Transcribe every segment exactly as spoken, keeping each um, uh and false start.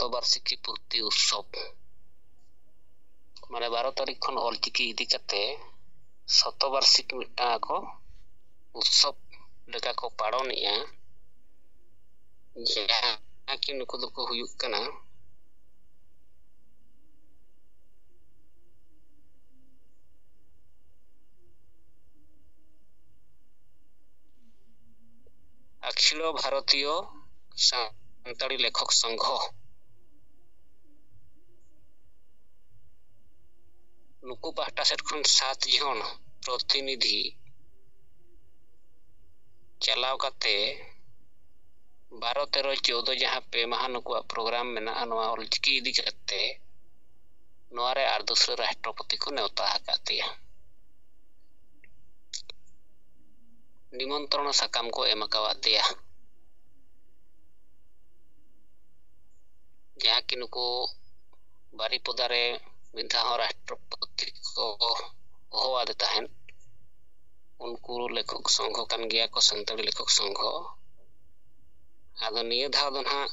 ᱥᱚᱛᱚᱵᱟᱨᱥᱤᱠᱤ ᱯᱩᱨᱛᱤ ᱩᱛᱥᱚᱵᱽ, ᱢᱟᱱᱮ ᱵᱟᱨᱚ ᱛᱟᱹᱨᱤᱠᱷ ᱠᱷᱚᱱ ᱚᱞᱪᱤᱠᱤ ᱤᱫᱤ ᱠᱟᱛᱮ ᱥᱚᱛᱚᱵᱟᱨᱥᱤᱠᱤ ᱢᱤᱫᱴᱟᱝ ᱟᱠᱚ ᱩᱛᱥᱚᱵᱽ ᱞᱮᱠᱟ ᱠᱚ ᱯᱟᱲᱚᱱᱮᱜᱼᱟ, ᱡᱟᱦᱟᱸ ᱠᱤ ᱱᱩᱠᱩ ᱫᱚᱠᱚ ᱦᱩᱭᱩᱜ ᱠᱟᱱᱟ ᱚᱠᱷᱤᱞᱚ ᱵᱷᱟᱨᱚᱛᱤᱭᱚ ᱥᱟᱱᱛᱟᱲᱤ ᱞᱮᱠᱷᱚᱠ ᱥᱚᱝᱜᱷᱚ᱾ ᱱᱩᱠᱩ ᱯᱟᱦᱴᱟ ᱥᱮᱫ ᱠᱷᱚᱱ ᱥᱟᱛ ᱡᱚᱱ ᱯᱨᱚᱛᱤᱱᱤᱫᱷᱤ ᱪᱟᱞᱟᱣ ᱠᱟᱛᱮ ᱵᱟᱨᱚ, ᱛᱮᱨᱚ, ᱪᱳᱣᱫᱚ ᱡᱟᱦᱟᱸ ᱯᱮ ᱢᱟᱦᱟ ᱱᱩᱠᱩᱣᱟᱜ ᱯᱨᱳᱜᱨᱟᱢ ᱢᱮᱱᱟᱜᱼᱟ ᱱᱚᱣᱟ ᱚᱞᱪᱤᱠᱤ ᱤᱫᱤ ᱠᱟᱛᱮ, ᱱᱚᱣᱟ ᱨᱮ ᱟᱨ ᱫᱩᱥᱨᱟᱹ ᱨᱟᱥᱴᱨᱚᱯᱚᱛᱤ ᱠᱚ ᱱᱮᱣᱛᱟ ᱟᱠᱟᱫ ᱫᱮᱭᱟ, ᱱᱤᱢᱚᱱᱛᱨᱚᱬ ᱥᱟᱠᱟᱢ ᱠᱚ ᱮᱢ ᱟᱠᱟᱣᱟᱫ ᱫᱮᱭᱟ᱾ ᱡᱟᱦᱟᱸ ᱠᱤ ᱱᱩᱠᱩ ᱵᱟᱨᱤᱯᱚᱫᱟ ᱨᱮ ᱢᱤᱫ ᱫᱷᱟᱣ ᱦᱚᱸ ᱨᱟᱥᱴᱨᱚᱯᱚᱛᱤ ᱠᱚ ᱦᱚᱦᱚ ᱟᱫᱮ ᱛᱟᱦᱮᱸᱫ᱾ ᱩᱱᱠᱩ ᱞᱮᱠᱷᱚᱠ ᱥᱚᱝᱜᱷᱚ ᱠᱟᱱ ᱜᱮᱭᱟ ᱠᱚ, ᱥᱟᱱᱛᱟᱲᱤ ᱞᱮᱠᱷᱚᱠ ᱥᱚᱝᱜᱷᱚ᱾ ᱟᱫᱚ ᱱᱤᱭᱟᱹ ᱫᱷᱟᱣ ᱫᱚ ᱱᱟᱦᱟᱜ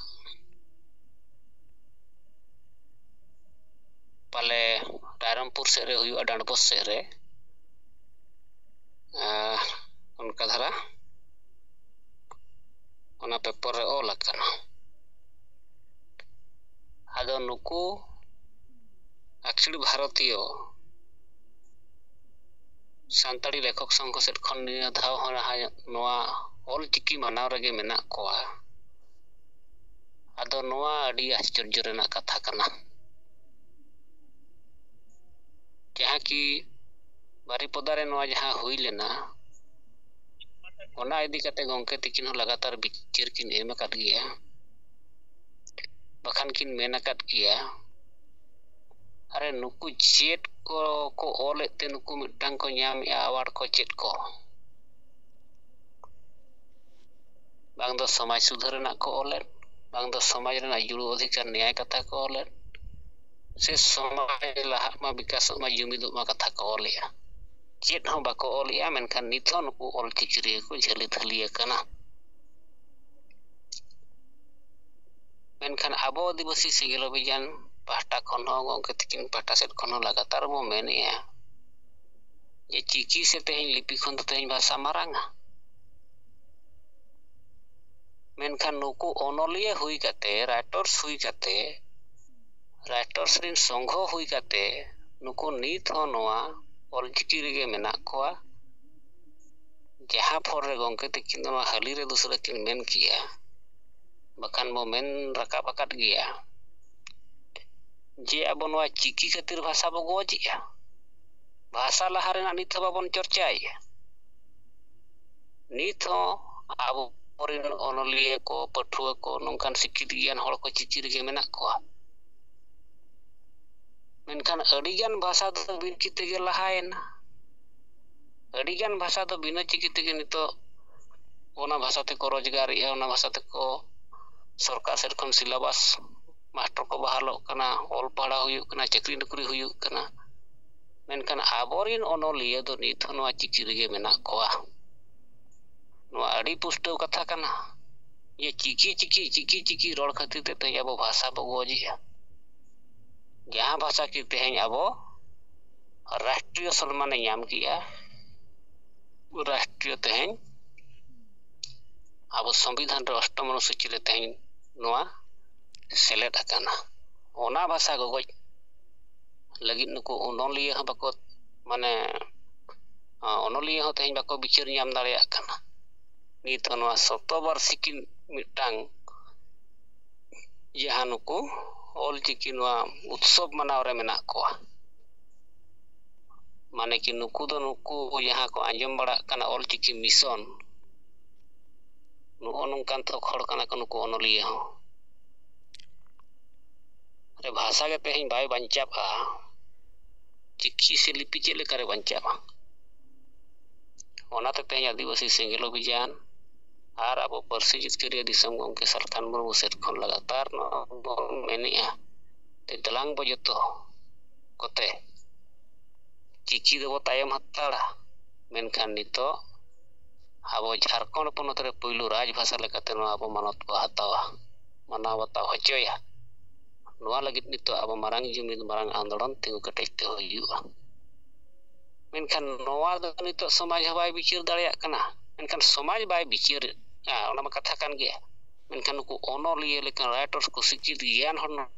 ᱯᱟᱞᱮ ᱨᱟᱭᱨᱚᱝᱯᱩᱨ ᱥᱮᱫ ᱨᱮ ᱦᱩᱭᱩᱜᱼᱟ, ᱰᱟᱸᱰᱵᱳᱥ ᱥᱮᱫ ᱨᱮ᱾ ᱟᱨ ᱚᱱᱠᱟ ᱫᱷᱟᱨᱟ ᱚᱱᱟ ᱯᱮᱯᱟᱨ ᱨᱮ ᱚᱞ ᱟᱠᱟᱱᱟ᱾ ᱟᱫᱚ ᱱᱩᱠᱩ ᱚᱠᱷᱤᱞ ᱵᱷᱟᱨᱚᱛᱤᱭᱚ ᱥᱟᱱᱛᱟᱲᱤ ᱞᱮᱠᱷᱚᱠ ᱥᱚᱝᱜᱷᱚ ᱥᱮᱫ ᱠᱷᱚᱱ ᱱᱤᱭᱟᱹ ᱫᱷᱟᱣ ᱦᱚᱸ ᱱᱟᱦᱟᱜ ᱱᱚᱣᱟ ᱚᱞ ᱪᱤᱠᱤ ᱢᱟᱱᱟᱣ ᱨᱮᱜᱮ ᱢᱮᱱᱟᱜ ᱠᱚᱣᱟ᱾ ᱟᱫᱚ ᱱᱚᱣᱟ ᱟᱹᱰᱤ ᱟᱥᱪᱚᱨᱡᱚ ᱨᱮᱱᱟᱜ ᱠᱟᱛᱷᱟ ᱠᱟᱱᱟ, ᱡᱟᱦᱟᱸ ᱠᱤ ᱵᱟᱨᱤᱯᱚᱫᱟ ᱨᱮ ᱱᱚᱣᱟ ᱡᱟᱦᱟᱸ ᱦᱩᱭ ᱞᱮᱱᱟ, ᱚᱱᱟ ᱤᱫᱤ ᱠᱟᱛᱮ ᱜᱚᱢᱠᱮ ᱛᱤᱠᱤᱱ ᱦᱚᱸ ᱞᱟᱜᱟᱛᱟᱨ ᱵᱤᱪᱟᱹᱨ ᱠᱤᱱ ᱮᱢ ᱟᱠᱟᱫ ᱜᱮᱭᱟ, ᱵᱟᱠᱷᱟᱱ ᱠᱤᱱ ᱢᱮᱱ ᱟᱠᱟᱫ ᱜᱮᱭᱟ, ᱟᱨᱮ ᱱᱩᱠᱩ ᱪᱮᱫ ᱠᱚ ᱠᱚ ᱚᱞᱮᱫ ᱛᱮ ᱱᱩᱠᱩ ᱢᱤᱫᱴᱟᱝ ᱠᱚ ᱧᱟᱢᱮᱜᱼᱟ ᱟᱣᱟᱨᱰ ᱠᱚ ᱪᱮᱫ ᱠᱚ? ᱵᱟᱝ ᱫᱚ ᱥᱚᱢᱟᱡᱽ ᱥᱩᱫᱷᱟᱹᱨ ᱨᱮᱱᱟᱜ ᱠᱚ ᱚᱞᱮᱫ, ᱵᱟᱝ ᱫᱚ ᱥᱚᱢᱟᱡᱽ ᱨᱮᱱᱟᱜ ᱡᱩᱲᱩ ᱚᱫᱷᱤᱠᱟᱨ ᱱᱮᱭᱟᱭ ᱠᱟᱛᱷᱟ ᱠᱚ ᱚᱞᱮᱫ, ᱥᱮ ᱥᱚᱢᱟᱡᱽ ᱞᱟᱦᱟᱜ ᱢᱟ, ᱵᱤᱠᱟᱥᱚᱜ ᱢᱟ, ᱡᱩᱢᱤᱫᱚᱜ ᱢᱟ ᱠᱟᱛᱷᱟ ᱠᱚ ᱚᱞᱮᱜᱼᱟ᱾ ᱪᱮᱫ ᱦᱚᱸ ᱵᱟᱠᱚ ᱚᱞᱮᱜᱼᱟ, ᱢᱮᱱᱠᱷᱟᱱ ᱱᱤᱛ ᱦᱚᱸ ᱱᱩᱠᱩ ᱚᱞ ᱪᱤᱠᱤ ᱨᱮᱜᱮ ᱠᱚ ᱡᱷᱟᱹᱞᱤ ᱛᱷᱟᱹᱞᱤ ᱟᱠᱟᱱᱟ᱾ ᱢᱮᱱᱠᱷᱟᱱ ᱟᱵᱚ ᱟᱹᱫᱤᱵᱟᱹᱥᱤ ᱥᱮᱸᱜᱮᱞ ᱚᱵᱷᱤᱡᱟᱱ ᱯᱟᱦᱴᱟ ᱠᱷᱚᱱ ᱦᱚᱸ, ᱜᱚᱢᱠᱮ ᱛᱟᱹᱠᱤᱱ ᱯᱟᱦᱴᱟ ᱥᱮᱫ ᱠᱷᱚᱱ ᱦᱚᱸ ᱞᱟᱜᱟᱛᱟᱨ ᱵᱚ ᱢᱮᱱᱮᱜᱼᱟ ᱡᱮ ᱪᱤᱠᱤ ᱥᱮ ᱛᱮᱦᱮᱧ ᱞᱤᱯᱤ ᱠᱷᱚᱱ ᱫᱚ ᱛᱮᱦᱮᱧ ᱵᱷᱟᱥᱟ ᱢᱟᱨᱟᱝᱟ᱾ ᱢᱮᱱᱠᱷᱟᱱ ᱱᱩᱠᱩ ᱚᱱᱚᱞᱤᱭᱟᱹ ᱦᱩᱭ ᱠᱟᱛᱮ, ᱨᱟᱭᱴᱟᱨᱥ ᱦᱩᱭ ᱠᱟᱛᱮ, ᱨᱟᱭᱴᱟᱨᱥ ᱨᱤᱱ ᱥᱚᱝᱜᱷᱚ ᱦᱩᱭ ᱠᱟᱛᱮ ᱱᱩᱠᱩ ᱱᱤᱛ ᱦᱚᱸ ᱱᱚᱣᱟ ᱚᱞᱪᱤᱠᱤ ᱨᱮᱜᱮ ᱢᱮᱱᱟᱜ ᱠᱚᱣᱟ᱾ ᱡᱟᱦᱟᱸ ᱯᱷᱚᱨ ᱨᱮ ᱜᱚᱢᱠᱮ ᱛᱟᱹᱠᱤᱱ ᱫᱚ ᱱᱚᱣᱟ ᱦᱟᱹᱞᱤ ᱨᱮ ᱫᱩᱥᱨᱟᱹ ᱠᱤᱱ ᱢᱮᱱ ᱠᱮᱜᱼᱟ, ᱵᱟᱠᱷᱟᱱ ᱵᱚ ᱢᱮᱱ ᱨᱟᱠᱟᱵ ᱟᱠᱟᱫ ᱜᱮᱭᱟ ᱡᱮ ᱟᱵᱚ ᱱᱚᱣᱟ ᱪᱤᱠᱤ ᱠᱷᱟᱹᱛᱤᱨ ᱵᱷᱟᱥᱟ ᱵᱚ ᱜᱚᱡᱮᱜᱼᱟ᱾ ᱵᱷᱟᱥᱟ ᱞᱟᱦᱟ ᱨᱮᱱᱟᱜ ᱱᱤᱛ ᱦᱚᱸ ᱵᱟᱵᱚᱱ ᱪᱚᱨᱪᱟᱭᱮᱫᱼᱟ᱾ ᱱᱤᱛ ᱦᱚᱸ ᱟᱵᱚᱨᱮᱱ ᱚᱱᱚᱞᱤᱭᱟᱹ ᱠᱚ, ᱯᱟᱹᱴᱷᱩᱣᱟᱹ ᱠᱚ, ᱱᱚᱝᱠᱟᱱ ᱥᱤᱠᱠᱷᱤᱛ ᱜᱮᱭᱟᱱ ᱦᱚᱲ ᱠᱚ ᱪᱤᱠᱤ ᱨᱮᱜᱮ ᱢᱮᱱᱟᱜ ᱠᱚᱣᱟ᱾ ᱢᱮᱱᱠᱷᱟᱱ ᱟᱹᱰᱤᱜᱟᱱ ᱵᱷᱟᱥᱟ ᱫᱚ ᱵᱤᱱ ᱪᱤᱠᱤ ᱛᱮᱜᱮ ᱞᱟᱦᱟᱭᱮᱱᱟ᱾ ᱟᱹᱰᱤᱜᱟᱱ ᱵᱷᱟᱥᱟ ᱫᱚ ᱵᱤᱱᱟᱹ ᱪᱤᱠᱤ ᱛᱮᱜᱮ ᱱᱤᱛᱚᱜ ᱚᱱᱟ ᱵᱷᱟᱥᱟ ᱛᱮᱠᱚ ᱨᱳᱡᱽᱜᱟᱨᱮᱜᱼᱟ, ᱚᱱᱟ ᱵᱷᱟᱥᱟ ᱛᱮᱠᱚ ᱥᱚᱨᱠᱟᱨ ᱥᱮᱫ ᱠᱷᱚᱱ ᱥᱤᱞᱟᱵᱟᱥ, ᱢᱟᱥᱴᱟᱨ ᱠᱚ ᱵᱟᱦᱟᱞᱚᱜ ᱠᱟᱱᱟ, ᱚᱞ ᱯᱟᱲᱦᱟᱣ ᱦᱩᱭᱩᱜ ᱠᱟᱱᱟ, ᱪᱟᱹᱠᱨᱤ ᱱᱚᱠᱨᱤ ᱦᱩᱭᱩᱜ ᱠᱟᱱᱟ᱾ ᱢᱮᱱᱠᱷᱟᱱ ᱟᱵᱚᱨᱮᱱ ᱚᱱᱚᱞᱤᱭᱟᱹ ᱫᱚ ᱱᱤᱛ ᱦᱚᱸ ᱱᱚᱣᱟ ᱪᱤᱠᱤ ᱨᱮᱜᱮ ᱢᱮᱱᱟᱜ ᱠᱚᱣᱟ᱾ ᱱᱚᱣᱟ ᱟᱹᱰᱤ ᱯᱩᱥᱴᱟᱹᱣ ᱠᱟᱛᱷᱟ ᱠᱟᱱᱟ ᱡᱮ ᱪᱤᱠᱤ, ᱪᱤᱠᱤ, ᱪᱤᱠᱤ, ᱪᱤᱠᱤ ᱨᱚᱲ ᱠᱷᱟᱹᱛᱤᱨ ᱛᱮ ᱛᱮᱦᱮᱧ ᱟᱵᱚ ᱵᱷᱟᱥᱟ ᱵᱚ ᱜᱚᱡᱮᱜᱼᱟ᱾ ᱡᱟᱦᱟᱸ ᱵᱷᱟᱥᱟ ᱠᱤ ᱛᱮᱦᱮᱧ ᱟᱵᱚ ᱨᱟᱥᱴᱨᱤᱭᱚ ᱥᱚᱱᱢᱟᱱᱮ ᱧᱟᱢ ᱠᱮᱜᱼᱟ, ᱨᱟᱥᱴᱨᱤᱭᱚ ᱛᱮᱦᱮᱧ ᱟᱵᱚ ᱥᱚᱝᱵᱤᱫᱷᱟᱱ ᱨᱮ ᱚᱥᱴᱚᱢ ᱚᱱᱩᱥᱩᱪᱤ ᱨᱮ ᱛᱮᱦᱮᱧ ᱱᱚᱣᱟ ᱥᱮᱞᱮᱫ ᱟᱠᱟᱱᱟ᱾ ᱚᱱᱟ ᱵᱷᱟᱥᱟ ᱜᱚᱜᱚᱡ ᱞᱟᱹᱜᱤᱫ ᱱᱩᱠᱩ ᱚᱱᱚᱞᱤᱭᱟᱹ ᱦᱚᱸ ᱵᱟᱠᱚ, ᱢᱟᱱᱮ, ᱚᱱᱚᱞᱤᱭᱟᱹ ᱦᱚᱸ ᱛᱮᱦᱮᱧ ᱵᱟᱠᱚ ᱵᱤᱪᱟᱹᱨ ᱧᱟᱢ ᱫᱟᱲᱮᱭᱟᱜ ᱠᱟᱱᱟ᱾ ᱱᱤᱛ ᱦᱚᱸ ᱱᱚᱣᱟ ᱥᱚᱛᱚ ᱵᱟᱨᱥᱤᱠᱤ ᱢᱤᱫᱴᱟᱝ ᱡᱟᱦᱟᱸ ᱱᱩᱠᱩ ᱚᱞᱪᱤᱠᱤ ᱱᱚᱣᱟ ᱩᱛᱥᱚᱵ ᱢᱟᱱᱟᱣ ᱨᱮ ᱢᱮᱱᱟᱜ ᱠᱚᱣᱟ᱾ ᱢᱟᱱᱮ ᱠᱤ ᱱᱩᱠᱩ ᱫᱚ ᱱᱩᱠᱩ ᱡᱟᱦᱟᱸ ᱠᱚ ᱟᱸᱡᱚᱢ ᱵᱟᱲᱟᱜ ᱠᱟᱱᱟ ᱚᱞᱪᱤᱠᱤ ᱢᱤᱥᱚᱱ, ᱱᱚᱜᱼᱚ ᱱᱚᱝᱠᱟᱱ ᱛᱷᱚᱠ ᱦᱚᱲ ᱠᱟᱱᱟ ᱠᱚ ᱱᱩᱠᱩ ᱚᱱᱚᱞᱤᱭᱟᱹ ᱦᱚᱸ᱾ ᱨᱮ ᱵᱷᱟᱥᱟ ᱜᱮ ᱛᱮᱦᱮᱧ ᱵᱟᱭ ᱵᱟᱧᱪᱟᱜᱼᱟ, ᱪᱤᱠᱤ ᱥᱮ ᱞᱤᱯᱤ ᱪᱮᱫ ᱞᱮᱠᱟᱨᱮ ᱵᱟᱧᱪᱟᱜᱼᱟ? ᱚᱱᱟᱛᱮ ᱛᱮᱦᱮᱧ ᱟᱹᱫᱤᱵᱟᱹᱥᱤ ᱥᱮᱸᱜᱮᱞ ᱚᱵᱷᱤᱡᱟᱱ ᱟᱨ ᱟᱵᱚ ᱯᱟᱹᱨᱥᱤ ᱡᱤᱛᱠᱟᱹᱨᱤᱭᱟᱹ ᱫᱤᱥᱚᱢ ᱜᱚᱢᱠᱮ ᱥᱟᱞᱠᱷᱟᱱ ᱢᱩᱨᱢᱩ ᱥᱮᱫ ᱠᱷᱚᱱ ᱞᱟᱜᱟᱛᱟᱨ ᱱᱚᱣᱟ ᱵᱚᱱ ᱢᱮᱱᱮᱜᱼᱟ ᱡᱮ ᱫᱮᱞᱟᱝ ᱵᱚ ᱡᱚᱛᱚ ᱠᱚᱛᱮ ᱪᱤᱠᱤ ᱫᱚᱵᱚ ᱛᱟᱭᱚᱢ ᱦᱟᱛᱟᱲᱟ, ᱢᱮᱱᱠᱷᱟᱱ ᱱᱤᱛᱚᱜ ᱟᱵᱚ ᱡᱷᱟᱲᱠᱷᱚᱸᱰ ᱯᱚᱱᱚᱛ ᱨᱮ ᱯᱩᱭᱞᱩ ᱨᱟᱡᱽ ᱵᱷᱟᱥᱟ ᱞᱮᱠᱟᱛᱮ ᱱᱚᱣᱟ ᱟᱵᱚ ᱢᱟᱱᱚᱛ ᱵᱚ ᱦᱟᱛᱟᱣᱟ᱾ ᱢᱟᱱᱟᱣ ᱵᱟᱛᱟᱣ ᱦᱚᱪᱚᱭᱟ᱾ ᱱᱚᱣᱟ ᱞᱟᱹᱜᱤᱫ ᱱᱤᱛᱚᱜ ᱟᱵᱚ ᱢᱟᱨᱟᱝ ᱡᱩᱢᱤᱫ, ᱢᱟᱨᱟᱝ ᱟᱱᱫᱳᱞᱚᱱ ᱛᱤᱸᱜᱩ ᱠᱮᱴᱮᱡ ᱛᱮ ᱦᱩᱭᱩᱜᱼᱟ᱾ ᱢᱮᱱᱠᱷᱟᱱ ᱱᱚᱣᱟ ᱫᱚ ᱱᱤᱛᱚᱜ ᱥᱚᱢᱟᱡᱽ ᱦᱚᱸ ᱵᱟᱭ ᱵᱤᱪᱟᱹᱨ ᱫᱟᱲᱮᱭᱟᱜ ᱠᱟᱱᱟ᱾ ᱢᱮᱱᱠᱷᱟᱱ ᱥᱚᱢᱟᱡᱽ ᱵᱟᱭ ᱵᱤᱪᱟᱹᱨᱮᱫᱼᱟ, ᱚᱱᱟ ᱢᱟ ᱠᱟᱛᱷᱟ ᱠᱟᱱ ᱜᱮᱭᱟ᱾ ᱢᱮᱱᱠᱷᱟᱱ ᱱᱩᱠᱩ ᱚᱱᱚᱞᱤᱭᱟᱹ ᱞᱮᱠᱟᱱ writers ᱠᱚ, ᱥᱤᱠᱠᱷᱤᱛ ᱜᱮᱭᱟᱱ ᱦᱚᱲ,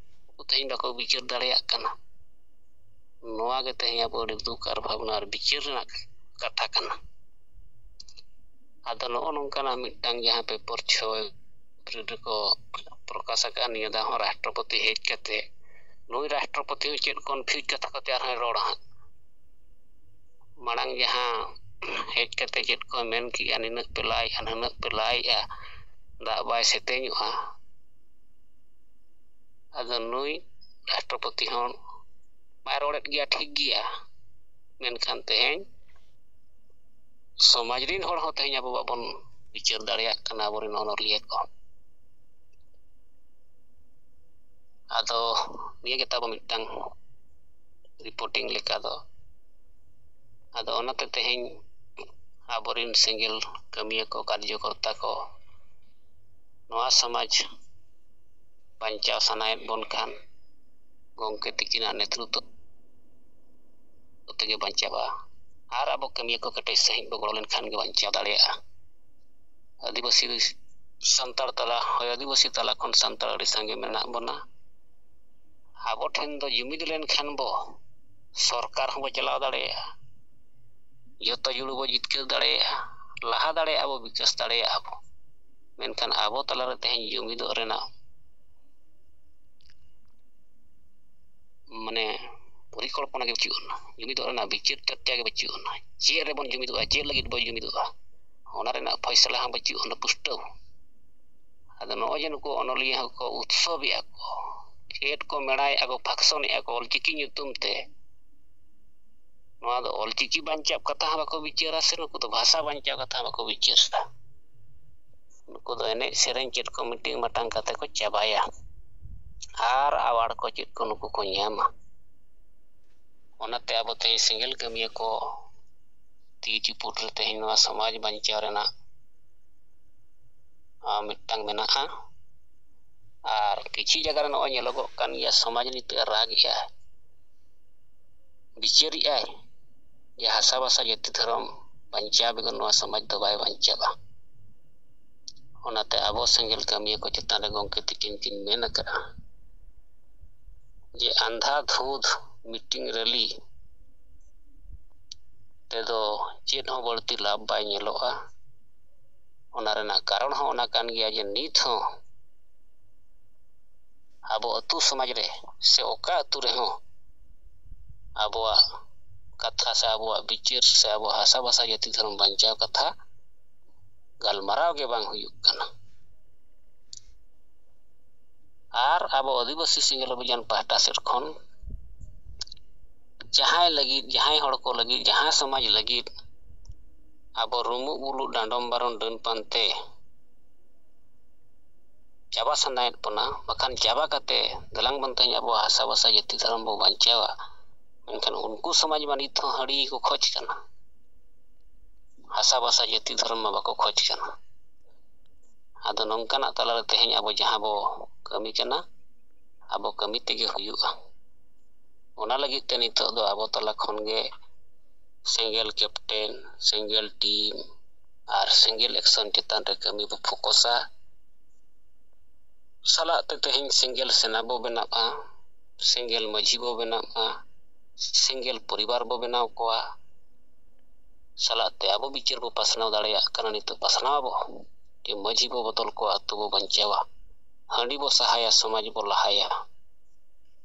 ᱱᱩᱠᱩ ᱛᱮᱦᱮᱧ ᱵᱟᱠᱚ ᱵᱤᱪᱟᱹᱨ ᱫᱟᱲᱮᱭᱟᱜ ᱠᱟᱱᱟ᱾ ᱱᱚᱣᱟ ᱜᱮ ᱛᱮᱦᱮᱧ ᱟᱵᱚ ᱟᱹᱰᱤ ᱫᱩᱠ ᱟᱨ ᱵᱷᱟᱵᱽᱱᱟ ᱟᱨ ᱵᱤᱪᱟᱹᱨ ᱨᱮᱱᱟᱜ ᱠᱟᱛᱷᱟ ᱠᱟᱱᱟ᱾ ᱟᱫᱚ ᱱᱚᱜᱼᱚ ᱱᱚᱝᱠᱟᱱᱟᱜ ᱢᱤᱫᱴᱟᱝ ᱡᱟᱦᱟᱸ ᱯᱮᱯᱟᱨ ᱪᱷᱚᱭ ᱮᱯᱨᱤᱞ ᱨᱮᱠᱚ ᱯᱨᱚᱠᱟᱥ ᱟᱠᱟᱫᱼᱟ, ᱱᱤᱭᱟᱹ ᱫᱷᱟᱣ ᱦᱚᱸ ᱨᱟᱥᱴᱨᱚᱯᱚᱛᱤ ᱦᱮᱡ ᱠᱟᱛᱮ ᱱᱩᱭ ᱨᱟᱥᱴᱨᱚᱯᱚᱛᱤ ᱦᱚᱸ ᱪᱮᱫ confuse ᱠᱟᱛᱷᱟ ᱠᱚᱛᱮ ᱟᱨᱦᱚᱸᱭ ᱨᱚᱲᱟ ᱦᱟᱸᱜ᱾ ᱢᱟᱲᱟᱝ ᱡᱟᱦᱟᱸ ᱦᱮᱡ ᱠᱟᱛᱮ ᱪᱮᱫ ᱠᱚ ᱢᱮᱱ ᱠᱮᱜᱼᱟ, ᱱᱤᱱᱟᱹᱜ ᱯᱮ ᱞᱟᱭᱮᱜᱼᱟ, ᱱᱩᱱᱟᱹᱜ ᱯᱮ ᱞᱟᱭᱮᱜᱼᱟ, ᱫᱟᱜ ᱵᱟᱭ ᱥᱮᱛᱮᱧᱚᱜᱼᱟ᱾ ᱟᱫᱚ ᱱᱩᱭ ᱨᱟᱥᱴᱨᱚᱯᱚᱛᱤ ᱦᱚᱸ ᱵᱟᱭ ᱨᱚᱲᱮᱫ ᱜᱮᱭᱟ, ᱴᱷᱤᱠ ᱜᱮᱭᱟ᱾ ᱢᱮᱱᱠᱷᱟᱱ ᱛᱮᱦᱮᱧ ᱥᱚᱢᱟᱡᱽ ᱨᱤᱱ ᱦᱚᱲ ᱦᱚᱸ ᱛᱮᱦᱮᱧ ᱟᱵᱚ ᱵᱟᱵᱚᱱ ᱵᱤᱪᱟᱹᱨ ᱫᱟᱲᱮᱭᱟᱜ ᱠᱟᱱᱟ, ᱟᱵᱚᱨᱮᱱ ᱚᱱᱚᱞᱤᱭᱟᱹ ᱠᱚ᱾ ᱟᱫᱚ ᱱᱤᱭᱟᱹ ᱜᱮ ᱛᱟᱵᱚ ᱢᱤᱫᱴᱟᱝ reporting ᱞᱮᱠᱟ ᱫᱚ᱾ ᱟᱫᱚ ᱚᱱᱟᱛᱮ ᱛᱮᱦᱮᱧ ᱟᱵᱚᱨᱮᱱ ᱥᱮᱸᱜᱮᱞ ᱠᱟᱹᱢᱤᱭᱟᱹ ᱠᱚ, ᱠᱟᱨᱡᱚᱠᱚᱨᱛᱟ ᱠᱚ, ᱱᱚᱣᱟ ᱥᱚᱢᱟᱡᱽ ᱵᱟᱧᱪᱟᱣ ᱥᱟᱱᱟᱭᱮᱫ ᱵᱚᱱ ᱠᱷᱟᱱ ᱜᱚᱢᱠᱮ ᱛᱤᱠᱤᱱᱟᱜ ᱱᱮᱛᱨᱤᱛᱵ ᱛᱮᱜᱮ ᱵᱟᱧᱪᱟᱜᱼᱟ᱾ ᱟᱨ ᱟᱵᱚ ᱠᱟᱹᱢᱤᱭᱟᱹ ᱠᱚ ᱠᱮᱴᱮᱡ ᱥᱟᱺᱦᱤᱡ ᱵᱚ ᱜᱚᱲᱚ ᱞᱮᱱᱠᱷᱟᱱ ᱜᱮ ᱵᱟᱧᱪᱟᱣ ᱫᱟᱲᱮᱭᱟᱜᱼᱟ᱾ ᱟᱹᱫᱤᱵᱟᱹᱥᱤ ᱥᱟᱱᱛᱟᱲ ᱛᱟᱞᱟ, ᱦᱳᱭ, ᱟᱹᱫᱤᱵᱟᱹᱥᱤ ᱛᱟᱞᱟ ᱠᱷᱚᱱ ᱥᱟᱱᱛᱟᱲ ᱟᱹᱰᱤ ᱥᱟᱸᱜᱮ ᱢᱮᱱᱟᱜ ᱵᱚᱱᱟ᱾ ᱟᱵᱚ ᱴᱷᱮᱱ ᱫᱚ ᱡᱩᱢᱤᱫ ᱞᱮᱱᱠᱷᱟᱱ ᱵᱚ ᱥᱚᱨᱠᱟᱨ ᱦᱚᱸᱵᱚ ᱪᱟᱞᱟᱣ ᱫᱟᱲᱮᱭᱟᱜᱼᱟ, ᱡᱚᱛᱚ ᱡᱩᱲᱩ ᱵᱚ ᱡᱤᱛᱠᱟᱹᱨ ᱫᱟᱲᱮᱭᱟᱜᱼᱟ, ᱞᱟᱦᱟ ᱫᱟᱲᱮᱭᱟᱜᱼᱟ ᱵᱚ, ᱵᱤᱠᱟᱥ ᱫᱟᱲᱮᱭᱟᱜᱼᱟ ᱵᱚ᱾ ᱢᱮᱱᱠᱷᱟᱱ ᱟᱵᱚ ᱛᱟᱞᱟᱨᱮ ᱛᱮᱦᱮᱧ ᱡᱩᱢᱤᱫᱚᱜ ᱨᱮᱱᱟᱜ ᱢᱟᱱᱮ ᱯᱚᱨᱤᱠᱚᱞᱯᱚᱱᱟ ᱜᱮ ᱵᱟᱹᱪᱩᱜ ᱟᱱᱟ, ᱡᱩᱢᱤᱫᱚᱜ ᱨᱮᱱᱟᱜ ᱵᱤᱪᱟᱹᱨ ᱪᱚᱨᱪᱟ ᱜᱮ ᱵᱟᱹᱪᱩᱜ ᱟᱱᱟ᱾ ᱪᱮᱫ ᱨᱮᱵᱚᱱ ᱡᱩᱢᱤᱫᱚᱜᱼᱟ, ᱪᱮᱫ ᱞᱟᱹᱜᱤᱫ ᱵᱚᱱ ᱡᱩᱢᱤᱫᱚᱜᱼᱟ, ᱚᱱᱟ ᱨᱮᱱᱟᱜ ᱯᱷᱚᱭᱥᱟᱞᱟ ᱦᱚᱸ ᱵᱟᱹᱪᱩᱜ ᱟᱱᱟ ᱯᱩᱥᱴᱟᱹᱣ᱾ ᱟᱫᱚ ᱱᱚᱜᱼᱚᱭ ᱡᱮ ᱱᱩᱠᱩ ᱚᱱᱚᱞᱤᱭᱟᱹ ᱦᱚᱸᱠᱚ ᱩᱛᱥᱚᱵᱮᱜᱼᱟ ᱠᱚ, ᱪᱮᱫ ᱠᱚ ᱢᱮᱲᱟᱭᱮᱜᱼᱟ ᱠᱚ, function ᱮᱜᱼᱟ ᱠᱚ ᱚᱞᱪᱤᱠᱤ ᱧᱩᱛᱩᱢ ᱛᱮ, ᱱᱚᱣᱟ ᱫᱚ ᱚᱞᱪᱤᱠᱤ ᱵᱟᱧᱪᱟᱣ ᱠᱟᱛᱷᱟ ᱦᱚᱸ ᱵᱟᱠᱚ ᱵᱤᱪᱟᱹᱨᱟ, ᱥᱮ ᱱᱩᱠᱩ ᱫᱚ ᱵᱷᱟᱥᱟ ᱵᱟᱧᱪᱟᱣ ᱠᱟᱛᱷᱟ ᱦᱚᱸ ᱵᱟᱠᱚ ᱵᱤᱪᱟᱹᱨᱟ᱾ ᱱᱩᱠᱩ ᱫᱚ ᱮᱱᱮᱡ ᱥᱮᱨᱮᱧ ᱪᱮᱫ ᱠᱚ meeting ᱢᱟᱴᱟᱝ ᱠᱟᱛᱮ ᱠᱚ ᱪᱟᱵᱟᱭᱟ, ᱟᱨ award ᱠᱚ ᱪᱮᱫ ᱠᱚ ᱱᱩᱠᱩ ᱠᱚ ᱧᱟᱢᱟ᱾ ᱚᱱᱟᱛᱮ ᱟᱵᱚ ᱛᱮᱦᱮᱧ ᱥᱮᱸᱜᱮᱞ ᱠᱟᱹᱢᱤᱭᱟᱹ ᱠᱚ ᱛᱤ ᱪᱩᱯᱩᱫ ᱨᱮ ᱛᱮᱦᱮᱧ ᱱᱚᱣᱟ ᱥᱚᱢᱟᱡᱽ ᱵᱟᱧᱪᱟᱣ ᱨᱮᱱᱟᱜ, ᱟᱸ, ᱢᱤᱫᱴᱟᱝ ᱢᱮᱱᱟᱜᱼᱟ᱾ ᱟᱨ ᱠᱤᱪᱷᱩ ᱡᱟᱭᱜᱟ ᱨᱮ ᱱᱚᱜᱼᱚᱭ ᱧᱮᱞᱚᱜᱚᱜ ᱠᱟᱱ ᱜᱮᱭᱟ, ᱥᱚᱢᱟᱡᱽ ᱱᱤᱛᱚᱜ ᱮ ᱨᱟᱜᱮᱜᱼᱟ, ᱵᱤᱪᱟᱹᱨᱮᱜᱼᱟᱭ ᱡᱮ ᱦᱟᱥᱟᱵᱷᱟᱥᱟ ᱡᱟᱹᱛᱤ ᱫᱷᱚᱨᱚᱢ ᱵᱟᱧᱪᱟᱣ ᱵᱮᱜᱚᱨ ᱱᱚᱣᱟ ᱥᱚᱢᱟᱡᱽ ᱫᱚ ᱵᱟᱭ ᱵᱟᱧᱪᱟᱜᱼᱟ᱾ ᱚᱱᱟᱛᱮ ᱟᱵᱚ ᱥᱮᱸᱜᱮᱞ ᱠᱟᱹᱢᱤᱭᱟᱹ ᱠᱚ ᱪᱮᱛᱟᱱ ᱨᱮ ᱜᱚᱢᱠᱮ ᱛᱤᱠᱤᱱ ᱠᱤᱱ ᱢᱮᱱ ᱟᱠᱟᱫᱼᱟ ᱡᱮ ᱟᱱᱫᱷᱟ ᱫᱷᱩᱸᱫᱷ ᱢᱤᱴᱤᱝ ᱨᱮᱞᱤ ᱛᱮᱫᱚ ᱪᱮᱫ ᱦᱚᱸ ᱵᱟᱹᱲᱛᱤ ᱞᱟᱵᱷ ᱵᱟᱭ ᱧᱮᱞᱚᱜᱼᱟ᱾ ᱚᱱᱟ ᱨᱮᱱᱟᱜ ᱠᱟᱨᱚᱱ ᱦᱚᱸ ᱚᱱᱟ ᱠᱟᱱ ᱜᱮᱭᱟ ᱡᱮ ᱱᱤᱛ ᱦᱚᱸ ᱟᱵᱚ ᱟᱹᱛᱩ ᱥᱚᱢᱟᱡᱽ ᱨᱮ ᱥᱮ ᱚᱠᱟ ᱟᱹᱛᱩ ᱨᱮᱦᱚᱸ ᱟᱵᱚᱣᱟᱜ ᱠᱟᱛᱷᱟ ᱥᱮ ᱟᱵᱚᱣᱟᱜ ᱵᱤᱪᱟᱹᱨ ᱥᱮ ᱟᱵᱚᱣᱟᱜ ᱦᱟᱥᱟᱵᱷᱟᱥᱟ ᱡᱟᱹᱛᱤ ᱫᱷᱚᱨᱚᱢ ᱵᱟᱧᱪᱟᱣ ᱠᱟᱛᱷᱟ ᱜᱟᱞᱢᱟᱨᱟᱣ ᱜᱮ ᱵᱟᱝ ᱦᱩᱭᱩᱜ ᱠᱟᱱᱟ᱾ ᱟᱨ ᱟᱵᱚ ᱟᱹᱫᱤᱵᱟᱹᱥᱤ ᱥᱮᱸᱜᱮᱞ ᱚᱵᱷᱤᱡᱟᱱ ᱯᱟᱦᱴᱟ ᱥᱮᱫ ᱠᱷᱚᱱ ᱡᱟᱦᱟᱸᱭ ᱞᱟᱹᱜᱤᱫ, ᱡᱟᱦᱟᱸᱭ ᱦᱚᱲ ᱠᱚ ᱞᱟᱹᱜᱤᱫ, ᱡᱟᱦᱟᱸ ᱥᱚᱢᱟᱡᱽ ᱞᱟᱹᱜᱤᱫ ᱟᱵᱚ ᱨᱩᱢᱩᱜ ᱵᱩᱞᱩᱜ ᱰᱟᱸᱰᱚᱢ ᱵᱟᱨᱚᱱ ᱰᱟᱹᱱ ᱯᱟᱱᱛᱮ ᱪᱟᱵᱟ ᱥᱟᱱᱟᱭᱮᱫ ᱵᱚᱱᱟ, ᱵᱟᱠᱷᱟᱱ ᱪᱟᱵᱟ ᱠᱟᱛᱮ ᱫᱮᱞᱟᱝ ᱵᱚᱱ ᱛᱮᱦᱮᱧ ᱟᱵᱚᱣᱟᱜ ᱦᱟᱥᱟᱵᱷᱟᱥᱟ ᱡᱟᱹᱛᱤ ᱫᱷᱚᱨᱚᱢ ᱵᱚ ᱵᱟᱧᱪᱟᱣᱟ, ᱢᱮᱱᱠᱷᱟᱱ ᱩᱱᱠᱩ ᱥᱚᱢᱟᱡᱽ ᱢᱟ ᱱᱤᱛ ᱦᱚᱸ ᱦᱟᱺᱰᱤ ᱜᱮᱠᱚ ᱠᱷᱚᱡᱽ ᱠᱟᱱᱟ, ᱦᱟᱥᱟᱵᱷᱟᱥᱟ ᱡᱟᱹᱛᱤ ᱫᱷᱚᱨᱚᱢ ᱢᱟ ᱵᱟᱠᱚ ᱠᱷᱚᱡᱽ ᱠᱟᱱᱟ᱾ ᱟᱫᱚ ᱱᱚᱝᱠᱟᱱᱟᱜ ᱛᱟᱞᱟᱨᱮ ᱛᱮᱦᱮᱧ ᱟᱵᱚ ᱡᱟᱦᱟᱸ ᱵᱚ ᱠᱟᱹᱢᱤ ᱠᱟᱱᱟ, ᱟᱵᱚ ᱠᱟᱹᱢᱤ ᱛᱮᱜᱮ ᱦᱩᱭᱩᱜᱼᱟ᱾ ᱚᱱᱟ ᱞᱟᱹᱜᱤᱫ ᱛᱮ ᱱᱤᱛᱚᱜ ᱫᱚ ᱟᱵᱚ ᱛᱟᱞᱟ ᱠᱷᱚᱱ ᱜᱮ ᱥᱮᱸᱜᱮᱞ ᱠᱮᱯᱴᱮᱱ, ᱥᱮᱸᱜᱮᱞ ᱴᱤᱢ ᱟᱨ ᱥᱮᱸᱜᱮᱞ ᱮᱠᱥᱚᱱ ᱪᱮᱛᱟᱱ ᱨᱮ ᱠᱟᱹᱢᱤ ᱵᱚ ᱯᱷᱳᱠᱚᱥᱟ᱾ ᱥᱟᱞᱟᱜ ᱛᱮ ᱛᱮᱦᱮᱧ ᱥᱮᱸᱜᱮᱞ ᱥᱮᱱᱟ ᱵᱚ ᱵᱮᱱᱟᱜᱼᱟ, ᱥᱮᱸᱜᱮᱞ ᱢᱟᱹᱡᱷᱤ ᱵᱚ ᱵᱮᱱᱟᱜᱼᱟ, ᱥᱮᱸᱜᱮᱞ ᱯᱚᱨᱤᱵᱟᱨ ᱵᱚ ᱵᱮᱱᱟᱣ ᱠᱚᱣᱟ᱾ ᱥᱟᱞᱟᱜ ᱛᱮ ᱟᱵᱚ ᱵᱤᱪᱟᱹᱨ ᱵᱚ ᱯᱟᱥᱱᱟᱣ ᱫᱟᱲᱮᱭᱟᱜ ᱠᱟᱱᱟ, ᱱᱤᱛᱚᱜ ᱯᱟᱥᱱᱟᱣ ᱟᱵᱚ ᱡᱮ ᱢᱟᱹᱡᱷᱤ ᱵᱚ ᱵᱚᱫᱚᱞ ᱠᱚᱣᱟ, ᱟᱹᱛᱩ ᱵᱚ ᱵᱟᱧᱪᱟᱣᱟ, ᱦᱟᱺᱰᱤ ᱵᱚ ᱥᱟᱦᱟᱭᱟ, ᱥᱚᱢᱟᱡᱽ ᱵᱚ ᱞᱟᱦᱟᱭᱟ᱾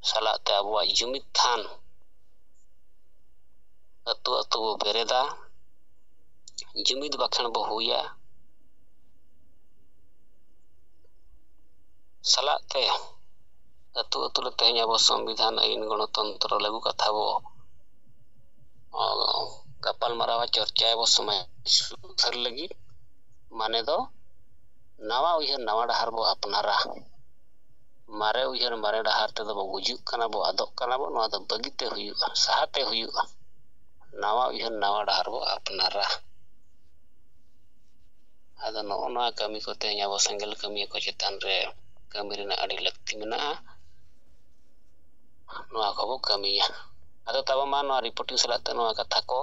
ᱥᱟᱞᱟᱜ ᱛᱮ ᱟᱵᱚᱣᱟᱜ ᱡᱩᱢᱤᱫ ᱛᱷᱟᱱ ᱟᱹᱛᱩ ᱟᱹᱛᱩ ᱵᱚ ᱵᱮᱨᱮᱫᱟ, ᱡᱩᱢᱤᱫ ᱵᱟᱠᱷᱮᱬ ᱵᱚ ᱦᱩᱭᱟ᱾ ᱥᱟᱞᱟᱜ ᱛᱮ ᱟᱹᱛᱩ ᱟᱹᱛᱩ ᱨᱮ ᱛᱮᱦᱮᱧ ᱟᱵᱚ ᱥᱚᱝᱵᱤᱫᱷᱟᱱ, ᱟᱹᱭᱤᱱ, ᱜᱚᱬᱚᱛᱚᱱᱛᱨᱚ ᱞᱟᱹᱜᱩ ᱠᱟᱛᱷᱟ ᱵᱚ, ᱚ, ᱜᱟᱯᱟᱞ ᱢᱟᱨᱟᱣᱟ, ᱪᱚᱨᱪᱟᱭᱟᱵᱚ ᱥᱚᱢᱟᱡᱽ ᱥᱩᱫᱷᱟᱹᱨ ᱞᱟᱹᱜᱤᱫ᱾ ᱢᱟᱱᱮ ᱫᱚ ᱱᱟᱣᱟ ᱩᱭᱦᱟᱹᱨ ᱱᱟᱣᱟ ᱰᱟᱦᱟᱨ ᱵᱚ ᱟᱯᱱᱟᱨᱟ᱾ ᱢᱟᱨᱮ ᱩᱭᱦᱟᱹᱨ ᱢᱟᱨᱮ ᱰᱟᱦᱟᱨ ᱛᱮᱫᱚ ᱵᱚ ᱜᱩᱡᱩᱜ ᱠᱟᱱᱟ, ᱵᱚ ᱟᱫᱚᱜ ᱠᱟᱱᱟ ᱵᱚ᱾ ᱱᱚᱣᱟ ᱫᱚ ᱵᱟᱹᱜᱤ ᱛᱮ ᱦᱩᱭᱩᱜᱼᱟ, ᱥᱟᱦᱟ ᱛᱮ ᱦᱩᱭᱩᱜᱼᱟ᱾ ᱱᱟᱣᱟ ᱩᱭᱦᱟᱹᱨ ᱱᱟᱣᱟ ᱰᱟᱦᱟᱨ ᱵᱚ ᱟᱯᱱᱟᱨᱟ᱾ ᱟᱫᱚ ᱱᱚᱜᱼᱚ ᱱᱚᱣᱟ ᱠᱟᱹᱢᱤ ᱠᱚ ᱛᱮᱦᱮᱧ ᱟᱵᱚ ᱥᱮᱸᱜᱮᱞ ᱠᱟᱹᱢᱤᱭᱟᱹ ᱠᱚ ᱪᱮᱛᱟᱱ ᱨᱮ ᱠᱟᱹᱢᱤ ᱨᱮᱱᱟᱜ ᱟᱹᱰᱤ ᱞᱟᱹᱠᱛᱤ ᱢᱮᱱᱟᱜᱼᱟ᱾ ᱱᱚᱣᱟ ᱠᱚᱵᱚ ᱠᱟᱹᱢᱤᱭᱟ᱾ ᱟᱫᱚ ᱛᱟᱵᱚ ᱢᱟ ᱱᱚᱣᱟ ᱨᱤᱯᱳᱨᱴᱤᱝ ᱥᱟᱞᱟᱜ ᱛᱮ ᱱᱚᱣᱟ ᱠᱟᱛᱷᱟ ᱠᱚ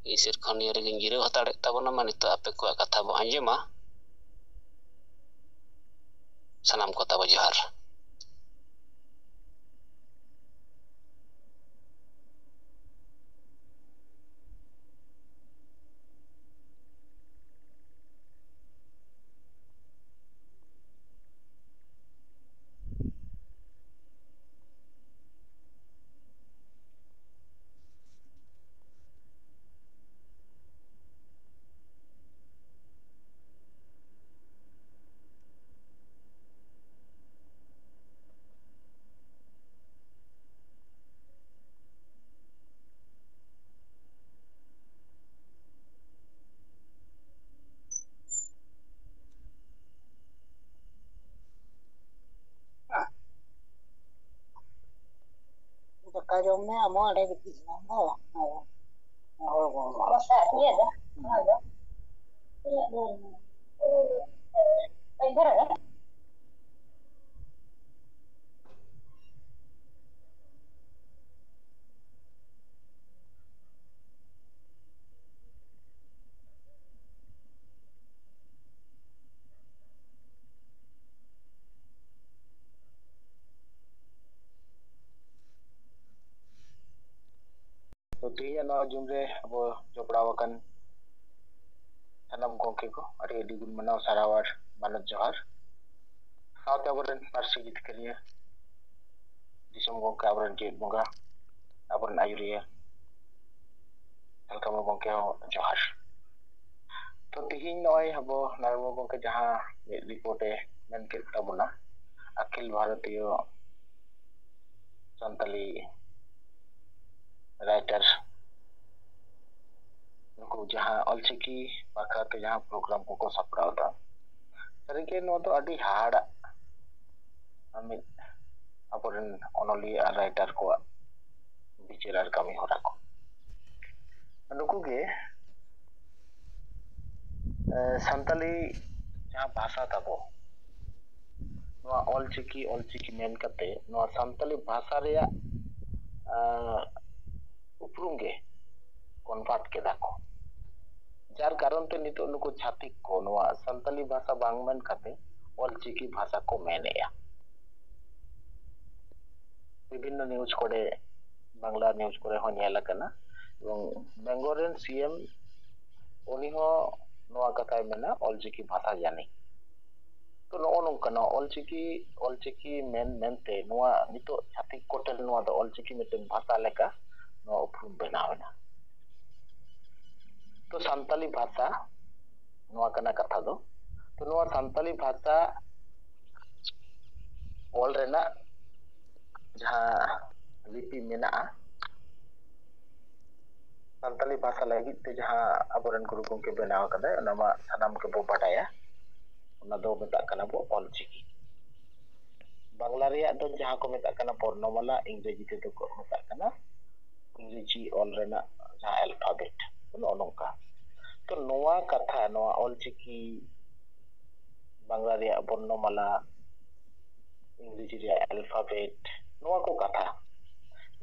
ᱤᱧ ᱥᱮᱫ ᱠᱷᱚᱱ ᱱᱤᱭᱟᱹ ᱨᱮᱜᱮᱧ ᱡᱤᱨᱟᱹᱣ ᱦᱟᱛᱟᱲᱮᱫ ᱛᱟᱵᱚᱱᱟ᱾ ᱢᱟ ᱱᱤᱛᱚᱜ ᱟᱯᱮ ᱠᱚᱣᱟᱜ ᱠᱟᱛᱷᱟ ᱵᱚ ᱟᱸᱡᱚᱢᱟ᱾ ᱥᱟᱱᱟᱢ ᱠᱚ ᱛᱟᱵᱚ ᱡᱚᱦᱟᱨ᱾ ᱫᱟᱠᱟ ᱡᱚᱢ ᱢᱮ, ᱟᱢ ᱦᱚᱸ ᱚᱸᱰᱮ ᱜᱤᱛᱤᱡ ᱢᱮ᱾ ᱦᱮᱸ᱾ ᱦᱳᱭ, ᱦᱳᱭ, ᱦᱳᱭ᱾ ᱛᱚ, ᱛᱮᱦᱮᱧᱟᱜ ᱱᱚᱣᱟ ᱡᱩᱢ ᱨᱮ ᱟᱵᱚ ᱡᱚᱯᱲᱟᱣ ᱟᱠᱟᱱ ᱥᱟᱱᱟᱢ ᱜᱚᱢᱠᱮ ᱠᱚ ᱟᱹᱰᱤ ᱟᱹᱰᱤ ᱜᱩᱱ ᱢᱟᱱᱟᱣ ᱥᱟᱨᱦᱟᱣ ᱟᱨ ᱢᱟᱱᱚᱛ ᱡᱚᱦᱟᱨ᱾ ᱥᱟᱶᱛᱮ ᱟᱵᱚᱨᱮᱱ ᱯᱟᱹᱨᱥᱤ ᱡᱤᱛᱠᱟᱹᱨᱤᱭᱟᱹ, ᱫᱤᱥᱚᱢ ᱜᱚᱢᱠᱮ, ᱟᱵᱚᱨᱮᱱ ᱡᱮᱜᱮᱛ ᱵᱚᱸᱜᱟ, ᱟᱵᱚᱨᱮᱱ ᱟᱹᱭᱩᱨᱤᱭᱟᱹ ᱡᱷᱟᱲᱠᱷᱚᱸᱰ ᱜᱚᱢᱠᱮ ᱦᱚᱸ ᱡᱚᱦᱟᱨ᱾ ᱛᱚ, ᱛᱤᱦᱤᱧ ᱱᱚᱜᱼᱚᱭ ᱟᱵᱚ ᱱᱟᱨᱟᱭᱚᱱ ᱜᱚᱢᱠᱮ ᱡᱟᱦᱟᱸ ᱢᱤᱫ ᱨᱤᱯᱳᱨᱴ ᱮ ᱢᱮᱱ ᱠᱮᱫ ᱛᱟᱵᱚᱱᱟ, ᱟᱹᱠᱷᱤᱞ ᱵᱷᱟᱨᱚᱛᱤᱭᱚ ᱥᱟᱱᱛᱟᱞᱤ ᱨᱟᱭᱴᱟᱨ, ᱱᱩᱠᱩ ᱡᱟᱦᱟᱸ ᱚᱞᱪᱤᱠᱤ ᱵᱟᱠᱷᱨᱟᱛᱮ ᱡᱟᱦᱟᱸ ᱯᱨᱳᱜᱨᱟᱢ ᱠᱚᱠᱚ ᱥᱟᱯᱲᱟᱣ ᱮᱫᱟ, ᱥᱟᱹᱨᱤᱜᱮ ᱱᱚᱣᱟ ᱫᱚ ᱟᱹᱰᱤ ᱦᱟᱦᱟᱲᱟᱜ ᱢᱤᱫ ᱟᱵᱚᱨᱮᱱ ᱚᱱᱚᱞᱤᱭᱟᱹ ᱟᱨ ᱨᱟᱭᱴᱟᱨ ᱠᱚᱣᱟᱜ ᱵᱤᱪᱟᱹᱨ ᱟᱨ ᱠᱟᱹᱢᱤ ᱦᱚᱨᱟ ᱠᱚ᱾ ᱱᱩᱠᱩ ᱜᱮ, ᱮ, ᱥᱟᱱᱛᱟᱞᱤ ᱡᱟᱦᱟᱸ ᱵᱷᱟᱥᱟ ᱛᱟᱵᱚ, ᱱᱚᱣᱟ ᱚᱞᱪᱤᱠᱤ ᱚᱞᱪᱤᱠᱤ ᱢᱮᱱ ᱠᱟᱛᱮ ᱱᱚᱣᱟ ᱥᱟᱱᱛᱟᱞᱤ ᱵᱷᱟᱥᱟ ᱨᱮᱭᱟᱜ ᱩᱯᱨᱩᱢ ᱜᱮ ᱠᱚᱱᱵᱷᱟᱨᱴ ᱠᱮᱫᱟ ᱠᱚ, ᱡᱟᱨ ᱠᱟᱨᱚᱱ ᱛᱮ ᱱᱤᱛᱚᱜ ᱱᱩᱠᱩ ᱪᱷᱟᱹᱛᱤᱠ ᱠᱚ ᱱᱚᱣᱟ ᱥᱟᱱᱛᱟᱞᱤ ᱵᱷᱟᱥᱟ ᱵᱟᱝ ᱢᱮᱱ ᱠᱟᱛᱮ ᱚᱞᱪᱤᱠᱤ ᱵᱷᱟᱥᱟ ᱠᱚ ᱢᱮᱱᱮᱫᱼᱟ᱾ ᱵᱤᱵᱷᱤᱱᱱᱚ ᱱᱤᱭᱩᱡᱽ ᱠᱚᱨᱮ, ᱵᱟᱝᱞᱟ ᱱᱤᱭᱩᱡᱽ ᱠᱚᱨᱮ ᱦᱚᱸ ᱧᱮᱞ ᱟᱠᱟᱱᱟ, ᱮᱵᱚᱝ ᱵᱮᱝᱜᱚᱞ ᱨᱮᱱ ᱥᱤ ᱮᱢ ᱩᱱᱤ ᱦᱚᱸ ᱱᱚᱣᱟ ᱠᱟᱛᱷᱟᱭ ᱢᱮᱱᱟ, ᱚᱞᱪᱤᱠᱤ ᱵᱷᱟᱥᱟ ᱡᱟᱹᱱᱤ᱾ ᱛᱚ ᱱᱚᱜᱼᱚ ᱱᱚᱝᱠᱟᱱᱟᱜ ᱚᱞᱪᱤᱠᱤ ᱚᱞᱪᱤᱠᱤ ᱢᱮᱱ ᱢᱮᱱᱛᱮ ᱱᱚᱣᱟ ᱱᱤᱛᱚᱜ ᱪᱷᱟᱹᱛᱤᱠ ᱠᱚᱴᱷᱮᱱ ᱱᱚᱣᱟ ᱫᱚ ᱚᱞᱪᱤᱠᱤ ᱢᱤᱫᱴᱮᱱ ᱵᱷᱟᱥᱟ ᱞᱮᱠᱟ ᱱᱚᱣᱟ ᱩᱯᱨᱩᱢ ᱵᱮᱱᱟᱣ ᱮᱱᱟ᱾ ᱛᱚ ᱥᱟᱱᱛᱟᱞᱤ ᱵᱷᱟᱥᱟ ᱱᱚᱣᱟ ᱠᱟᱱᱟ ᱠᱟᱛᱷᱟ ᱫᱚ᱾ ᱛᱚ ᱱᱚᱣᱟ ᱥᱟᱱᱛᱟᱞᱤ ᱵᱷᱟᱥᱟ ᱚᱞ ᱨᱮᱱᱟᱜ ᱡᱟᱦᱟᱸ ᱞᱤᱯᱤ ᱢᱮᱱᱟᱜᱼᱟ, ᱥᱟᱱᱛᱟᱞᱤ ᱵᱷᱟᱥᱟ ᱞᱟᱹᱜᱤᱫ ᱛᱮ ᱡᱟᱦᱟᱸ ᱟᱵᱚᱨᱮᱱ ᱜᱩᱨᱩ ᱜᱚᱢᱠᱮ ᱵᱮᱱᱟᱣ ᱟᱠᱟᱫᱟᱭ, ᱚᱱᱟ ᱢᱟ ᱥᱟᱱᱟᱢ ᱜᱮᱵᱚ ᱵᱟᱰᱟᱭᱟ᱾ ᱚᱱᱟ ᱫᱚ ᱢᱮᱛᱟᱜ ᱠᱟᱱᱟ ᱵᱚ ᱚᱞᱪᱤᱠᱤ᱾ ᱵᱟᱝᱞᱟ ᱨᱮᱭᱟᱜ ᱫᱚ ᱡᱟᱦᱟᱸ ᱠᱚ ᱢᱮᱛᱟᱜ ᱠᱟᱱᱟ ᱵᱚᱨᱱᱚᱢᱟᱞᱟ, ᱤᱝᱨᱮᱡᱤ ᱛᱮᱫᱚ ᱠᱚ ᱢᱮᱛᱟᱜ ᱠᱟᱱᱟ ᱤᱝᱨᱮᱡᱤ ᱚᱞ ᱨᱮᱱᱟᱜ ᱡᱟᱦᱟᱸ ᱟᱞᱯᱷᱟᱵᱮᱴ, ᱱᱚᱜᱼᱚ ᱱᱚᱝᱠᱟ᱾ ᱛᱚ ᱱᱚᱣᱟ ᱠᱟᱛᱷᱟ, ᱱᱚᱣᱟ ᱚᱞᱪᱤᱠᱤ, ᱵᱟᱝᱞᱟ ᱨᱮᱭᱟᱜ ᱵᱚᱨᱱᱚᱢᱟᱞᱟ, ᱤᱝᱨᱮᱡᱤ ᱨᱮᱭᱟᱜ ᱟᱞᱯᱷᱟᱵᱮᱴ, ᱱᱚᱣᱟ ᱠᱚ ᱠᱟᱛᱷᱟ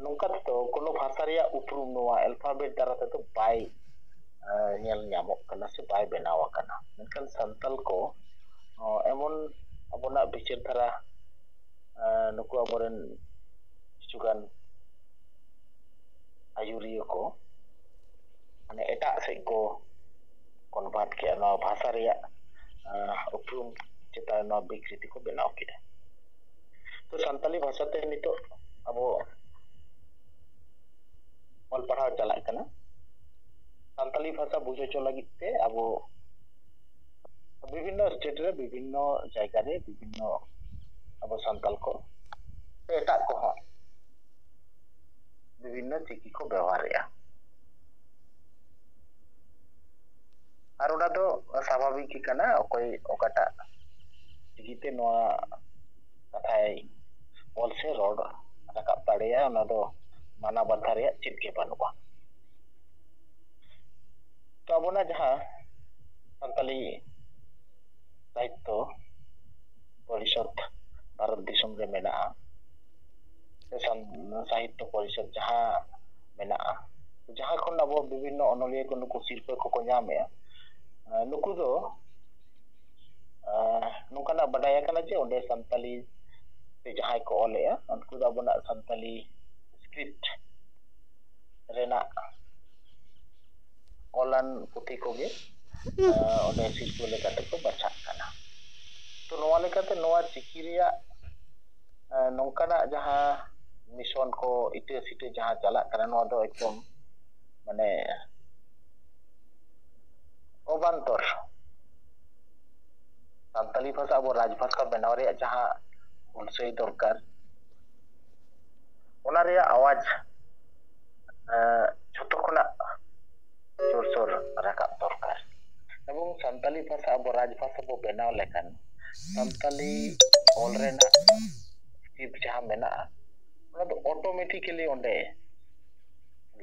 ᱱᱚᱝᱠᱟ ᱛᱮᱫᱚ ᱠᱳᱱᱳ ᱵᱷᱟᱥᱟ ᱨᱮᱭᱟᱜ ᱩᱯᱨᱩᱢ ᱱᱚᱣᱟ ᱟᱞᱯᱷᱟᱵᱮᱴ ᱫᱟᱨᱟ ᱛᱮᱫᱚ ᱵᱟᱭ ᱧᱮᱞ ᱧᱟᱢᱚᱜ ᱠᱟᱱᱟ ᱥᱮ ᱵᱟᱭ ᱵᱮᱱᱟᱣ ᱟᱠᱟᱱᱟ᱾ ᱢᱮᱱᱠᱷᱟᱱ ᱥᱟᱱᱛᱟᱞ ᱠᱚ ᱮᱢᱚᱱ ᱟᱵᱚᱱᱟᱜ ᱵᱤᱪᱟᱹᱨ ᱫᱷᱟᱨᱟ, ᱱᱩᱠᱩ ᱟᱵᱚᱨᱮᱱ ᱠᱤᱪᱷᱩᱜᱟᱱ ᱟᱹᱭᱩᱨᱤᱭᱟᱹ ᱠᱚ ᱢᱟᱱᱮ ᱮᱴᱟᱜ ᱥᱮᱫ ᱠᱚ ᱠᱚᱱᱵᱷᱟᱨᱴ ᱠᱮᱫᱼᱟ, ᱱᱚᱣᱟ ᱵᱷᱟᱥᱟ ᱨᱮᱭᱟᱜ ᱩᱯᱨᱩᱢ ᱪᱮᱛᱟᱱ ᱱᱚᱣᱟ ᱵᱤᱠᱨᱤᱛᱤ ᱠᱚ ᱵᱮᱱᱟᱣ ᱠᱮᱫᱟ᱾ ᱛᱚ ᱥᱟᱱᱛᱟᱞᱤ ᱵᱷᱟᱥᱟ ᱛᱮ ᱱᱤᱛᱚᱜ ᱟᱵᱚ ᱚᱞ ᱯᱟᱲᱦᱟᱣ ᱪᱟᱞᱟᱜ ᱠᱟᱱᱟ᱾ ᱥᱟᱱᱛᱟᱞᱤ ᱵᱷᱟᱥᱟ ᱵᱩᱡᱷᱟᱹᱣ ᱦᱚᱪᱚ ᱞᱟᱹᱜᱤᱫ ᱛᱮ ᱟᱵᱚ ᱵᱤᱵᱷᱤᱱᱱᱚ ᱥᱴᱮᱴ ᱨᱮ, ᱵᱤᱵᱷᱤᱱᱱᱚ ᱡᱟᱭᱜᱟ ᱨᱮ, ᱵᱤᱵᱷᱤᱱᱱᱚ ᱟᱵᱚ ᱥᱟᱱᱛᱟᱞ ᱠᱚ ᱥᱮ ᱮᱴᱟᱜ ᱠᱚᱦᱚᱸ ᱵᱤᱵᱷᱤᱱᱱᱚ ᱪᱤᱠᱤ ᱠᱚ ᱵᱮᱣᱦᱟᱨᱮᱫᱼᱟ᱾ ᱟᱨ ᱚᱱᱟ ᱫᱚ ᱥᱟᱵᱷᱟᱵᱤᱠ ᱜᱮ ᱠᱟᱱᱟ, ᱚᱠᱚᱭ ᱚᱠᱟᱴᱟᱜ ᱪᱤᱠᱤᱛᱮ ᱱᱚᱣᱟ ᱠᱟᱛᱷᱟᱭ ᱚᱞ ᱥᱮ ᱨᱚᱲ ᱨᱟᱠᱟᱵ ᱫᱟᱲᱮᱭᱟᱜᱼᱟ, ᱚᱱᱟ ᱫᱚ ᱢᱟᱱᱟ ᱵᱟᱫᱷᱟ ᱨᱮᱭᱟᱜ ᱪᱮᱫ ᱜᱮ ᱵᱟᱹᱱᱩᱜᱼᱟ᱾ ᱛᱚ ᱟᱵᱚᱱᱟᱜ ᱡᱟᱦᱟᱸ ᱥᱟᱱᱛᱟᱞᱤ ᱥᱟᱦᱤᱛᱛᱚ ᱯᱚᱨᱤᱥᱚᱫᱽ ᱵᱷᱟᱨᱚᱛ ᱫᱤᱥᱚᱢ ᱨᱮ ᱢᱮᱱᱟᱜᱼᱟ, ᱥᱮ ᱥᱟᱱ-, ᱥᱟᱦᱤᱛᱛᱚ ᱯᱚᱨᱤᱥᱚᱫᱽ ᱡᱟᱦᱟᱸ ᱢᱮᱱᱟᱜᱼᱟ, ᱡᱟᱦᱟᱸ ᱠᱷᱚᱱ ᱟᱵᱚ ᱵᱤᱵᱷᱤᱱᱱᱚ ᱚᱱᱚᱞᱤᱭᱟᱹ ᱠᱚ ᱱᱩᱠᱩ ᱥᱤᱨᱯᱟᱹ ᱠᱚᱠᱚ ᱧᱟᱢᱮᱜᱼᱟ, ᱱᱩᱠᱩ ᱫᱚ ᱱᱚᱝᱠᱟᱱᱟᱜ ᱵᱟᱰᱟᱭ ᱟᱠᱟᱱᱟ ᱡᱮ ᱚᱸᱰᱮ ᱥᱟᱱᱛᱟᱞᱤ ᱛᱮ ᱡᱟᱦᱟᱸᱭ ᱠᱚ ᱚᱞᱮᱜᱼᱟ, ᱩᱱᱠᱩ ᱫᱚ ᱟᱵᱚᱱᱟᱜ ᱥᱟᱱᱛᱟᱞᱤ ᱥᱠᱨᱤᱯᱴ ᱨᱮᱱᱟᱜ ᱚᱞᱟᱱ ᱯᱩᱛᱷᱤ ᱠᱚᱜᱮ ᱚᱸᱰᱮ ᱥᱤᱨᱯᱟᱹ ᱞᱮᱠᱟᱛᱮ ᱠᱚ ᱵᱟᱪᱷᱟᱜ ᱠᱟᱱᱟ᱾ ᱛᱚ, ᱱᱚᱣᱟ ᱞᱮᱠᱟᱛᱮ ᱱᱚᱣᱟ ᱪᱤᱠᱤ ᱨᱮᱭᱟᱜ ᱱᱚᱝᱠᱟᱱᱟᱜ ᱡᱟᱦᱟᱸ ᱢᱤᱥᱚᱱ ᱠᱚ ᱤᱴᱟᱹ ᱥᱤᱴᱟᱹ ᱡᱟᱦᱟᱸ ᱪᱟᱞᱟᱜ ᱠᱟᱱᱟ, ᱱᱚᱣᱟ ᱫᱚ ᱮᱠᱫᱚᱢ ᱢᱟᱱᱮ ᱚᱵᱟᱱᱛᱚᱨ᱾ ᱥᱟᱱᱛᱟᱞᱤ ᱵᱷᱟᱥᱟ ᱟᱵᱚ ᱨᱟᱡᱽ ᱵᱷᱟᱥᱟ ᱵᱮᱱᱟᱣ ᱨᱮᱭᱟᱜ ᱡᱟᱦᱟᱸ ᱦᱩᱞᱥᱟᱹᱭ ᱫᱚᱨᱠᱟᱨ, ᱚᱱᱟ ᱨᱮᱭᱟᱜ ᱟᱣᱟᱡᱽ ᱡᱷᱚᱛᱚ ᱠᱷᱚᱱᱟᱜ ᱡᱳᱨᱥᱳᱨ ᱨᱟᱠᱟᱵ ᱫᱚᱨᱠᱟᱨ᱾ ᱮᱵᱚᱝ ᱥᱟᱱᱛᱟᱞᱤ ᱵᱷᱟᱥᱟ ᱟᱵᱚ ᱨᱟᱡᱽ ᱵᱷᱟᱥᱟ ᱵᱚ ᱵᱮᱱᱟᱣ ᱞᱮᱠᱷᱟᱱ, ᱥᱟᱱᱛᱟᱞᱤ ᱚᱞ ᱨᱮᱱᱟᱜ ᱥᱠᱨᱤᱯᱴ ᱡᱟᱦᱟᱸ ᱢᱮᱱᱟᱜᱼᱟ, ᱚᱱᱟ ᱫᱚ ᱚᱴᱳᱢᱮᱴᱤᱠᱮᱞᱤ ᱚᱸᱰᱮ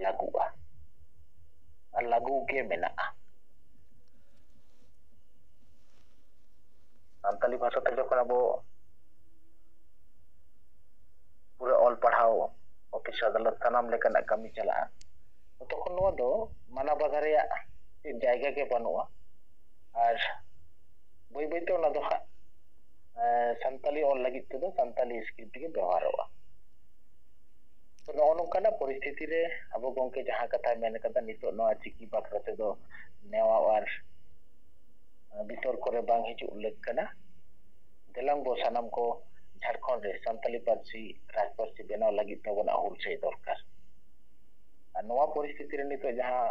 ᱞᱟᱹᱜᱩᱜᱼᱟ ᱟᱨ ᱞᱟᱹᱜᱩ ᱜᱮ ᱢᱮᱱᱟᱜᱼᱟ᱾ ᱥᱟᱱᱛᱟᱞᱤ ᱵᱷᱟᱥᱟ ᱛᱮ ᱡᱚᱠᱷᱚᱱ ᱟᱵᱚ ᱯᱩᱨᱟᱹ ᱚᱞ ᱯᱟᱲᱦᱟᱣ, ᱚᱯᱷᱤᱥ ᱟᱫᱟᱞᱚᱛ, ᱥᱟᱱᱟᱢ ᱞᱮᱠᱟᱱᱟᱜ ᱠᱟᱹᱢᱤ ᱪᱟᱞᱟᱜᱼᱟ, ᱛᱚᱠᱷᱚᱱ ᱱᱚᱣᱟ ᱫᱚ ᱢᱟᱱᱟ ᱵᱟᱫᱷᱟ ᱨᱮᱭᱟᱜ ᱪᱮᱫ ᱡᱟᱭᱜᱟ ᱜᱮ ᱵᱟᱹᱱᱩᱜᱼᱟ᱾ ᱟᱨ ᱵᱟᱹᱭ ᱵᱟᱹᱭᱛᱮ ᱚᱱᱟ ᱫᱚ ᱦᱟᱸᱜ ᱥᱟᱱᱛᱟᱞᱤ ᱚᱞ ᱞᱟᱹᱜᱤᱫ ᱛᱮᱫᱚ ᱥᱟᱱᱛᱟᱞᱤ ᱥᱠᱨᱤᱯᱴ ᱜᱮ ᱵᱮᱣᱦᱟᱨᱚᱜᱼᱟ᱾ ᱛᱚ, ᱱᱚᱜᱼᱚ ᱱᱚᱝᱠᱟᱱᱟᱜ ᱯᱚᱨᱤᱥᱛᱷᱤᱛᱤ ᱨᱮ ᱟᱵᱚ ᱜᱚᱢᱠᱮ ᱡᱟᱦᱟᱸ ᱠᱟᱛᱷᱟᱭ ᱢᱮᱱ ᱠᱟᱫᱟ, ᱱᱤᱛᱚᱜ ᱱᱚᱣᱟ ᱪᱤᱠᱤ ᱵᱟᱠᱷᱨᱟ ᱛᱮᱫᱚ ᱱᱮᱣᱟ ᱟᱨ ᱵᱤᱛᱚᱨᱠᱚ ᱨᱮ ᱵᱟᱝ ᱦᱤᱡᱩᱜ ᱞᱮᱠ ᱠᱟᱱᱟ᱾ ᱫᱮᱞᱟᱝ ᱵᱚ ᱥᱟᱱᱟᱢ ᱠᱚ ᱡᱷᱟᱲᱠᱷᱚᱸᱰ ᱨᱮ ᱥᱟᱱᱛᱟᱞᱤ ᱯᱟᱹᱨᱥᱤ ᱨᱟᱡᱽ ᱯᱟᱹᱨᱥᱤ ᱵᱮᱱᱟᱣ ᱞᱟᱹᱜᱤᱫ ᱛᱟᱵᱚᱱᱟᱜ ᱦᱩᱞᱥᱟᱹᱭ ᱫᱚᱨᱠᱟᱨ᱾ ᱟᱨ ᱱᱚᱣᱟ ᱯᱚᱨᱤᱥᱛᱷᱤᱛᱤ ᱨᱮ ᱱᱤᱛᱚᱜ ᱡᱟᱦᱟᱸ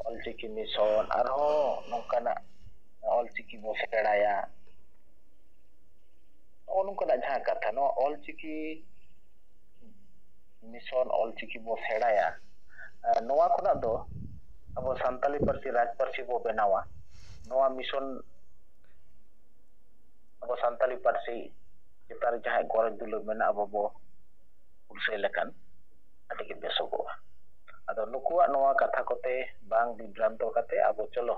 ᱚᱞᱪᱤᱠᱤ ᱢᱤᱥᱚᱱ, ᱟᱨᱦᱚᱸ ᱱᱚᱝᱠᱟᱱᱟᱜ ᱚᱞᱪᱤᱠᱤ ᱵᱚ ᱥᱮᱬᱟᱭᱟ, ᱱᱚᱜᱼᱚ ᱱᱚᱝᱠᱟᱱᱟᱜ ᱡᱟᱦᱟᱸ ᱠᱟᱛᱷᱟ, ᱱᱚᱣᱟ ᱚᱞᱪᱤᱠᱤ ᱢᱤᱥᱚᱱ, ᱚᱞᱪᱤᱠᱤ ᱵᱚ ᱥᱮᱬᱟᱭᱟ, ᱱᱚᱣᱟ ᱠᱷᱚᱱᱟᱜ ᱫᱚ ᱟᱵᱚ ᱥᱟᱱᱛᱟᱞᱤ ᱯᱟᱹᱨᱥᱤ ᱨᱟᱡᱽ ᱯᱟᱹᱨᱥᱤ ᱵᱚ ᱵᱮᱱᱟᱣᱟ, ᱱᱚᱣᱟ ᱢᱤᱥᱚᱱ ᱟᱵᱚ ᱥᱟᱱᱛᱟᱞᱤ ᱯᱟᱹᱨᱥᱤ ᱪᱮᱛᱟᱱ ᱨᱮ ᱡᱟᱦᱟᱸᱭ ᱜᱚᱨᱚᱡᱽ ᱫᱩᱞᱟᱹᱲ ᱢᱮᱱᱟᱜᱼᱟ, ᱟᱵᱚ ᱵᱚ ᱦᱩᱞᱥᱟᱹᱭ ᱞᱮᱠᱷᱟᱱ ᱟᱹᱰᱤ ᱜᱮ ᱵᱮᱥᱚᱜᱚᱜᱼᱟ᱾ ᱟᱫᱚ ᱱᱩᱠᱩᱣᱟᱜ ᱱᱚᱣᱟ ᱠᱟᱛᱷᱟ ᱠᱚᱛᱮ ᱵᱟᱝ ᱵᱤᱵᱷᱨᱟᱱᱛᱚ ᱠᱟᱛᱮ ᱟᱵᱚ ᱪᱚᱞᱚ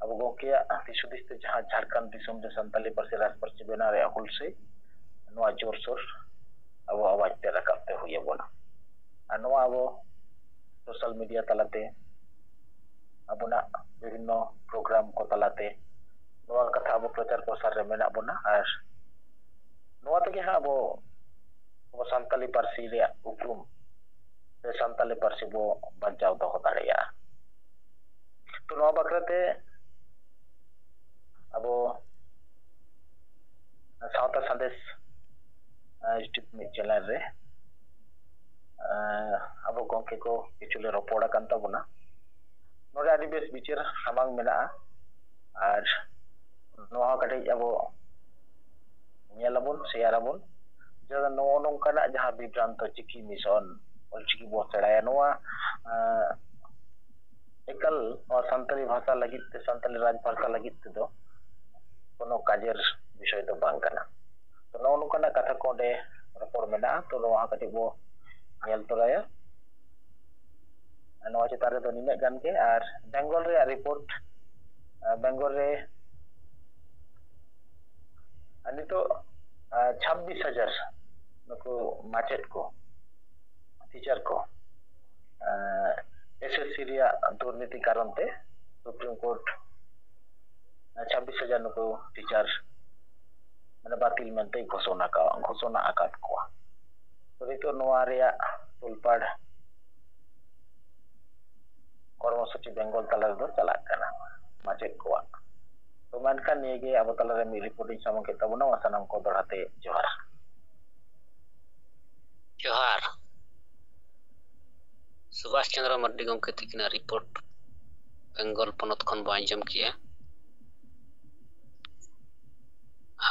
ᱟᱵᱚ ᱜᱚᱢᱠᱮᱭᱟᱜ ᱫᱤᱥ ᱦᱩᱫᱤᱥ ᱛᱮ ᱡᱟᱦᱟᱸ ᱡᱷᱟᱲᱠᱷᱚᱸᱰ ᱫᱤᱥᱚᱢ ᱨᱮ ᱥᱟᱱᱛᱟᱞᱤ ᱯᱟᱹᱨᱥᱤ ᱨᱟᱡᱽ ᱯᱟᱹᱨᱥᱤ ᱵᱮᱱᱟᱣ ᱨᱮᱭᱟᱜ ᱦᱩᱞᱥᱟᱹᱭ, ᱱᱚᱣᱟ ᱡᱳᱨᱥᱳᱨ ᱟᱵᱚ ᱟᱣᱟᱡᱽ ᱛᱮ ᱨᱟᱠᱟᱵ ᱛᱮ ᱦᱩᱭ ᱟᱵᱚᱱᱟ᱾ ᱟᱨ ᱱᱚᱣᱟ ᱟᱵᱚ ᱥᱳᱥᱟᱞ ᱢᱤᱰᱤᱭᱟ ᱛᱟᱞᱟᱛᱮ, ᱟᱵᱚᱱᱟᱜ ᱵᱤᱵᱷᱤᱱᱱᱚ ᱯᱨᱳᱜᱨᱟᱢ ᱠᱚ ᱛᱟᱞᱟᱛᱮ ᱱᱚᱣᱟ ᱠᱟᱛᱷᱟ ᱟᱵᱚ ᱯᱨᱚᱪᱟᱨ ᱯᱨᱚᱥᱟᱨ ᱨᱮ ᱢᱮᱱᱟᱜ ᱵᱚᱱᱟ᱾ ᱟᱨ ᱱᱚᱣᱟ ᱛᱮᱜᱮ ᱦᱟᱸᱜ ᱟᱵᱚ, ᱟᱵᱚ ᱥᱟᱱᱛᱟᱞᱤ ᱯᱟᱹᱨᱥᱤ ᱨᱮᱭᱟᱜ ᱩᱯᱨᱩᱢ ᱥᱮ ᱥᱟᱱᱛᱟᱞᱤ ᱯᱟᱹᱨᱥᱤ ᱵᱚ ᱵᱟᱧᱪᱟᱣ ᱫᱚᱦᱚ ᱫᱟᱲᱮᱭᱟᱜᱼᱟ᱾ ᱛᱚ, ᱱᱚᱣᱟ ᱵᱟᱠᱷᱨᱟᱛᱮ ᱟᱵᱚ ᱥᱟᱶᱛᱟ ᱥᱟᱸᱫᱮᱥ, ᱟᱸ, YouTube ᱢᱤᱫ ᱪᱮᱱᱮᱞ ᱨᱮ, ᱟᱸ, ᱟᱵᱚ ᱜᱚᱢᱠᱮ ᱠᱚ ᱠᱤᱪᱷᱩ ᱞᱮ ᱨᱚᱯᱚᱲ ᱟᱠᱟᱱ ᱛᱟᱵᱚᱱᱟ᱾ ᱱᱚᱰᱮ ᱟᱹᱰᱤ ᱵᱮᱥ ᱵᱤᱪᱟᱹᱨ ᱥᱟᱢᱟᱝ ᱢᱮᱱᱟᱜᱼᱟ, ᱟᱨ ᱱᱚᱣᱟ ᱦᱚᱸ ᱠᱟᱹᱴᱤᱡ ᱟᱵᱚ ᱧᱮᱞ ᱟᱵᱚᱱ, ᱥᱮᱭᱟᱨ ᱟᱵᱚᱱ, ᱡᱮ ᱱᱚᱜᱼᱚ ᱱᱚᱝᱠᱟᱱᱟᱜ ᱡᱟᱦᱟᱸ ᱵᱤᱵᱷᱨᱟᱱᱛᱚ ᱪᱤᱠᱤ ᱢᱤᱥᱚᱱ, ᱚᱞᱪᱤᱠᱤ ᱵᱚ ᱥᱮᱬᱟᱭᱟ, ᱱᱚᱣᱟ, ᱟᱸ, ᱮᱠᱟᱞ ᱱᱚᱣᱟ ᱥᱟᱱᱛᱟᱲᱤ ᱵᱷᱟᱥᱟ ᱞᱟᱹᱜᱤᱫ ᱛᱮ, ᱥᱟᱱᱛᱟᱲᱤ ᱨᱟᱡᱽ ᱵᱷᱟᱥᱟ ᱞᱟᱹᱜᱤᱫ ᱛᱮᱫᱚ ᱠᱳᱱᱳ ᱠᱟᱡᱮᱨ ᱵᱤᱥᱚᱭ ᱫᱚ ᱵᱟᱝ ᱠᱟᱱᱟ᱾ ᱛᱚ, ᱱᱚᱜᱼᱚ ᱱᱚᱝᱠᱟᱱᱟᱜ ᱠᱟᱛᱷᱟ ᱠᱚ ᱚᱸᱰᱮ ᱨᱚᱯᱚᱲ ᱢᱮᱱᱟᱜᱼᱟ᱾ ᱛᱚ, ᱱᱚᱣᱟ ᱦᱚᱸ ᱠᱟᱹᱴᱤᱡ ᱵᱚ ᱧᱮᱞ ᱛᱚᱨᱟᱭᱟ᱾ ᱱᱚᱣᱟ ᱪᱮᱛᱟᱱ ᱨᱮᱫᱚ ᱱᱤᱱᱟᱹᱜ ᱜᱟᱱ ᱜᱮ᱾ ᱟᱨ ᱵᱮᱝᱜᱚᱞ ᱨᱮᱭᱟᱜ ᱨᱤᱯᱳᱨᱴ, ᱟᱨ ᱵᱮᱝᱜᱚᱞ ᱨᱮ ᱟᱨ ᱱᱤᱛᱚᱜ, ᱟᱨ ᱪᱷᱟᱵᱵᱤᱥ ᱦᱟᱡᱟᱨ ᱱᱩᱠᱩ ᱢᱟᱪᱮᱫ ᱠᱚ, ᱴᱤᱪᱟᱨ ᱠᱚ, ᱟᱨ ᱮᱥ ᱮᱥ ᱥᱤ ᱨᱮᱭᱟᱜ ᱫᱩᱨᱱᱤᱛᱤ ᱠᱟᱨᱚᱱ ᱛᱮ ᱥᱩᱯᱨᱤᱢ ᱠᱳᱨᱴ ᱪᱷᱟᱵᱵᱤᱥ ᱦᱟᱡᱟᱨ ᱱᱩᱠᱩ ᱴᱤᱪᱟᱨ ᱢᱟᱱᱮ ᱵᱟᱹᱛᱤᱞ ᱢᱮᱱᱛᱮ ᱜᱷᱳᱥᱚᱱᱟ ᱠᱟᱣ-, ᱜᱷᱳᱥᱚᱱᱟ ᱟᱠᱟᱫ ᱠᱚᱣᱟ᱾ ᱛᱚ, ᱱᱤᱛᱚᱜ ᱱᱚᱣᱟ ᱨᱮᱭᱟᱜ ᱛᱩᱞᱯᱟᱲ ᱠᱚᱨᱢᱚᱥᱩᱪᱤ ᱵᱮᱝᱜᱚᱞ ᱛᱟᱞᱟ ᱨᱮᱫᱚ ᱪᱟᱞᱟᱜ ᱠᱟᱱᱟ ᱢᱟᱪᱮᱫ ᱠᱚᱣᱟᱜ᱾ ᱛᱚ, ᱢᱮᱱᱠᱷᱟᱱ ᱱᱤᱭᱟᱹ ᱜᱮ ᱟᱵᱚ ᱛᱟᱞᱟᱨᱮ ᱢᱤᱫ ᱨᱤᱯᱳᱨᱴ ᱤᱧ ᱥᱟᱢᱟᱝ ᱠᱮᱫ ᱛᱟᱵᱚᱱᱟ᱾ ᱥᱟᱱᱟᱢ ᱠᱚ ᱫᱚᱦᱲᱟ ᱛᱮ ᱡᱚᱦᱟᱨ᱾ ᱡᱚᱦᱟᱨ᱾ ᱥᱩᱵᱷᱟᱥ ᱪᱚᱸᱫᱽᱨᱚ ᱢᱟᱨᱰᱤ ᱜᱚᱢᱠᱮ ᱛᱤᱠᱤᱱᱟᱜ ᱨᱤᱯᱳᱨᱴ ᱵᱮᱝᱜᱚᱞ ᱯᱚᱱᱚᱛ ᱠᱷᱚᱱ ᱵᱚ ᱟᱸᱡᱚᱢ ᱠᱮᱜᱼᱟ᱾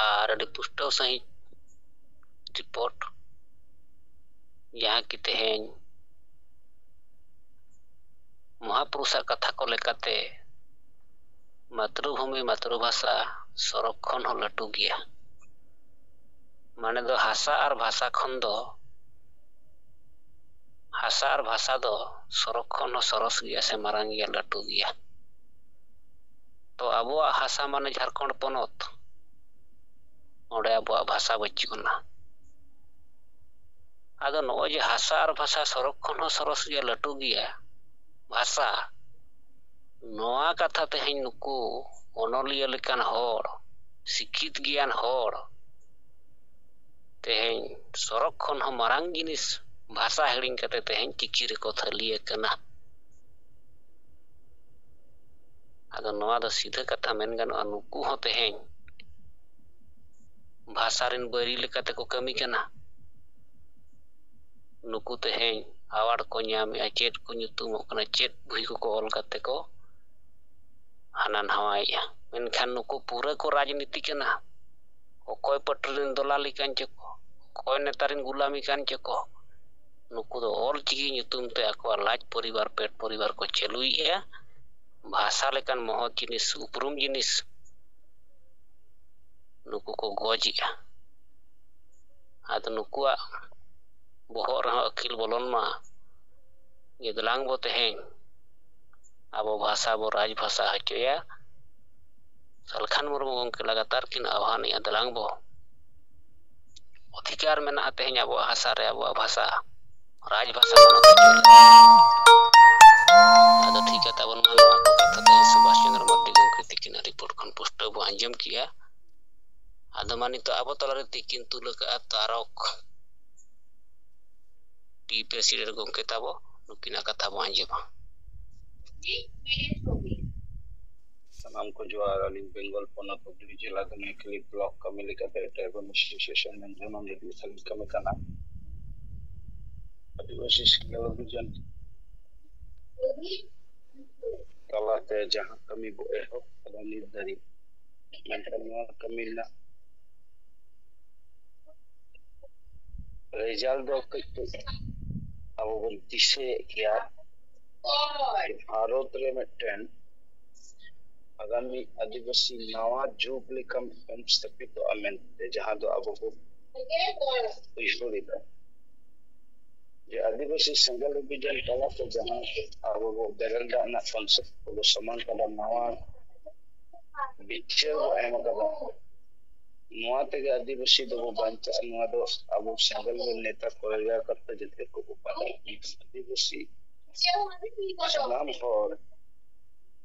ᱟᱨ ᱟᱹᱰᱤ ᱯᱩᱥᱴᱟᱹᱣ ᱥᱟᱺᱦᱤᱡ ᱨᱤᱯᱳᱨᱴ, ᱡᱟᱦᱟᱸ ᱠᱤ ᱛᱮᱦᱮᱧ ᱢᱚᱦᱟᱯᱩᱨᱩᱥᱟᱜ ᱠᱟᱛᱷᱟ ᱠᱚ ᱞᱮᱠᱟᱛᱮ ᱢᱟᱛᱨᱩᱵᱷᱩᱢᱤ ᱢᱟᱛᱨᱩᱵᱷᱟᱥᱟ ᱥᱚᱨᱚᱜ ᱠᱷᱚᱱ ᱦᱚᱸ ᱞᱟᱹᱴᱩ ᱜᱮᱭᱟ᱾ ᱢᱟᱱᱮ ᱫᱚ ᱦᱟᱥᱟ ᱟᱨ ᱵᱷᱟᱥᱟ ᱠᱷᱚᱱ ᱫᱚ, ᱦᱟᱥᱟ ᱟᱨ ᱵᱷᱟᱥᱟ ᱫᱚ ᱥᱚᱨᱚᱜ ᱠᱷᱚᱱ ᱦᱚᱸ ᱥᱚᱨᱚᱥ ᱜᱮᱭᱟ ᱥᱮ ᱢᱟᱨᱟᱝ ᱜᱮᱭᱟ, ᱞᱟᱹᱴᱩ ᱜᱮᱭᱟ᱾ ᱛᱚ ᱟᱵᱚᱣᱟᱜ ᱦᱟᱥᱟ ᱢᱟᱱᱮ ᱡᱷᱟᱲᱠᱷᱚᱸᱰ ᱯᱚᱱᱚᱛ, ᱚᱸᱰᱮ ᱟᱵᱚᱣᱟᱜ ᱵᱷᱟᱥᱟ ᱵᱟᱹᱪᱩᱜ ᱟᱱᱟ᱾ ᱟᱫᱚ ᱱᱚᱜᱼᱚᱭ ᱡᱮ ᱦᱟᱥᱟ ᱟᱨ ᱵᱷᱟᱥᱟ ᱥᱚᱨᱚᱠ ᱠᱷᱚᱱ ᱦᱚᱸ ᱥᱚᱨᱚᱥ ᱜᱮᱭᱟ, ᱞᱟᱹᱴᱩ ᱜᱮᱭᱟ ᱵᱷᱟᱥᱟ, ᱱᱚᱣᱟ ᱠᱟᱛᱷᱟ ᱛᱮᱦᱮᱧ ᱱᱩᱠᱩ ᱚᱱᱚᱞᱤᱭᱟᱹ ᱞᱮᱠᱟᱱ ᱦᱚᱲ, ᱥᱤᱠᱠᱷᱤᱛ ᱜᱮᱭᱟᱱ ᱦᱚᱲ ᱛᱮᱦᱮᱧ ᱥᱚᱨᱚᱠ ᱠᱷᱚᱱ ᱦᱚᱸ ᱢᱟᱨᱟᱝ ᱡᱤᱱᱤᱥ ᱵᱷᱟᱥᱟ ᱦᱤᱲᱤᱧ ᱠᱟᱛᱮ ᱛᱮᱦᱮᱧ ᱪᱤᱠᱤ ᱨᱮᱠᱚ ᱛᱷᱟᱹᱞᱤ ᱟᱠᱟᱱᱟ᱾ ᱟᱫᱚ ᱱᱚᱣᱟ ᱫᱚ ᱥᱤᱫᱷᱟᱹ ᱠᱟᱛᱷᱟ ᱢᱮᱱ ᱜᱟᱱᱚᱜᱼᱟ, ᱱᱩᱠᱩ ᱦᱚᱸ ᱛᱮᱦᱮᱧ ᱵᱷᱟᱥᱟ ᱨᱮᱱ ᱵᱟᱹᱭᱨᱤ ᱞᱮᱠᱟᱛᱮ ᱠᱚ ᱠᱟᱹᱢᱤ ᱠᱟᱱᱟ᱾ ᱱᱩᱠᱩ ᱛᱮᱦᱮᱧ ᱟᱣᱟᱨᱰ ᱠᱚ ᱧᱟᱢᱮᱜᱼᱟ, ᱪᱮᱫ ᱠᱚ ᱧᱩᱛᱩᱢᱚᱜ ᱠᱟᱱᱟ, ᱪᱮᱫ ᱵᱳᱭ ᱠᱚᱠᱚ ᱚᱞ ᱠᱟᱛᱮ ᱠᱚ ᱦᱟᱱᱟ ᱱᱟᱣᱟᱭᱮᱜᱼᱟ᱾ ᱢᱮᱱᱠᱷᱟᱱ ᱱᱩᱠᱩ ᱯᱩᱨᱟᱹ ᱠᱚ ᱨᱟᱡᱽᱱᱤᱛᱤ ᱠᱟᱱᱟ᱾ ᱚᱠᱚᱭ ᱯᱟᱹᱴᱤ ᱨᱮᱱ ᱫᱚᱞᱟᱞᱤ ᱠᱟᱱ ᱪᱚ ᱠᱚ, ᱚᱠᱚᱭ ᱱᱮᱛᱟ ᱨᱮᱱ ᱜᱩᱞᱟᱢᱤ ᱠᱟᱱ ᱪᱚ ᱠᱚ, ᱱᱩᱠᱩ ᱫᱚ ᱚᱞ ᱪᱤᱠᱤ ᱧᱩᱛᱩᱢ ᱛᱮ ᱟᱠᱚᱣᱟᱜ ᱞᱟᱡ ᱯᱚᱨᱤᱵᱟᱨ, ᱯᱮᱴ ᱯᱚᱨᱤᱵᱟᱨ ᱠᱚ ᱪᱟᱹᱞᱩᱭᱮᱜᱼᱟ᱾ ᱵᱷᱟᱥᱟ ᱞᱮᱠᱟᱱ ᱢᱚᱦᱚᱛ ᱡᱤᱱᱤᱥ, ᱩᱯᱨᱩᱢ ᱡᱤᱱᱤᱥ ᱱᱩᱠᱩ ᱠᱚ ᱜᱚᱡᱮᱜᱼᱟ᱾ ᱟᱫᱚ ᱱᱩᱠᱩᱣᱟᱜ ᱵᱚᱦᱚᱜ ᱨᱮᱦᱚᱸ ᱟᱹᱠᱤᱞ ᱵᱚᱞᱚᱱ ᱢᱟ, ᱡᱮ ᱫᱮᱞᱟᱝ ᱵᱚ ᱛᱮᱦᱮᱧ ᱟᱵᱚ ᱵᱷᱟᱥᱟ ᱵᱚ ᱨᱟᱡᱽ ᱵᱷᱟᱥᱟ ᱦᱚᱪᱚᱭᱟ᱾ ᱥᱟᱞᱠᱷᱟᱱ ᱢᱩᱨᱢᱩ ᱜᱚᱢᱠᱮ ᱞᱟᱜᱟᱛᱟᱨ ᱠᱤᱱ ᱟᱦᱣᱟᱱᱮᱜᱼᱟ, ᱫᱮᱞᱟᱝ ᱵᱚ ᱚᱫᱷᱤᱠᱟᱨ ᱢᱮᱱᱟᱜᱼᱟ ᱛᱮᱦᱮᱧ ᱟᱵᱚᱣᱟᱜ ᱦᱟᱥᱟ ᱨᱮ, ᱟᱵᱚᱣᱟᱜ ᱵᱷᱟᱥᱟ ᱨᱟᱡᱽ ᱵᱷᱟᱥᱟ ᱵᱚᱱ ᱦᱚᱪᱚᱭᱟ᱾ ᱟᱫᱚ ᱴᱷᱤᱠ ᱜᱮᱭᱟ, ᱛᱟᱵᱚᱱ ᱢᱟ ᱱᱚᱣᱟ ᱠᱚ ᱠᱟᱛᱷᱟ ᱛᱮᱦᱮᱧ ᱥᱩᱵᱷᱟᱥ ᱪᱚᱸᱫᱽᱨᱚ ᱢᱟᱨᱰᱤ ᱜᱚᱢᱠᱮ ᱛᱤᱠᱤᱱᱟᱜ ᱨᱤᱯᱳᱨᱴ ᱠᱷᱚᱱ ᱯᱩᱥᱴᱟᱹᱣ ᱵᱚᱱ ᱟᱸᱡᱚᱢ ᱠᱮᱜᱼᱟ᱾ ᱟᱫᱚ ᱢᱟ ᱱᱤᱛᱚᱜ ᱟᱵᱚ ᱛᱟᱞᱟᱨᱮ ᱛᱤᱠᱤᱱ ᱛᱩᱞ ᱟᱠᱟᱫᱼᱟ ᱛᱟᱨᱚᱠ ᱴᱤ ᱯᱨᱮᱥᱤᱰᱮᱱᱴ ᱜᱚᱢᱠᱮ ᱛᱟᱵᱚ, ᱱᱩᱠᱤᱱᱟᱜ ᱠᱟᱛᱷᱟ ᱵᱚᱱ ᱟᱸᱡᱚᱢᱟ᱾ ᱥᱟᱱᱟᱢ ᱠᱚ ᱡᱚᱦᱟᱨ᱾ ᱟᱹᱞᱤᱧ ᱵᱮᱝᱜᱚᱞ ᱯᱚᱱᱚᱛ ᱦᱩᱜᱽᱞᱤ ᱡᱮᱞᱟ ᱫᱚ ᱱᱚᱭᱠᱷᱟᱞᱤ ᱵᱞᱚᱠ ᱠᱟᱹᱢᱤ ᱞᱮᱠᱟᱛᱮ ᱴᱨᱟᱭᱵᱟᱞ ᱮᱥᱳᱥᱤᱭᱮᱥᱚᱱ ᱢᱮᱱ ᱡᱚᱱᱚᱢ ᱞᱟᱹᱜᱤᱫ ᱥᱟᱹᱢᱤᱞ ᱠᱟᱹᱢᱤ ᱠᱟᱱᱟ᱾ ᱟᱹᱫᱤᱵᱟᱹᱥᱤ ᱥᱮᱸᱜᱮᱞ ᱚᱵᱷᱤᱡᱟᱱ ᱛᱟᱞᱟᱛᱮ ᱡᱟᱦᱟᱸ ᱠᱟᱹᱢᱤ ᱵᱚ ᱮᱦᱚᱵ ᱠᱟᱫᱟ ᱱᱤᱛ ᱫᱷᱟᱹᱨᱤᱡ, ᱢᱮᱱᱠᱷᱟᱱ ᱱᱚᱣᱟ ᱠᱟᱹᱢᱤ ᱨᱮᱱᱟᱜ ᱨᱮᱡᱟᱞᱴ ᱫᱚ ᱠᱟᱹᱡ ᱠᱟᱹᱡ ᱟᱵᱚ ᱵᱚᱱ ᱫᱤᱥᱟᱹᱭᱮᱫ ᱜᱮᱭᱟ᱾ ᱵᱷᱟᱨᱚᱛ ᱨᱮ ᱢᱤᱫᱴᱮᱱ ᱟᱜᱟᱢᱤ ᱟᱹᱫᱤᱵᱟᱹᱥᱤ ᱱᱟᱣᱟ ᱡᱩᱜᱽ ᱞᱮᱠᱟ ᱢᱤᱫᱴᱮᱱ ᱥᱛᱷᱟᱯᱤᱛᱚᱜᱼᱟ ᱢᱮᱱᱛᱮ, ᱡᱟᱦᱟᱸ ᱫᱚ ᱟᱵᱚ ᱵᱚ ᱩᱭᱦᱟᱹᱨ ᱮᱫᱟ᱾ ᱡᱮ ᱟᱹᱫᱤᱵᱟᱹᱥᱤ ᱥᱮᱸᱜᱮᱞ ᱚᱵᱷᱤᱡᱟᱱ ᱛᱟᱞᱟᱛᱮ ᱡᱟᱦᱟᱸ ᱟᱵᱚ ᱵᱚ ᱵᱮᱨᱮᱞ ᱫᱟᱜ ᱨᱮᱱᱟᱜ ᱠᱚᱱᱥᱮᱯᱴ ᱠᱚᱵᱚ ᱥᱚᱢᱟᱱ ᱠᱟᱫᱟ, ᱱᱟᱣᱟ ᱵᱤᱪᱟᱹᱨ ᱵᱚ ᱮᱢ ᱟᱠᱟᱫᱟ, ᱱᱚᱣᱟ ᱛᱮᱜᱮ ᱟᱹᱫᱤᱵᱟᱹᱥᱤ ᱫᱚᱵᱚ ᱵᱟᱧᱪᱟᱜᱼᱟ᱾ ᱱᱚᱣᱟ ᱫᱚ ᱟᱵᱚ ᱥᱮᱸᱜᱮᱞ ᱨᱮ ᱱᱮᱛᱟ ᱠᱚᱭᱞᱟ ᱠᱟᱛᱮ ᱡᱚᱛᱚ ᱠᱚ ᱯᱟᱞᱟᱣ᱾ ᱟᱹᱫᱤᱵᱟᱹᱥᱤ ᱥᱟᱱᱟᱢ ᱦᱚᱲ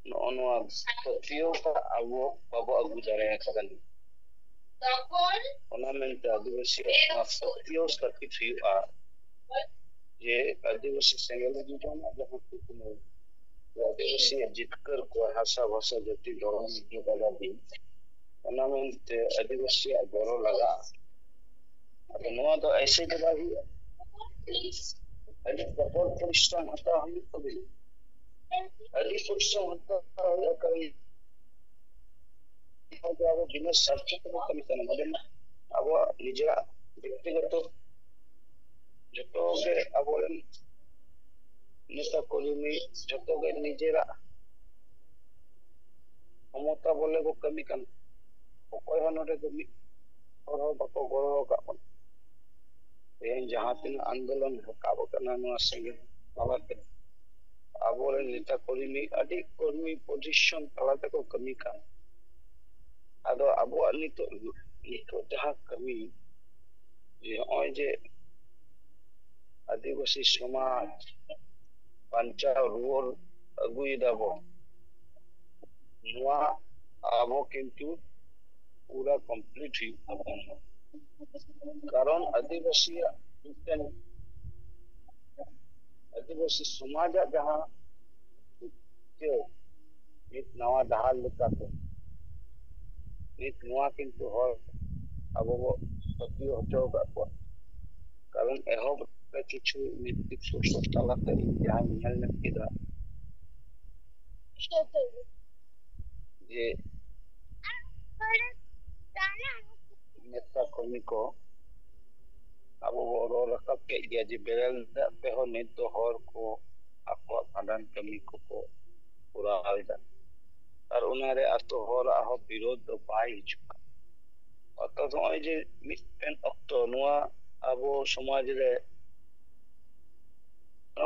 ᱱᱚᱜᱼᱚ ᱱᱚᱣᱟ ᱯᱟᱹᱛᱭᱟᱹᱣ ᱟᱵᱚ ᱵᱟᱵᱚ ᱟᱹᱜᱩ ᱫᱟᱲᱮ ᱟᱠᱟᱫᱟ᱾ ᱚᱱᱟ ᱢᱮᱱᱛᱮ ᱟᱹᱫᱤᱵᱟᱹᱥᱤᱭᱟᱜ ᱱᱚᱣᱟ ᱯᱟᱹᱛᱭᱟᱹᱣ ᱥᱛᱷᱟᱯᱤᱛ ᱦᱩᱭᱩᱜᱼᱟ ᱡᱮ ᱟᱹᱫᱤᱵᱟᱹᱥᱤ ᱥᱮᱸᱜᱮᱞ ᱨᱮ ᱡᱩᱫᱤ ᱟᱢᱟᱜ ᱡᱟᱦᱟᱸ ᱠᱩᱠᱢᱩ, ᱟᱹᱫᱤᱵᱟᱹᱥᱤᱭᱟᱜ ᱡᱤᱛᱠᱟᱹᱨ ᱠᱚᱣᱟ, ᱦᱟᱥᱟ ᱵᱷᱟᱥᱟ ᱡᱟᱹᱛᱤ ᱫᱷᱚᱨᱚᱢ ᱢᱚᱨᱡᱟᱫᱟ ᱫᱤᱱ, ᱚᱱᱟ ᱢᱮᱱᱛᱮ ᱟᱹᱫᱤᱵᱟᱹᱥᱤᱭᱟᱜ ᱜᱚᱲᱚ ᱞᱟᱜᱟᱜᱼᱟ᱾ ᱟᱫᱚ ᱱᱚᱣᱟ ᱫᱚ ᱮᱭᱥᱮ ᱫᱚ ᱵᱟᱭ ᱦᱩᱭᱩᱜᱼᱟ, ᱟᱹᱰᱤ ᱠᱚᱴᱚᱨ ᱯᱚᱨᱤᱥᱨᱚᱢ ᱦᱟᱛᱟᱣ ᱦᱩᱭᱩᱜ ᱛᱟᱵᱤᱱᱟ, ᱟᱹᱰᱤ ᱯᱚᱨᱤᱥᱨᱚᱢ ᱦᱟᱛᱟᱣ ᱦᱩᱭᱩᱜᱼᱟ᱾ ᱠᱟᱨᱚᱱ ᱟᱵᱚ ᱵᱤᱱᱟᱹ ᱥᱟᱨᱛᱷᱚᱠ ᱛᱮᱵᱚ ᱠᱟᱹᱢᱤ ᱠᱟᱱᱟ᱾ ᱱᱚᱰᱮ ᱢᱟ ᱟᱵᱚᱣᱟᱜ ᱱᱤᱡᱮᱨᱟᱜ ᱵᱮᱠᱛᱤᱜᱚᱛᱚ ᱡᱚᱛᱚ ᱜᱮ ᱟᱵᱚᱨᱮᱱ ᱱᱮᱛᱟ ᱠᱚᱨᱢᱤ ᱡᱚᱛᱚ ᱜᱮ ᱱᱤᱡᱮᱨᱟᱜ ᱠᱷᱚᱢᱚᱛᱟ ᱵᱚᱞᱮ ᱠᱚ ᱠᱟᱹᱢᱤ ᱠᱟᱱᱟ᱾ ᱚᱠᱚᱭ ᱦᱚᱸ ᱱᱚᱰᱮ ᱫᱚ ᱢᱤᱫ ᱦᱚᱲ ᱦᱚᱸ ᱵᱟᱠᱚ ᱜᱚᱲᱚ ᱟᱠᱟᱫ ᱵᱚᱱᱟ᱾ ᱛᱮᱦᱮᱧ ᱡᱟᱦᱟᱸ ᱛᱤᱱᱟᱹᱜ ᱟᱱᱫᱳᱞᱚᱱ ᱨᱟᱠᱟᱵ ᱟᱠᱟᱱᱟ ᱱᱚᱣᱟ ᱥᱮᱸᱜᱮᱞ ᱛᱟᱞᱟᱛᱮ, ᱟᱵᱚᱨᱮᱱ ᱱᱮᱛᱟ ᱠᱚᱨᱢᱤ ᱟᱹᱰᱤ ᱠᱚᱨᱢᱤ ᱯᱚᱨᱤᱥᱨᱚᱢ ᱛᱟᱞᱟ ᱛᱮᱠᱚ ᱠᱟᱹᱢᱤ ᱠᱟᱱ᱾ ᱟᱫᱚ ᱟᱵᱚᱣᱟᱜ ᱱᱤᱛᱚᱜ, ᱱᱤᱛᱚᱜ ᱡᱟᱦᱟᱸ ᱠᱟᱹᱢᱤ, ᱡᱮ ᱱᱚᱜᱼᱚᱭ ᱡᱮ ᱟᱹᱫᱤᱵᱟᱹᱥᱤ ᱥᱚᱢᱟᱡᱽ ᱵᱟᱧᱪᱟᱣ ᱨᱩᱣᱟᱹᱲ ᱟᱹᱜᱩᱭᱮᱫᱟ ᱵᱚᱱ, ᱱᱚᱣᱟ ᱟᱵᱚ ᱠᱤᱱᱛᱩ ᱯᱩᱨᱟ ᱠᱚᱢᱯᱞᱤᱴ ᱦᱩᱭᱩᱜ ᱛᱟᱵᱚᱱᱟ᱾ ᱠᱟᱨᱚᱱ ᱟᱹᱫᱤᱵᱟᱹᱥᱤᱭᱟᱜ ᱢᱤᱫᱴᱮᱱ, ᱟᱹᱫᱤᱵᱟᱹᱥᱤ ᱥᱚᱢᱟᱡᱟᱜ ᱡᱟᱦᱟᱸ ᱤᱪᱪᱷᱟᱹ, ᱢᱤᱫ ᱱᱟᱣᱟ ᱰᱟᱦᱟᱨ ᱞᱮᱠᱟᱛᱮ ᱱᱤᱛ ᱱᱚᱣᱟ ᱠᱤᱱᱛᱩ ᱦᱚᱲ ᱟᱵᱚ ᱵᱚ ᱯᱟᱹᱛᱭᱟᱹᱣ ᱦᱚᱪᱚ ᱟᱠᱟᱫ ᱠᱚᱣᱟ᱾ ᱠᱟᱨᱚᱱ ᱮᱦᱚᱵ ᱨᱮ ᱠᱤᱪᱷᱩ ᱱᱮᱛᱨᱤᱛᱵ ᱛᱟᱞᱟᱛᱮ ᱤᱧ ᱡᱟᱦᱟᱸᱧ ᱧᱮᱞ ᱧᱟᱢ ᱠᱮᱫᱟ ᱡᱮ ᱱᱮᱛᱟ ᱠᱚᱨᱢᱤ ᱠᱚ ᱟᱵᱚ ᱵᱚ ᱨᱚᱲ ᱨᱟᱠᱟᱵ ᱠᱮᱫ ᱜᱮᱭᱟ ᱡᱮ ᱵᱮᱨᱮᱞ ᱫᱟᱜ ᱛᱮᱦᱚᱸ ᱱᱤᱛ ᱫᱚ ᱦᱚᱲ ᱠᱚ ᱟᱠᱚᱣᱟᱜ ᱵᱷᱟᱸᱰᱟᱱ ᱠᱟᱹᱢᱤ ᱠᱚᱠᱚ ᱠᱚᱨᱟᱣ ᱮᱫᱟ᱾ ᱟᱨ ᱚᱱᱟᱨᱮ ᱟᱛᱳ ᱦᱚᱲᱟᱜ ᱦᱚᱸ ᱵᱤᱨᱳᱫᱷ ᱫᱚ ᱵᱟᱭ ᱦᱤᱡᱩᱜ ᱠᱟᱱᱟ᱾ ᱚᱨᱛᱷᱟᱛ ᱱᱚᱜᱼᱚᱭ ᱡᱮ ᱢᱤᱫᱴᱮᱱ ᱚᱠᱛᱚ ᱱᱚᱣᱟ ᱟᱵᱚ ᱥᱚᱢᱟᱡᱽ ᱨᱮ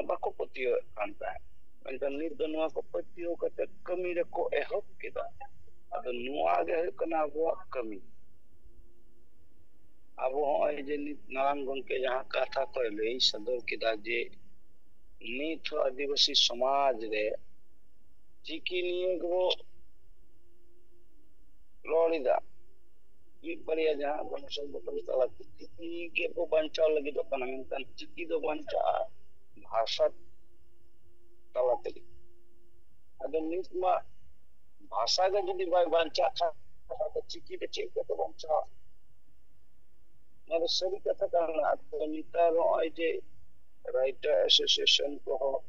ᱵᱟᱠᱚ ᱯᱟᱹᱛᱭᱟᱹᱣᱮᱫ ᱠᱟᱱ ᱛᱟᱦᱮᱸᱫ, ᱢᱮᱱᱠᱷᱟᱱ ᱱᱤᱛ ᱫᱚ ᱱᱚᱣᱟ ᱠᱚ ᱯᱟᱹᱛᱭᱟᱹᱣ ᱠᱟᱛᱮ ᱠᱟᱹᱢᱤ ᱨᱮᱠᱚ ᱮᱦᱚᱵ ᱠᱮᱫᱟ᱾ ᱟᱫᱚ ᱱᱚᱣᱟ ᱜᱮ ᱦᱩᱭᱩᱜ ᱠᱟᱱᱟ ᱟᱵᱚᱣᱟᱜ ᱠᱟᱹᱢᱤ᱾ ᱟᱵᱚ ᱦᱚᱸᱜᱼᱚᱭ ᱡᱮ ᱱᱤᱛ ᱢᱟᱨᱟᱝ ᱜᱚᱢᱠᱮ ᱡᱟᱦᱟᱸ ᱠᱟᱛᱷᱟ ᱠᱚᱭ ᱞᱟᱹᱭ ᱥᱚᱫᱚᱨ ᱠᱮᱫᱟ ᱡᱮ ᱱᱤᱛ ᱦᱚᱸ ᱟᱹᱫᱤᱵᱟᱹᱥᱤ ᱥᱚᱢᱟᱡᱽ ᱨᱮ ᱪᱤᱠᱤ ᱱᱤᱭᱮ ᱜᱮᱵᱚ ᱨᱚᱲ ᱮᱫᱟ᱾ ᱢᱤᱫ ᱵᱟᱨᱭᱟ ᱡᱟᱦᱟᱸ ᱜᱚᱱᱚ ᱥᱚᱝᱜᱚᱴᱷᱚᱱ ᱛᱟᱞᱟᱛᱮ ᱪᱤᱠᱤ ᱜᱮᱵᱚ ᱵᱟᱧᱪᱟᱣ ᱞᱟᱹᱜᱤᱫᱚᱜ ᱠᱟᱱᱟ, ᱢᱮᱱᱠᱷᱟᱱ ᱪᱤᱠᱤ ᱫᱚ ᱵᱟᱧᱪᱟᱜᱼᱟ ᱵᱷᱟᱥᱟ ᱛᱟᱞᱟ ᱛᱮᱜᱮ᱾ ᱟᱫᱚ ᱱᱤᱛ ᱢᱟ ᱵᱷᱟᱥᱟ ᱜᱮ ᱡᱩᱫᱤ ᱵᱟᱭ ᱵᱟᱧᱪᱟᱜ ᱠᱷᱟᱱ, ᱟᱫᱚ ᱪᱤᱠᱤ ᱫᱚ ᱪᱮᱫ ᱞᱮᱠᱟᱛᱮ ᱵᱟᱧᱪᱟᱜᱼᱟ? ᱱᱚᱣᱟ ᱫᱚ ᱥᱟᱹᱨᱤ ᱠᱟᱛᱷᱟ ᱠᱟᱱᱟ᱾ ᱟᱫᱚ ᱱᱮᱛᱟᱨ ᱱᱚᱜᱼᱚᱭ ᱡᱮ ᱨᱟᱭᱴᱟᱨ ᱮᱥᱳᱥᱤᱭᱮᱥᱚᱱ ᱠᱚᱦᱚᱸ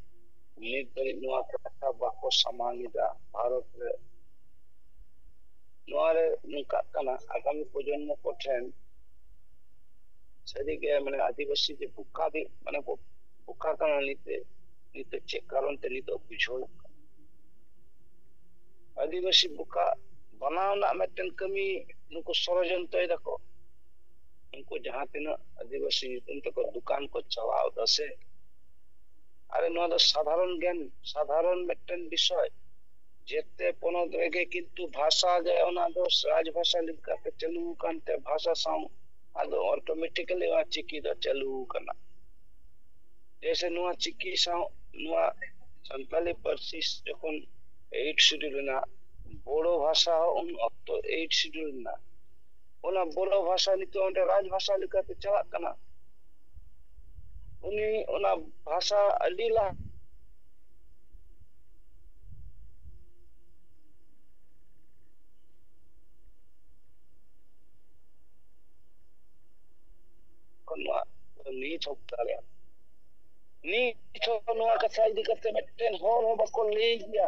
ᱱᱤᱛ ᱫᱷᱟᱹᱨᱤᱡ ᱱᱚᱣᱟ ᱠᱟᱛᱷᱟ ᱵᱟᱠᱚ ᱥᱟᱢᱟᱝ ᱮᱫᱟ ᱵᱷᱟᱨᱚᱛ ᱨᱮ᱾ ᱱᱚᱣᱟ ᱨᱮ ᱱᱚᱝᱠᱟᱜ ᱠᱟᱱᱟ, ᱟᱜᱟᱢᱤ ᱯᱨᱚᱡᱚᱱᱢᱚ ᱠᱚᱴᱷᱮᱱ ᱥᱟᱹᱨᱤᱜᱮ ᱢᱟᱱᱮ ᱟᱹᱫᱤᱵᱟᱹᱥᱤ ᱡᱮ ᱵᱚᱠᱟ ᱫᱤ-, ᱢᱟᱱᱮ ᱵᱚ-, ᱵᱚᱠᱟ ᱠᱟᱱᱟ ᱱᱤᱛᱚᱜ, ᱱᱤᱛᱚᱜ ᱪᱮᱫ ᱠᱟᱨᱚᱱ ᱛᱮ ᱱᱤᱛᱚᱜ ᱵᱩᱡᱷᱟᱹᱣ ᱠᱟᱱᱟ? ᱟᱹᱫᱤᱵᱟᱹᱥᱤ ᱵᱚᱠᱟ ᱵᱟᱱᱟᱣ ᱨᱮᱱᱟᱜ ᱢᱤᱫᱴᱮᱱ ᱠᱟᱹᱢᱤ ᱱᱩᱠᱩ ᱥᱚᱲᱚᱡᱚᱱᱛᱨᱚᱭ ᱫᱟᱠᱚ᱾ ᱩᱱᱠᱩ ᱡᱟᱦᱟᱸ ᱛᱤᱱᱟᱹᱜ ᱟᱹᱫᱤᱵᱟᱹᱥᱤ ᱧᱩᱛᱩᱢ ᱛᱮᱠᱚ ᱫᱚᱠᱟᱱ ᱠᱚ ᱪᱟᱞᱟᱣ ᱮᱫᱟ ᱥᱮ, ᱟᱨ ᱱᱚᱣᱟ ᱫᱚ ᱥᱟᱫᱷᱟᱨᱚᱱ ᱜᱮᱭᱟᱱ, ᱥᱟᱫᱷᱟᱨᱚᱱ ᱢᱤᱫᱴᱮᱱ ᱵᱤᱥᱚᱭ᱾ ᱡᱮᱛᱮ ᱯᱚᱱᱚᱛ ᱨᱮᱜᱮ ᱠᱤᱱᱛᱩ ᱵᱷᱟᱥᱟ ᱜᱮ ᱚᱱᱟ ᱫᱚ ᱨᱟᱡᱽ ᱵᱷᱟᱥᱟ ᱞᱮᱠᱟᱛᱮ ᱪᱟᱹᱞᱩ ᱟᱠᱟᱱ ᱛᱮ ᱵᱷᱟᱥᱟ ᱥᱟᱶ ᱟᱫᱚ ᱚᱴᱳᱢᱮᱴᱤᱠᱟᱞᱤ ᱚᱱᱟ ᱪᱤᱠᱤ ᱫᱚ ᱪᱟᱹᱞᱩ ᱟᱠᱟᱱᱟ᱾ ᱡᱮᱭᱥᱮ ᱱᱚᱣᱟ ᱪᱤᱠᱤ ᱥᱟᱶ ᱱᱚᱣᱟ ᱥᱟᱱᱛᱟᱞᱤ ᱯᱟᱹᱨᱥᱤ ᱡᱚᱠᱷᱚᱱ ᱮᱭᱤᱴ ᱥᱤᱰᱩᱞ ᱨᱮᱱᱟᱜ ᱵᱳᱰᱳ ᱵᱷᱟᱥᱟ ᱦᱚᱸ ᱩᱱ ᱚᱠᱛᱚ ᱮᱭᱤᱴ ᱥᱤᱰᱩᱞ ᱨᱮᱱᱟᱜ, ᱚᱱᱟ ᱵᱳᱰᱳ ᱵᱷᱟᱥᱟ ᱱᱤᱛᱚᱜ ᱚᱸᱰᱮ ᱨᱟᱡᱽ ᱵᱷᱟᱥᱟ ᱞᱮᱠᱟᱛᱮ ᱪᱟᱞᱟᱜ ᱠᱟᱱᱟ᱾ ᱩᱱᱤ ᱚᱱᱟ ᱵᱷᱟᱥᱟ ᱟᱹᱰᱤ ᱞᱟᱦᱟ ᱠᱷᱚᱱ ᱱᱚᱣᱟ ᱱᱤᱛ ᱦᱚᱸ ᱫᱟᱲᱮᱭᱟᱜᱼᱟ᱾ ᱱᱤᱛ ᱦᱚᱸ ᱱᱚᱣᱟ ᱠᱟᱛᱷᱟ ᱤᱫᱤ ᱠᱟᱛᱮ ᱢᱤᱫᱴᱮᱱ ᱦᱚᱲ ᱦᱚᱸ ᱵᱟᱠᱚ ᱞᱟᱹᱭ ᱜᱮᱭᱟ᱾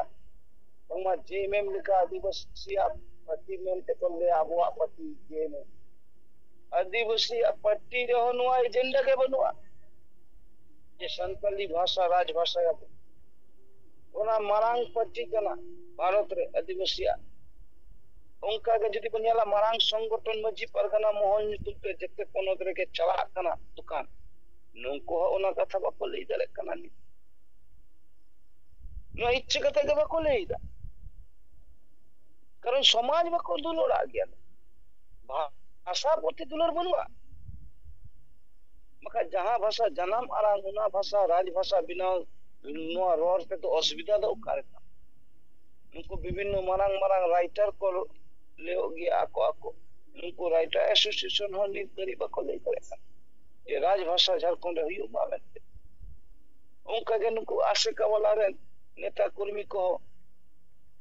ᱵᱟᱝᱢᱟ ᱡᱮ ᱮᱢ ᱮᱢ ᱞᱮᱠᱟ ᱟᱹᱫᱤᱵᱟᱹᱥᱤᱭᱟᱜ ᱯᱟᱹᱨᱴᱤ ᱢᱮᱱᱛᱮ ᱠᱚ ᱞᱟᱹᱭᱟ ᱟᱵᱚᱣᱟᱜ ᱯᱟᱹᱨᱴᱤ ᱡᱮ ᱮᱢ ᱮᱢ᱾ ᱟᱹᱫᱤᱵᱟᱹᱥᱤᱭᱟᱜ ᱯᱟᱹᱨᱴᱤ ᱨᱮᱦᱚᱸ ᱱᱚᱣᱟ ᱮᱡᱮᱱᱰᱟ ᱜᱮ ᱵᱟᱹᱱᱩᱜᱼᱟ ᱡᱮ ᱥᱟᱱᱛᱟᱞᱤ ᱵᱷᱟᱥᱟ ᱨᱟᱡᱽ ᱵᱷᱟᱥᱟ ᱭᱟᱵᱚ᱾ ᱚᱱᱟ ᱢᱟᱨᱟᱝ ᱯᱟᱹᱨᱴᱤ ᱠᱟᱱᱟ ᱵᱷᱟᱨᱚᱛ ᱨᱮ ᱟᱹᱫᱤᱵᱟᱹᱥᱤᱭᱟᱜ᱾ ᱚᱱᱠᱟ ᱜᱮ ᱡᱩᱫᱤ ᱵᱚᱱ ᱧᱮᱞᱟ, ᱢᱟᱨᱟᱝ ᱥᱚᱝᱜᱚᱴᱷᱚᱱ ᱢᱟᱹᱡᱷᱤ ᱯᱟᱨᱜᱟᱱᱟ ᱢᱚᱦᱚᱞ ᱧᱩᱛᱩᱢ ᱛᱮ ᱡᱮᱛᱮ ᱯᱚᱱᱚᱛ ᱨᱮᱜᱮ ᱪᱟᱞᱟᱜ ᱠᱟᱱᱟ ᱫᱚᱠᱟᱱ, ᱱᱩᱠᱩ ᱦᱚᱸ ᱚᱱᱟ ᱠᱟᱛᱷᱟ ᱵᱟᱠᱚ ᱞᱟᱹᱭ ᱫᱟᱲᱮᱭᱟᱜ ᱠᱟᱱᱟ᱾ ᱱᱤᱛ ᱱᱚᱣᱟ ᱤᱪᱪᱷᱟᱹ ᱠᱟᱛᱮ ᱜᱮ ᱵᱟᱠᱚ ᱞᱟᱹᱭ ᱮᱫᱟ᱾ ᱠᱟᱨᱚᱱ ᱥᱚᱢᱟᱡᱽ ᱵᱟᱠᱚ ᱫᱩᱞᱟᱹᱲᱟᱜ ᱜᱮᱭᱟ᱾ ᱵᱷᱟᱥᱟ ᱯᱨᱚᱛᱤ ᱫᱩᱞᱟᱹᱲ ᱵᱟᱹᱱᱩᱜᱼᱟ᱾ ᱵᱟᱠᱷᱟᱡ ᱡᱟᱦᱟᱸ ᱵᱷᱟᱥᱟ ᱡᱟᱱᱟᱢ ᱟᱲᱟᱝ, ᱚᱱᱟ ᱵᱷᱟᱥᱟ ᱨᱟᱡᱽ ᱵᱷᱟᱥᱟ ᱵᱮᱱᱟᱣ, ᱱᱚᱣᱟ ᱨᱚᱲ ᱛᱮᱫᱚ ᱚᱥᱩᱵᱤᱫᱷᱟ ᱫᱚ ᱚᱠᱟᱨᱮ ᱠᱟᱱᱟ? ᱱᱩᱠᱩ ᱵᱤᱵᱷᱤᱱᱱᱚ ᱢᱟᱨᱟᱝ ᱢᱟᱨᱟᱝ ᱨᱟᱭᱴᱟᱨ ᱠᱚ ᱞᱟᱹᱭᱚᱜ ᱜᱮᱭᱟ ᱟᱠᱚ ᱟᱠᱚ᱾ ᱱᱩᱠᱩ ᱨᱟᱭᱴᱟᱨ ᱮᱥᱳᱥᱤᱭᱮᱥᱚᱱ ᱦᱚᱸ ᱱᱤᱛ ᱫᱷᱟᱹᱨᱤᱡ ᱵᱟᱠᱚ ᱞᱟᱹᱭ ᱫᱟᱲᱮᱭᱟᱜ ᱠᱟᱱᱟ ᱡᱮ ᱨᱟᱡᱽ ᱵᱷᱟᱥᱟ ᱡᱷᱟᱲᱠᱷᱚᱸᱰ ᱨᱮ ᱦᱩᱭᱩᱜ ᱢᱟ ᱢᱮᱱᱛᱮ᱾ ᱚᱱᱠᱟᱜᱮ ᱱᱩᱠᱩ ᱟᱥᱮᱠᱟ ᱵᱟᱞᱟ ᱨᱮᱱ ᱱᱮᱛᱟ ᱠᱚᱨᱢᱤ ᱠᱚᱦᱚᱸ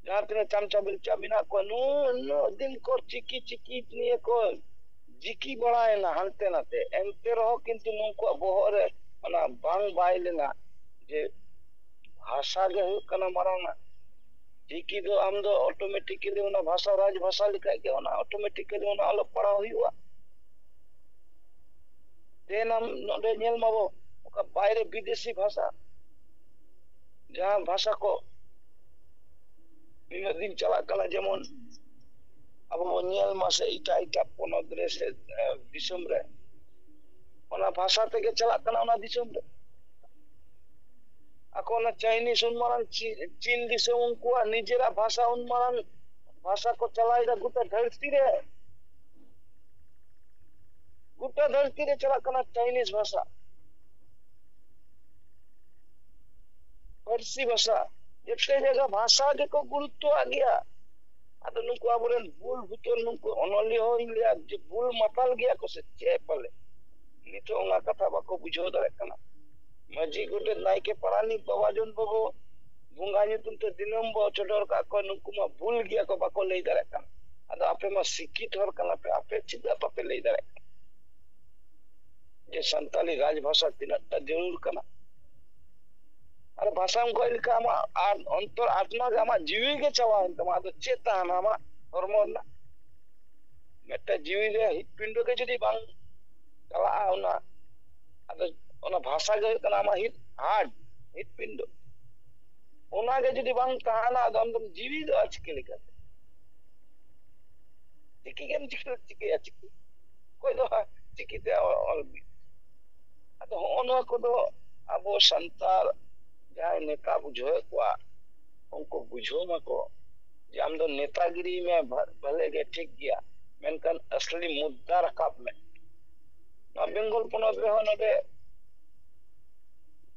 ᱡᱟᱦᱟᱸ ᱛᱤᱱᱟᱹᱜ ᱪᱟᱢᱪᱟ ᱵᱮᱞᱪᱟ ᱢᱮᱱᱟᱜ ᱠᱚᱣᱟ, ᱱᱩᱱᱟᱹᱜ ᱫᱤᱱ ᱠᱚ ᱪᱤᱠᱤ ᱪᱤᱠᱤ ᱱᱤᱭᱮ ᱠᱚ ᱡᱤᱠᱤ ᱵᱟᱲᱟᱭᱮᱱᱟ ᱦᱟᱱᱛᱮ ᱱᱟᱛᱮ, ᱮᱱᱛᱮ ᱨᱮᱦᱚᱸ ᱠᱤᱱᱛᱩ ᱱᱩᱠᱩᱣᱟᱜ ᱵᱚᱦᱚᱜ ᱨᱮ ᱚᱱᱟ ᱵᱟᱝ ᱵᱟᱭ ᱞᱮᱱᱟ ᱡᱮ ᱵᱷᱟᱥᱟ ᱜᱮ ᱦᱩᱭᱩᱜ ᱠᱟᱱᱟ ᱢᱟᱨᱟᱝ ᱟᱜ᱾ ᱪᱤᱠᱤ ᱫᱚ ᱟᱢ ᱫᱚ ᱚᱴᱳᱢᱮᱴᱤᱠᱮᱞᱤ ᱚᱱᱟ ᱵᱷᱟᱥᱟ, ᱨᱟᱡᱽ ᱵᱷᱟᱥᱟ ᱞᱮᱠᱟ ᱜᱮ ᱚᱱᱟ ᱚᱴᱳᱢᱮᱴᱤᱠᱮᱞᱤ ᱚᱱᱟ ᱚᱞᱚᱜ ᱯᱟᱲᱦᱟᱣ ᱦᱩᱭᱩᱜᱼᱟ᱾ ᱛᱮᱦᱮᱧ ᱟᱢ ᱱᱚᱰᱮ ᱧᱮᱞ ᱢᱟᱵᱚ, ᱚᱠᱟ ᱵᱟᱭᱨᱮ ᱵᱤᱫᱮᱥᱤ ᱵᱷᱟᱥᱟ, ᱡᱟᱦᱟᱸ ᱵᱷᱟᱥᱟ ᱠᱚ ᱱᱤᱱᱟᱹᱜ ᱫᱤᱱ ᱪᱟᱞᱟᱜ ᱠᱟᱱᱟ, ᱡᱮᱢᱚᱱ ᱟᱵᱚ ᱵᱚᱱ ᱧᱮᱞ ᱢᱟ ᱥᱮ ᱮᱴᱟᱜ ᱮᱴᱟᱜ ᱯᱚᱱᱚᱛ ᱨᱮ ᱥᱮ, ᱮ, ᱫᱤᱥᱚᱢ ᱨᱮ ᱚᱱᱟ ᱵᱷᱟᱥᱟ ᱛᱮᱜᱮ ᱪᱟᱞᱟᱜ ᱠᱟᱱᱟ ᱚᱱᱟ ᱫᱤᱥᱚᱢ ᱨᱮ᱾ ᱟᱠᱚ ᱚᱱᱟ ᱪᱟᱭᱱᱤᱡᱽ ᱩᱱ ᱢᱟᱨᱟᱝ ᱪᱤ-, ᱪᱤᱱ ᱫᱤᱥᱚᱢ, ᱩᱱᱠᱩᱣᱟᱜ ᱱᱤᱡᱮᱨᱟᱜ ᱵᱷᱟᱥᱟ ᱩᱱ ᱢᱟᱨᱟᱝ ᱵᱷᱟᱥᱟ ᱠᱚ ᱪᱟᱞᱟᱣᱮᱫᱟ ᱜᱚᱴᱟ ᱫᱷᱟᱹᱨᱛᱤ ᱨᱮ᱾ ᱜᱚᱴᱟ ᱫᱷᱟᱹᱨᱛᱤ ᱨᱮ ᱪᱟᱞᱟᱜ ᱠᱟᱱᱟ ᱪᱟᱭᱱᱤᱡᱽ ᱵᱷᱟᱥᱟ, ᱯᱟᱹᱨᱥᱤ ᱵᱷᱟᱥᱟ, ᱡᱮᱛᱮ ᱡᱟᱭᱜᱟ ᱵᱷᱟᱥᱟ ᱜᱮᱠᱚ ᱜᱩᱨᱩᱛᱛᱚᱣᱟᱜ ᱜᱮᱭᱟ᱾ ᱟᱫᱚ ᱱᱩᱠᱩ ᱟᱵᱚᱨᱮᱱ ᱵᱩᱞ ᱵᱷᱩᱛᱟᱹᱞ, ᱱᱩᱠᱩ ᱚᱱᱚᱞᱤᱭᱟᱹ ᱦᱚᱸᱧ ᱞᱟᱹᱭᱟ ᱡᱮ ᱵᱩᱞ ᱢᱟᱛᱟᱞ ᱜᱮᱭᱟ ᱠᱚ ᱥᱮ ᱪᱮᱫ ᱯᱟᱞᱮ, ᱱᱤᱛᱚᱜ ᱚᱱᱟ ᱠᱟᱛᱷᱟ ᱵᱟᱠᱚ ᱵᱩᱡᱷᱟᱹᱣ ᱫᱟᱲᱮᱭᱟᱜ ᱠᱟᱱᱟ᱾ ᱢᱟᱹᱡᱷᱤ, ᱜᱚᱰᱮᱛ, ᱱᱟᱭᱠᱮ, ᱯᱟᱨᱟᱱᱤᱠ, ᱵᱟᱵᱟ ᱡᱚᱱ ᱵᱟᱵᱩ ᱵᱚᱸᱜᱟ ᱧᱩᱛᱩᱢ ᱛᱮ ᱫᱤᱱᱟᱹᱢ ᱵᱚ ᱪᱚᱰᱚᱨ ᱠᱟᱜ ᱠᱚᱣᱟ, ᱱᱩᱠᱩ ᱢᱟ ᱵᱩᱞ ᱜᱮᱭᱟ ᱠᱚ, ᱵᱟᱠᱚ ᱞᱟᱹᱭ ᱫᱟᱲᱮᱭᱟᱜ ᱠᱟᱱᱟ᱾ ᱟᱫᱚ ᱟᱯᱮ ᱢᱟ ᱥᱤᱠᱠᱷᱤᱛ ᱦᱚᱲ ᱠᱟᱱᱟ ᱯᱮ, ᱟᱯᱮ ᱪᱮᱫᱟᱜ ᱵᱟᱯᱮ ᱞᱟᱹᱭ ᱫᱟᱲᱮᱭᱟᱜ ᱠᱟᱱᱟ ᱡᱮ ᱥᱟᱱᱛᱟᱞᱤ ᱨᱟᱡᱽ ᱵᱷᱟᱥᱟ ᱛᱤᱱᱟᱹᱜ ᱴᱟ ᱡᱟᱹᱨᱩᱲ ᱠᱟᱱᱟ? ᱟᱨ ᱵᱷᱟᱥᱟᱢ ᱜᱚᱡ ᱞᱮᱠᱷᱟᱱ ᱟᱢᱟᱜ ᱟᱨ ᱚᱱᱛᱚᱨ ᱟᱛᱢᱟ ᱜᱮ, ᱟᱢᱟᱜ ᱡᱤᱣᱤ ᱜᱮ ᱪᱟᱵᱟᱭᱮᱱ ᱛᱟᱢᱟ, ᱟᱫᱚ ᱪᱮᱫ ᱛᱟᱦᱮᱱᱟ ᱟᱢᱟᱜ ᱦᱚᱲᱢᱚ ᱨᱮᱱᱟᱜ? ᱢᱤᱫᱴᱮᱱ ᱡᱤᱣᱤ ᱨᱮ ᱦᱤᱛ ᱯᱤᱱᱰᱚ ᱜᱮ ᱡᱩᱫᱤ ᱵᱟᱝ ᱪᱟᱞᱟᱜᱼᱟ, ᱚᱱᱟ, ᱟᱫᱚ ᱚᱱᱟ ᱵᱷᱟᱥᱟ ᱜᱮ ᱦᱩᱭᱩᱜ ᱠᱟᱱᱟ ᱟᱢᱟᱜ ᱦᱤᱛ, ᱦᱟᱰ, ᱦᱤᱛ ᱯᱤᱱᱰᱚ᱾ ᱚᱱᱟ ᱜᱮ ᱡᱩᱫᱤ ᱵᱟᱝ ᱛᱟᱦᱮᱱᱟ, ᱟᱫᱚ ᱟᱢ ᱫᱚᱢ ᱡᱤᱣᱤᱫᱚᱜᱼᱟ ᱪᱤᱠᱟᱹ ᱞᱮᱠᱟᱛᱮ? ᱪᱤᱠᱤ ᱜᱮᱢ ᱪᱤᱠᱟᱹ, ᱪᱤᱠᱟᱹᱭᱟ ᱪᱤᱠᱤ? ᱚᱠᱚᱭ ᱫᱚ ᱦᱟᱸᱜ ᱪᱤᱠᱤᱛᱮ ᱚᱞ ᱢᱮ? ᱟᱫᱚ ᱦᱚᱸᱜᱼᱚ ᱱᱚᱣᱟ ᱠᱚᱫᱚ ᱟᱵᱚ ᱥᱟᱱᱛᱟᱲ ᱡᱟᱦᱟᱸᱭ ᱱᱮᱛᱟ ᱵᱩᱡᱷᱟᱹᱣᱮᱫ ᱠᱚᱣᱟ, ᱩᱱᱠᱩ ᱵᱩᱡᱷᱟᱹᱣ ᱢᱟᱠᱚ᱾ ᱡᱮ ᱟᱢ ᱫᱚ ᱱᱮᱛᱟᱜᱤᱨᱤ ᱢᱮ, ᱵᱷᱟ-, ᱵᱷᱟᱞᱮ ᱜᱮ, ᱴᱷᱤᱠ ᱜᱮᱭᱟ, ᱢᱮᱱᱠᱷᱟᱱ ᱟᱥᱞᱤ ᱢᱩᱫᱽᱫᱟ ᱨᱟᱠᱟᱵ ᱢᱮ᱾ ᱱᱚᱣᱟ ᱵᱮᱝᱜᱚᱞ ᱯᱚᱱᱚᱛ ᱨᱮᱦᱚᱸ ᱱᱚᱰᱮ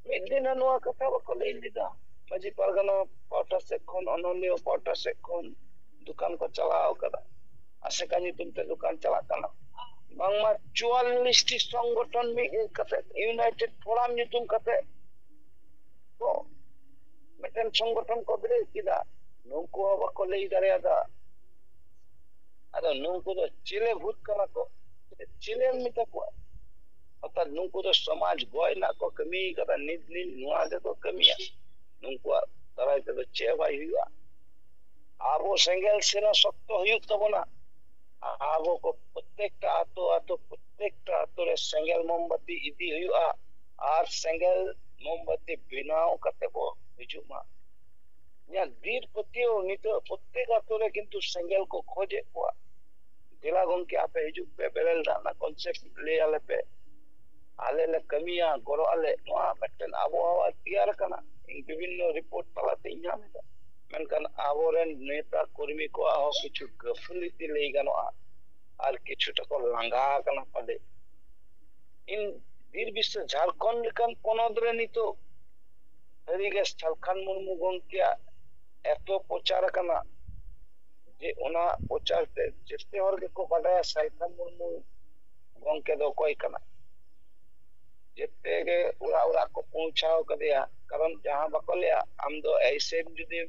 ᱢᱤᱫ ᱫᱤᱱ ᱦᱚᱸ ᱱᱚᱣᱟ ᱠᱟᱛᱷᱟ ᱵᱟᱠᱚ ᱞᱟᱹᱭ ᱞᱮᱫᱟ᱾ ᱢᱟᱹᱡᱷᱤ ᱯᱟᱨᱜᱟᱱᱟ ᱯᱟᱦᱴᱟ ᱥᱮᱫ ᱠᱷᱚᱱ, ᱚᱱᱚᱞᱤᱭᱟᱹ ᱯᱟᱦᱴᱟ ᱥᱮᱫ ᱠᱷᱚᱱ ᱫᱚᱠᱟᱱ ᱠᱚ ᱪᱟᱞᱟᱣ ᱠᱟᱫᱟ, ᱟᱥᱮᱠᱟ ᱧᱩᱛᱩᱢ ᱛᱮ ᱫᱚᱠᱟᱱ ᱪᱟᱞᱟᱜ ᱠᱟᱱᱟ, ᱵᱟᱝᱢᱟ ᱪᱩᱣᱟᱞᱞᱤᱥ ᱴᱤ ᱥᱚᱝᱜᱚᱴᱷᱚᱱ ᱢᱤᱫ ᱠᱟᱛᱮ, ᱤᱭᱩᱱᱟᱭᱴᱮᱰ ᱯᱷᱳᱨᱟᱢ ᱧᱩᱛᱩᱢ ᱠᱟᱛᱮ ᱠᱚ ᱢᱤᱫᱴᱮᱱ ᱥᱚᱝᱜᱚᱴᱷᱚᱱ ᱠᱚ ᱵᱮᱨᱮᱫ ᱠᱮᱫᱟ᱾ ᱱᱩᱠᱩ ᱦᱚᱸ ᱵᱟᱠᱚ ᱞᱟᱹᱭ ᱫᱟᱲᱮᱭᱟᱫᱟ᱾ ᱟᱫᱚ ᱱᱩᱠᱩ ᱫᱚ ᱪᱮᱞᱮ ᱵᱷᱩᱛ ᱠᱟᱱᱟ ᱠᱚ? ᱪᱮᱞᱮᱢ ᱢᱮᱛᱟ ᱠᱚᱣᱟ? ᱚᱨᱛᱷᱟᱛ ᱱᱩᱠᱩ ᱫᱚ ᱥᱚᱢᱟᱡᱽ ᱜᱚᱡ ᱨᱮᱱᱟᱜ ᱠᱚ ᱠᱟᱹᱢᱤ ᱠᱟᱫᱟ᱾ ᱱᱤᱛ ᱱᱤᱛ ᱱᱚᱣᱟ ᱜᱮᱠᱚ ᱠᱟᱹᱢᱤᱭᱟ᱾ ᱱᱩᱠᱩᱣᱟᱜ ᱫᱟᱨᱟᱭ ᱛᱮᱫᱚ ᱪᱮᱫ ᱦᱚᱸ ᱵᱟᱭ ᱦᱩᱭᱩᱜᱼᱟ᱾ ᱟᱵᱚ ᱥᱮᱸᱜᱮᱞ ᱥᱮᱱᱟ ᱥᱚᱠᱛᱚ ᱦᱩᱭᱩᱜ ᱛᱟᱵᱚᱱᱟ᱾ ᱟᱵᱚ ᱠᱚ ᱯᱨᱚᱛᱮᱠᱴᱟ ᱟᱛᱳ ᱟᱛᱳ, ᱯᱨᱚᱛᱮᱠᱴᱟ ᱟᱛᱳ ᱨᱮ ᱥᱮᱸᱜᱮᱞ ᱢᱳᱢᱵᱟᱛᱤ ᱤᱫᱤ ᱦᱩᱭᱩᱜᱼᱟ ᱟᱨ ᱥᱮᱸᱜᱮᱞ ᱢᱳᱢᱵᱟᱛᱤ ᱵᱮᱱᱟᱣ ᱠᱟᱛᱮ ᱵᱚ ᱦᱤᱡᱩᱜ ᱢᱟ᱾ ᱤᱧᱟᱹᱜ ᱫᱤᱲ ᱯᱟᱹᱛᱭᱟᱹᱣ ᱱᱤᱛᱚᱜ ᱯᱨᱚᱛᱮᱠ ᱟᱛᱳ ᱨᱮ ᱠᱤᱱᱛᱩ ᱥᱮᱸᱜᱮᱞ ᱠᱚ ᱠᱷᱚᱡᱮᱫ ᱠᱚᱣᱟ᱾ ᱫᱮᱞᱟ ᱜᱚᱝᱠᱮ, ᱟᱯᱮ ᱦᱤᱡᱩᱜ ᱯᱮ, ᱵᱮᱨᱮᱞ ᱫᱟᱜ ᱨᱮᱱᱟᱜ ᱠᱚᱱᱥᱮᱯᱴ ᱞᱟᱹᱭ ᱟᱞᱮ ᱯᱮ, ᱟᱞᱮ ᱞᱮ ᱠᱟᱹᱢᱤᱭᱟ, ᱜᱚᱲᱚ ᱟᱞᱮ᱾ ᱱᱚᱣᱟ ᱢᱤᱫᱴᱮᱱ ᱟᱵᱚᱦᱟᱣᱟ ᱛᱮᱭᱟᱨ ᱟᱠᱟᱱᱟ, ᱤᱧ ᱵᱤᱵᱷᱤᱱᱱᱚ ᱨᱤᱯᱳᱨᱴ ᱛᱟᱞᱟᱛᱮᱧ ᱧᱟᱢ ᱮᱫᱟ᱾ ᱢᱮᱱᱠᱷᱟᱱ ᱟᱵᱚᱨᱮᱱ ᱱᱮᱛᱟ ᱠᱚᱨᱢᱤ ᱠᱚᱣᱟᱜ ᱦᱚᱸ ᱠᱤᱪᱷᱩ ᱜᱟᱹᱯᱷᱞᱤᱛᱤ ᱞᱟᱹᱭ ᱜᱟᱱᱚᱜᱼᱟ, ᱟᱨ ᱠᱤᱪᱷᱩᱴᱟ ᱠᱚ ᱞᱟᱸᱜᱟ ᱟᱠᱟᱱᱟ ᱯᱟᱞᱮ᱾ ᱤᱧ ᱵᱤᱨ ᱵᱤᱥᱥᱚ ᱡᱷᱟᱲᱠᱷᱚᱸᱰ ᱞᱮᱠᱟᱱ ᱯᱚᱱᱚᱛ ᱨᱮ ᱱᱤᱛᱚᱜ ᱥᱟᱹᱨᱤᱜᱮ ᱥᱟᱞᱠᱷᱟᱱ ᱢᱩᱨᱢᱩ ᱜᱚᱢᱠᱮᱭᱟᱜ ᱮᱛᱚ ᱯᱨᱚᱪᱟᱨ ᱟᱠᱟᱱᱟ ᱡᱮ ᱚᱱᱟ ᱯᱨᱚᱪᱟᱨ ᱛᱮ ᱡᱮᱛᱮ ᱦᱚᱲ ᱜᱮᱠᱚ ᱵᱟᱰᱟᱭᱟ ᱥᱟᱞᱠᱷᱟᱱ ᱢᱩᱨᱢᱩ ᱜᱚᱢᱠᱮ ᱫᱚ ᱚᱠᱚᱭ ᱠᱟᱱᱟ᱾ ᱡᱮᱛᱮ ᱜᱮ ᱚᱲᱟᱜ ᱚᱲᱟᱜ ᱠᱚ ᱯᱳᱣᱪᱷᱟᱣ ᱠᱟᱫᱮᱭᱟ᱾ ᱠᱟᱨᱚᱱ ᱡᱟᱦᱟᱸ ᱵᱟᱠᱚ ᱞᱟᱹᱭᱟ, ᱟᱢ ᱫᱚ ᱮᱭᱥᱮᱢ ᱡᱩᱫᱤᱢ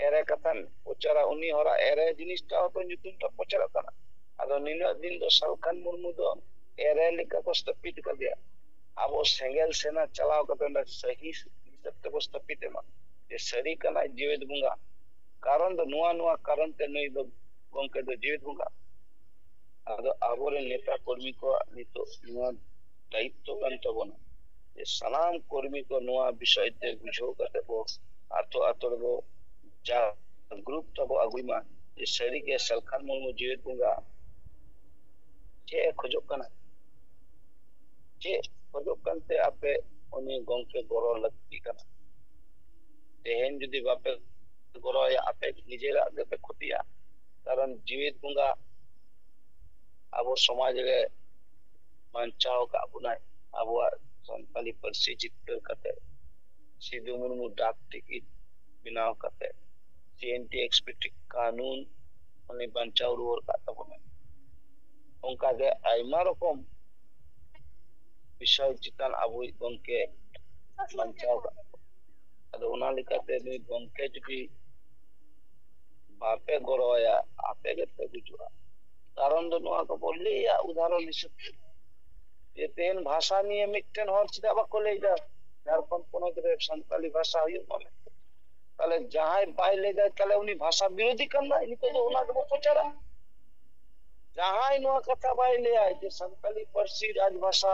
ᱮᱲᱮ ᱠᱟᱛᱷᱟᱢ ᱯᱨᱚᱪᱟᱨᱟ, ᱩᱱᱤ ᱦᱚᱲᱟᱜ ᱮᱲᱮ ᱡᱤᱱᱤᱥᱴᱟ ᱦᱚᱸᱛᱚ ᱧᱩᱛᱩᱢ ᱫᱚ ᱯᱨᱚᱪᱟᱨᱚᱜ ᱠᱟᱱᱟ᱾ ᱟᱫᱚ ᱱᱤᱱᱟᱹᱜ ᱫᱤᱱ ᱫᱚ ᱥᱟᱞᱠᱷᱟᱱ ᱢᱩᱨᱢᱩ ᱫᱚ ᱮᱲᱮ ᱞᱮᱠᱟ ᱠᱚ ᱥᱛᱷᱟᱯᱤᱛ ᱠᱟᱫᱮᱭᱟ᱾ ᱟᱵᱚ ᱥᱮᱸᱜᱮᱞ ᱥᱮᱱᱟ ᱪᱟᱞᱟᱣ ᱠᱟᱛᱮ ᱚᱸᱰᱮ ᱥᱟᱹᱦᱤ ᱦᱤᱥᱟᱹᱵ ᱛᱮᱵᱚ ᱥᱛᱷᱟᱯᱤᱛ ᱮᱢᱟ ᱡᱮ ᱥᱟᱹᱨᱤ ᱠᱟᱱᱟᱭ ᱡᱮᱣᱮᱫ ᱵᱚᱸᱜᱟ᱾ ᱠᱟᱨᱚᱱ ᱫᱚ ᱱᱚᱣᱟ, ᱱᱚᱣᱟ ᱠᱟᱨᱚᱱ ᱛᱮ ᱱᱩᱭ ᱫᱚ ᱜᱚᱢᱠᱮ ᱫᱚ ᱡᱮᱣᱮᱫ ᱵᱚᱸᱜᱟ᱾ ᱟᱫᱚ ᱟᱵᱚᱨᱮᱱ ᱱᱮᱛᱟ ᱠᱚᱨᱢᱤ ᱠᱚᱣᱟᱜ ᱱᱤᱛᱚᱜ ᱱᱚᱣᱟ ᱫᱟᱭᱤᱛᱛᱚ ᱠᱟᱱ ᱛᱟᱵᱚᱱᱟ ᱡᱮ ᱥᱟᱱᱟᱢ ᱠᱚᱨᱢᱤ ᱠᱚ ᱱᱚᱣᱟ ᱵᱤᱥᱚᱭ ᱛᱮ ᱵᱩᱡᱷᱟᱹᱣ ᱠᱟᱛᱮ ᱵᱚ ᱟᱛᱳ ᱟᱛᱳ ᱨᱮᱵᱚ ᱡᱟᱜᱽᱨᱩᱠ ᱛᱟᱵᱚ ᱟᱹᱜᱩᱭ ᱢᱟ ᱡᱮ ᱥᱟᱹᱨᱤᱜᱮ ᱥᱟᱞᱠᱷᱟᱱ ᱢᱩᱨᱢᱩ ᱡᱮᱣᱮᱫ ᱵᱚᱸᱜᱟ ᱪᱮᱫ ᱮ ᱠᱷᱚᱡᱚᱜ ᱠᱟᱱᱟ, ᱪᱮᱫ ᱠᱷᱚᱡᱚᱜ ᱠᱟᱱᱛᱮ ᱟᱯᱮ ᱩᱱᱤ ᱜᱚᱢᱠᱮ ᱜᱚᱲᱚ ᱞᱟᱹᱠᱛᱤ ᱠᱟᱱᱟ᱾ ᱛᱮᱦᱮᱧ ᱡᱩᱫᱤ ᱵᱟᱯᱮ ᱜᱚᱲᱚᱭᱟ, ᱟᱯᱮ ᱱᱤᱡᱮᱨᱟᱜ ᱜᱮᱯᱮ ᱠᱷᱚᱛᱤᱭᱟ᱾ ᱠᱟᱨᱚᱱ ᱡᱤᱣᱮᱫ ᱵᱚᱸᱜᱟ ᱟᱵᱚ ᱥᱚᱢᱟᱡᱽ ᱨᱮ ᱵᱟᱧᱪᱟᱣ ᱟᱠᱟᱫ ᱵᱚᱱᱟᱭ, ᱟᱵᱚᱣᱟᱜ ᱥᱟᱱᱛᱟᱞᱤ ᱯᱟᱹᱨᱥᱤ ᱡᱤᱛᱠᱟᱹᱨ ᱠᱟᱛᱮ, ᱥᱤᱫᱩ ᱢᱩᱨᱢᱩ ᱰᱟᱠ ᱴᱤᱠᱤᱴ ᱵᱮᱱᱟᱣ ᱠᱟᱛᱮ, ᱥᱤ N T X P T ᱠᱟᱹᱱᱩᱱ ᱩᱱᱤ ᱵᱟᱧᱪᱟᱣ ᱨᱩᱣᱟᱹᱲ ᱟᱠᱟᱫ ᱛᱟᱵᱚᱱᱟᱭ᱾ ᱚᱱᱠᱟᱜᱮ ᱟᱭᱢᱟ ᱨᱚᱠᱚᱢ ᱵᱤᱥᱚᱭ ᱪᱮᱛᱟᱱ ᱟᱵᱚᱭᱤᱡ ᱜᱚᱢᱠᱮ ᱵᱟᱧᱪᱟᱣ ᱟᱠᱟᱫ ᱛᱟᱵᱚᱱᱟ᱾ ᱟᱫᱚ ᱚᱱᱟ ᱞᱮᱠᱟᱛᱮ ᱱᱩᱭ ᱜᱚᱢᱠᱮ ᱡᱩᱫᱤ ᱵᱟᱯᱮ ᱜᱚᱲᱚ ᱟᱭᱟ, ᱟᱯᱮ ᱜᱮᱯᱮ ᱜᱩᱡᱩᱜᱼᱟ᱾ ᱠᱟᱨᱚᱱ ᱫᱚ ᱱᱚᱣᱟ ᱫᱚᱵᱚ ᱞᱟᱹᱭᱟ ᱩᱫᱟᱦᱚᱨᱚᱱ ᱦᱤᱥᱟᱹᱵ ᱛᱮ, ᱡᱮ ᱛᱮᱦᱮᱧ ᱵᱷᱟᱥᱟ ᱱᱤᱭᱮ ᱢᱤᱫᱴᱮᱱ ᱦᱚᱲ ᱪᱮᱫᱟᱜ ᱵᱟᱠᱚ ᱞᱟᱹᱭᱫᱟ ᱡᱷᱟᱲᱠᱷᱚᱸᱰ ᱯᱚᱱᱚᱛ ᱨᱮ ᱥᱟᱱᱛᱟᱞᱤ ᱵᱷᱟᱥᱟ ᱦᱩᱭᱩᱜ ᱢᱟ ᱢᱮᱱᱛᱮ? ᱛᱟᱦᱞᱮ ᱡᱟᱦᱟᱸᱭ ᱵᱟᱭ ᱞᱟᱹᱭᱫᱟ, ᱛᱟᱦᱞᱮ ᱩᱱᱤ ᱵᱷᱟᱥᱟ ᱵᱤᱨᱳᱫᱷᱤ ᱠᱟᱱ ᱫᱚᱭ᱾ ᱱᱤᱛᱚᱜ ᱫᱚ ᱚᱱᱟ ᱜᱮᱵᱚ ᱯᱨᱚᱪᱟᱨᱟ᱾ ᱡᱟᱦᱟᱸᱭ ᱱᱚᱣᱟ ᱠᱟᱛᱷᱟ ᱵᱟᱭ ᱞᱟᱹᱭᱟᱭ ᱡᱮ ᱥᱟᱱᱛᱟᱞᱤ ᱯᱟᱹᱨᱥᱤ ᱨᱟᱡᱽ ᱵᱷᱟᱥᱟ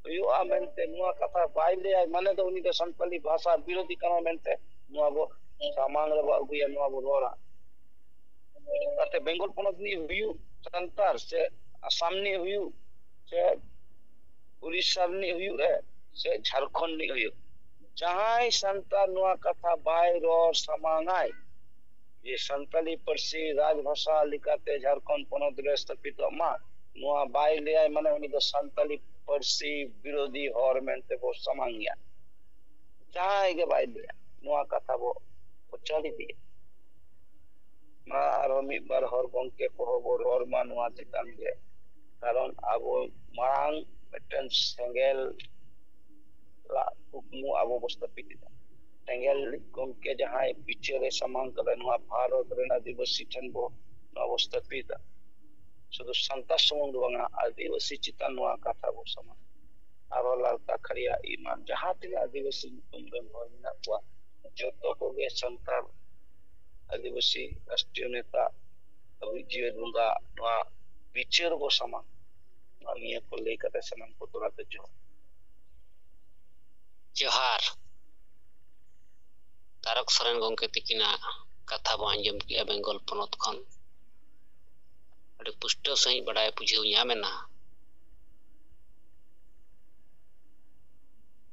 ᱦᱩᱭᱩᱜᱼᱟ ᱢᱮᱱᱛᱮ, ᱱᱚᱣᱟ ᱠᱟᱛᱷᱟ ᱵᱟᱭ ᱞᱟᱹᱭᱟᱭ, ᱢᱟᱱᱮ ᱫᱚ ᱩᱱᱤ ᱫᱚ ᱥᱟᱱᱛᱟᱞᱤ ᱵᱷᱟᱥᱟ ᱵᱤᱨᱳᱫᱷᱤ ᱠᱟᱱᱟ ᱢᱮᱱᱛᱮ ᱱᱚᱣᱟ ᱵᱚ ᱥᱟᱢᱟᱝ ᱨᱮᱵᱚ ᱟᱹᱜᱩᱭᱟ, ᱱᱚᱣᱟ ᱵᱚ ᱨᱚᱲᱟ᱾ ᱛᱟᱛᱮ ᱵᱮᱝᱜᱚᱞ ᱯᱚᱱᱚᱛ ᱨᱤᱱᱤᱡ ᱦᱩᱭᱩᱜ ᱥᱟᱱᱛᱟᱲ, ᱥᱮ ᱟᱥᱟᱢ ᱨᱤᱱᱤᱡ ᱦᱩᱭᱩᱜ, ᱥᱮ ᱩᱲᱤᱥᱥᱟ ᱨᱤᱱᱤᱡ ᱦᱩᱭᱩᱜ ᱨᱮ, ᱥᱮ ᱡᱷᱟᱲᱠᱷᱚᱸᱰ ᱨᱤᱱᱤᱡ ᱦᱩᱭᱩᱜ, ᱡᱟᱦᱟᱸᱭ ᱥᱟᱱᱛᱟᱲ ᱱᱚᱣᱟ ᱠᱟᱛᱷᱟ ᱵᱟᱭ ᱨᱚᱲ ᱥᱟᱢᱟᱝᱟᱭ ᱡᱮ ᱥᱟᱱᱛᱟᱞᱤ ᱯᱟᱹᱨᱥᱤ ᱨᱟᱡᱽ ᱵᱷᱟᱥᱟ ᱞᱮᱠᱟᱛᱮ ᱡᱷᱟᱲᱠᱷᱚᱸᱰ ᱯᱚᱱᱚᱛ ᱨᱮ ᱥᱛᱷᱟᱯᱤᱛᱚᱜ ᱢᱟ, ᱱᱚᱣᱟ ᱵᱟᱭ ᱞᱟᱹᱭᱟᱭ, ᱢᱟᱱᱮ ᱩᱱᱤ ᱫᱚ ᱥᱟᱱᱛᱟᱞᱤ ᱯᱟᱹᱨᱥᱤ ᱵᱤᱨᱳᱫᱷᱤ ᱦᱚᱲ ᱢᱮᱱᱛᱮ ᱵᱚ ᱥᱟᱢᱟᱝ ᱮᱭᱟ᱾ ᱡᱟᱦᱟᱸᱭ ᱜᱮ ᱵᱟᱭ ᱞᱟᱹᱭᱟ, ᱱᱚᱣᱟ ᱠᱟᱛᱷᱟ ᱵᱚ ᱯᱨᱚᱪᱟᱨ ᱤᱫᱤᱭᱟ᱾ ᱢᱟ ᱟᱨᱦᱚᱸ ᱢᱤᱫ ᱵᱟᱨ ᱦᱚᱲ ᱜᱚᱢᱠᱮ ᱠᱚᱦᱚᱸ ᱵᱚ ᱨᱚᱲ ᱢᱟ ᱱᱚᱣᱟ ᱪᱮᱛᱟᱱ ᱨᱮ, ᱠᱟᱨᱚᱱ ᱟᱵᱚ ᱢᱟᱲᱟᱝ ᱢᱤᱫᱴᱮᱱ ᱥᱮᱸᱜᱮᱞ ᱞᱟᱜ ᱠᱩᱠᱢᱩ ᱟᱵᱚ ᱵᱚ ᱥᱛᱷᱟᱯᱤᱛ ᱮᱫᱟ᱾ ᱥᱮᱸᱜᱮᱞ ᱜᱚᱢᱠᱮ ᱡᱟᱦᱟᱸᱭ ᱵᱤᱪᱟᱹᱨ ᱮ ᱥᱟᱢᱟᱝ ᱠᱟᱫᱟ, ᱱᱚᱣᱟ ᱵᱷᱟᱨᱚᱛ ᱨᱮᱱ ᱟᱹᱫᱤᱵᱟᱹᱥᱤ ᱴᱷᱮᱱ ᱵᱚ ᱱᱚᱣᱟ ᱵᱚ ᱥᱛᱷᱟᱯᱤᱛᱟ᱾ ᱥᱩᱫᱷᱩ ᱥᱟᱱᱛᱟᱲ ᱥᱩᱢᱩᱝ ᱫᱚ ᱵᱟᱝᱟ, ᱟᱹᱫᱤᱵᱟᱹᱥᱤ ᱪᱮᱛᱟᱱ ᱱᱚᱣᱟ ᱠᱟᱛᱷᱟ ᱵᱚ ᱥᱟᱢᱟᱝ᱾ ᱟᱨᱦᱚᱸ ᱞᱟᱞ ᱠᱟᱠᱷᱟᱲᱤᱭᱟ ᱮᱢᱟᱱ ᱡᱟᱦᱟᱸ ᱛᱤᱱᱟᱹᱜ ᱟᱹᱫᱤᱵᱟᱹᱥᱤ ᱧᱩᱛᱩᱢ ᱨᱮᱱ ᱦᱚᱲ ᱢᱮᱱᱟᱜ ᱠᱚᱣᱟ, ᱡᱚᱛᱚ ᱠᱚᱜᱮ ᱥᱟᱱᱛᱟᱲ ᱟᱹᱫᱤᱵᱟᱹᱥᱤ ᱨᱟᱥᱴᱨᱤᱭᱚ ᱱᱮᱛᱟ ᱟᱵᱚᱭᱤᱡ ᱡᱤᱣᱮᱫ ᱵᱚᱸᱜᱟ ᱱᱚᱣᱟ ᱵᱤᱪᱟᱹᱨ ᱵᱚ ᱥᱟᱢᱟᱝ᱾ ᱱᱚᱣᱟ ᱱᱤᱭᱟᱹ ᱠᱚ ᱞᱟᱹᱭ ᱠᱟᱛᱮ ᱥᱟᱱᱟᱢ ᱠᱚ ᱛᱚᱨᱟ ᱛᱮ ᱡᱚᱦᱟᱨ᱾ ᱡᱚᱦᱟᱨ᱾ ᱛᱟᱨᱚᱠ ᱥᱚᱨᱮᱱ ᱜᱚᱢᱠᱮ ᱛᱤᱠᱤᱱᱟᱜ ᱠᱟᱛᱷᱟ ᱵᱚ ᱟᱸᱡᱚᱢ ᱠᱮᱜᱼᱟ ᱵᱮᱝᱜᱚᱞ ᱯᱚᱱᱚᱛ ᱠᱷᱚᱱ᱾ ᱟᱹᱰᱤ ᱯᱩᱥᱴᱟᱹᱣ ᱥᱟᱺᱦᱤᱡ ᱵᱟᱰᱟᱭ ᱵᱩᱡᱷᱟᱹᱣ ᱧᱟᱢ ᱮᱱᱟ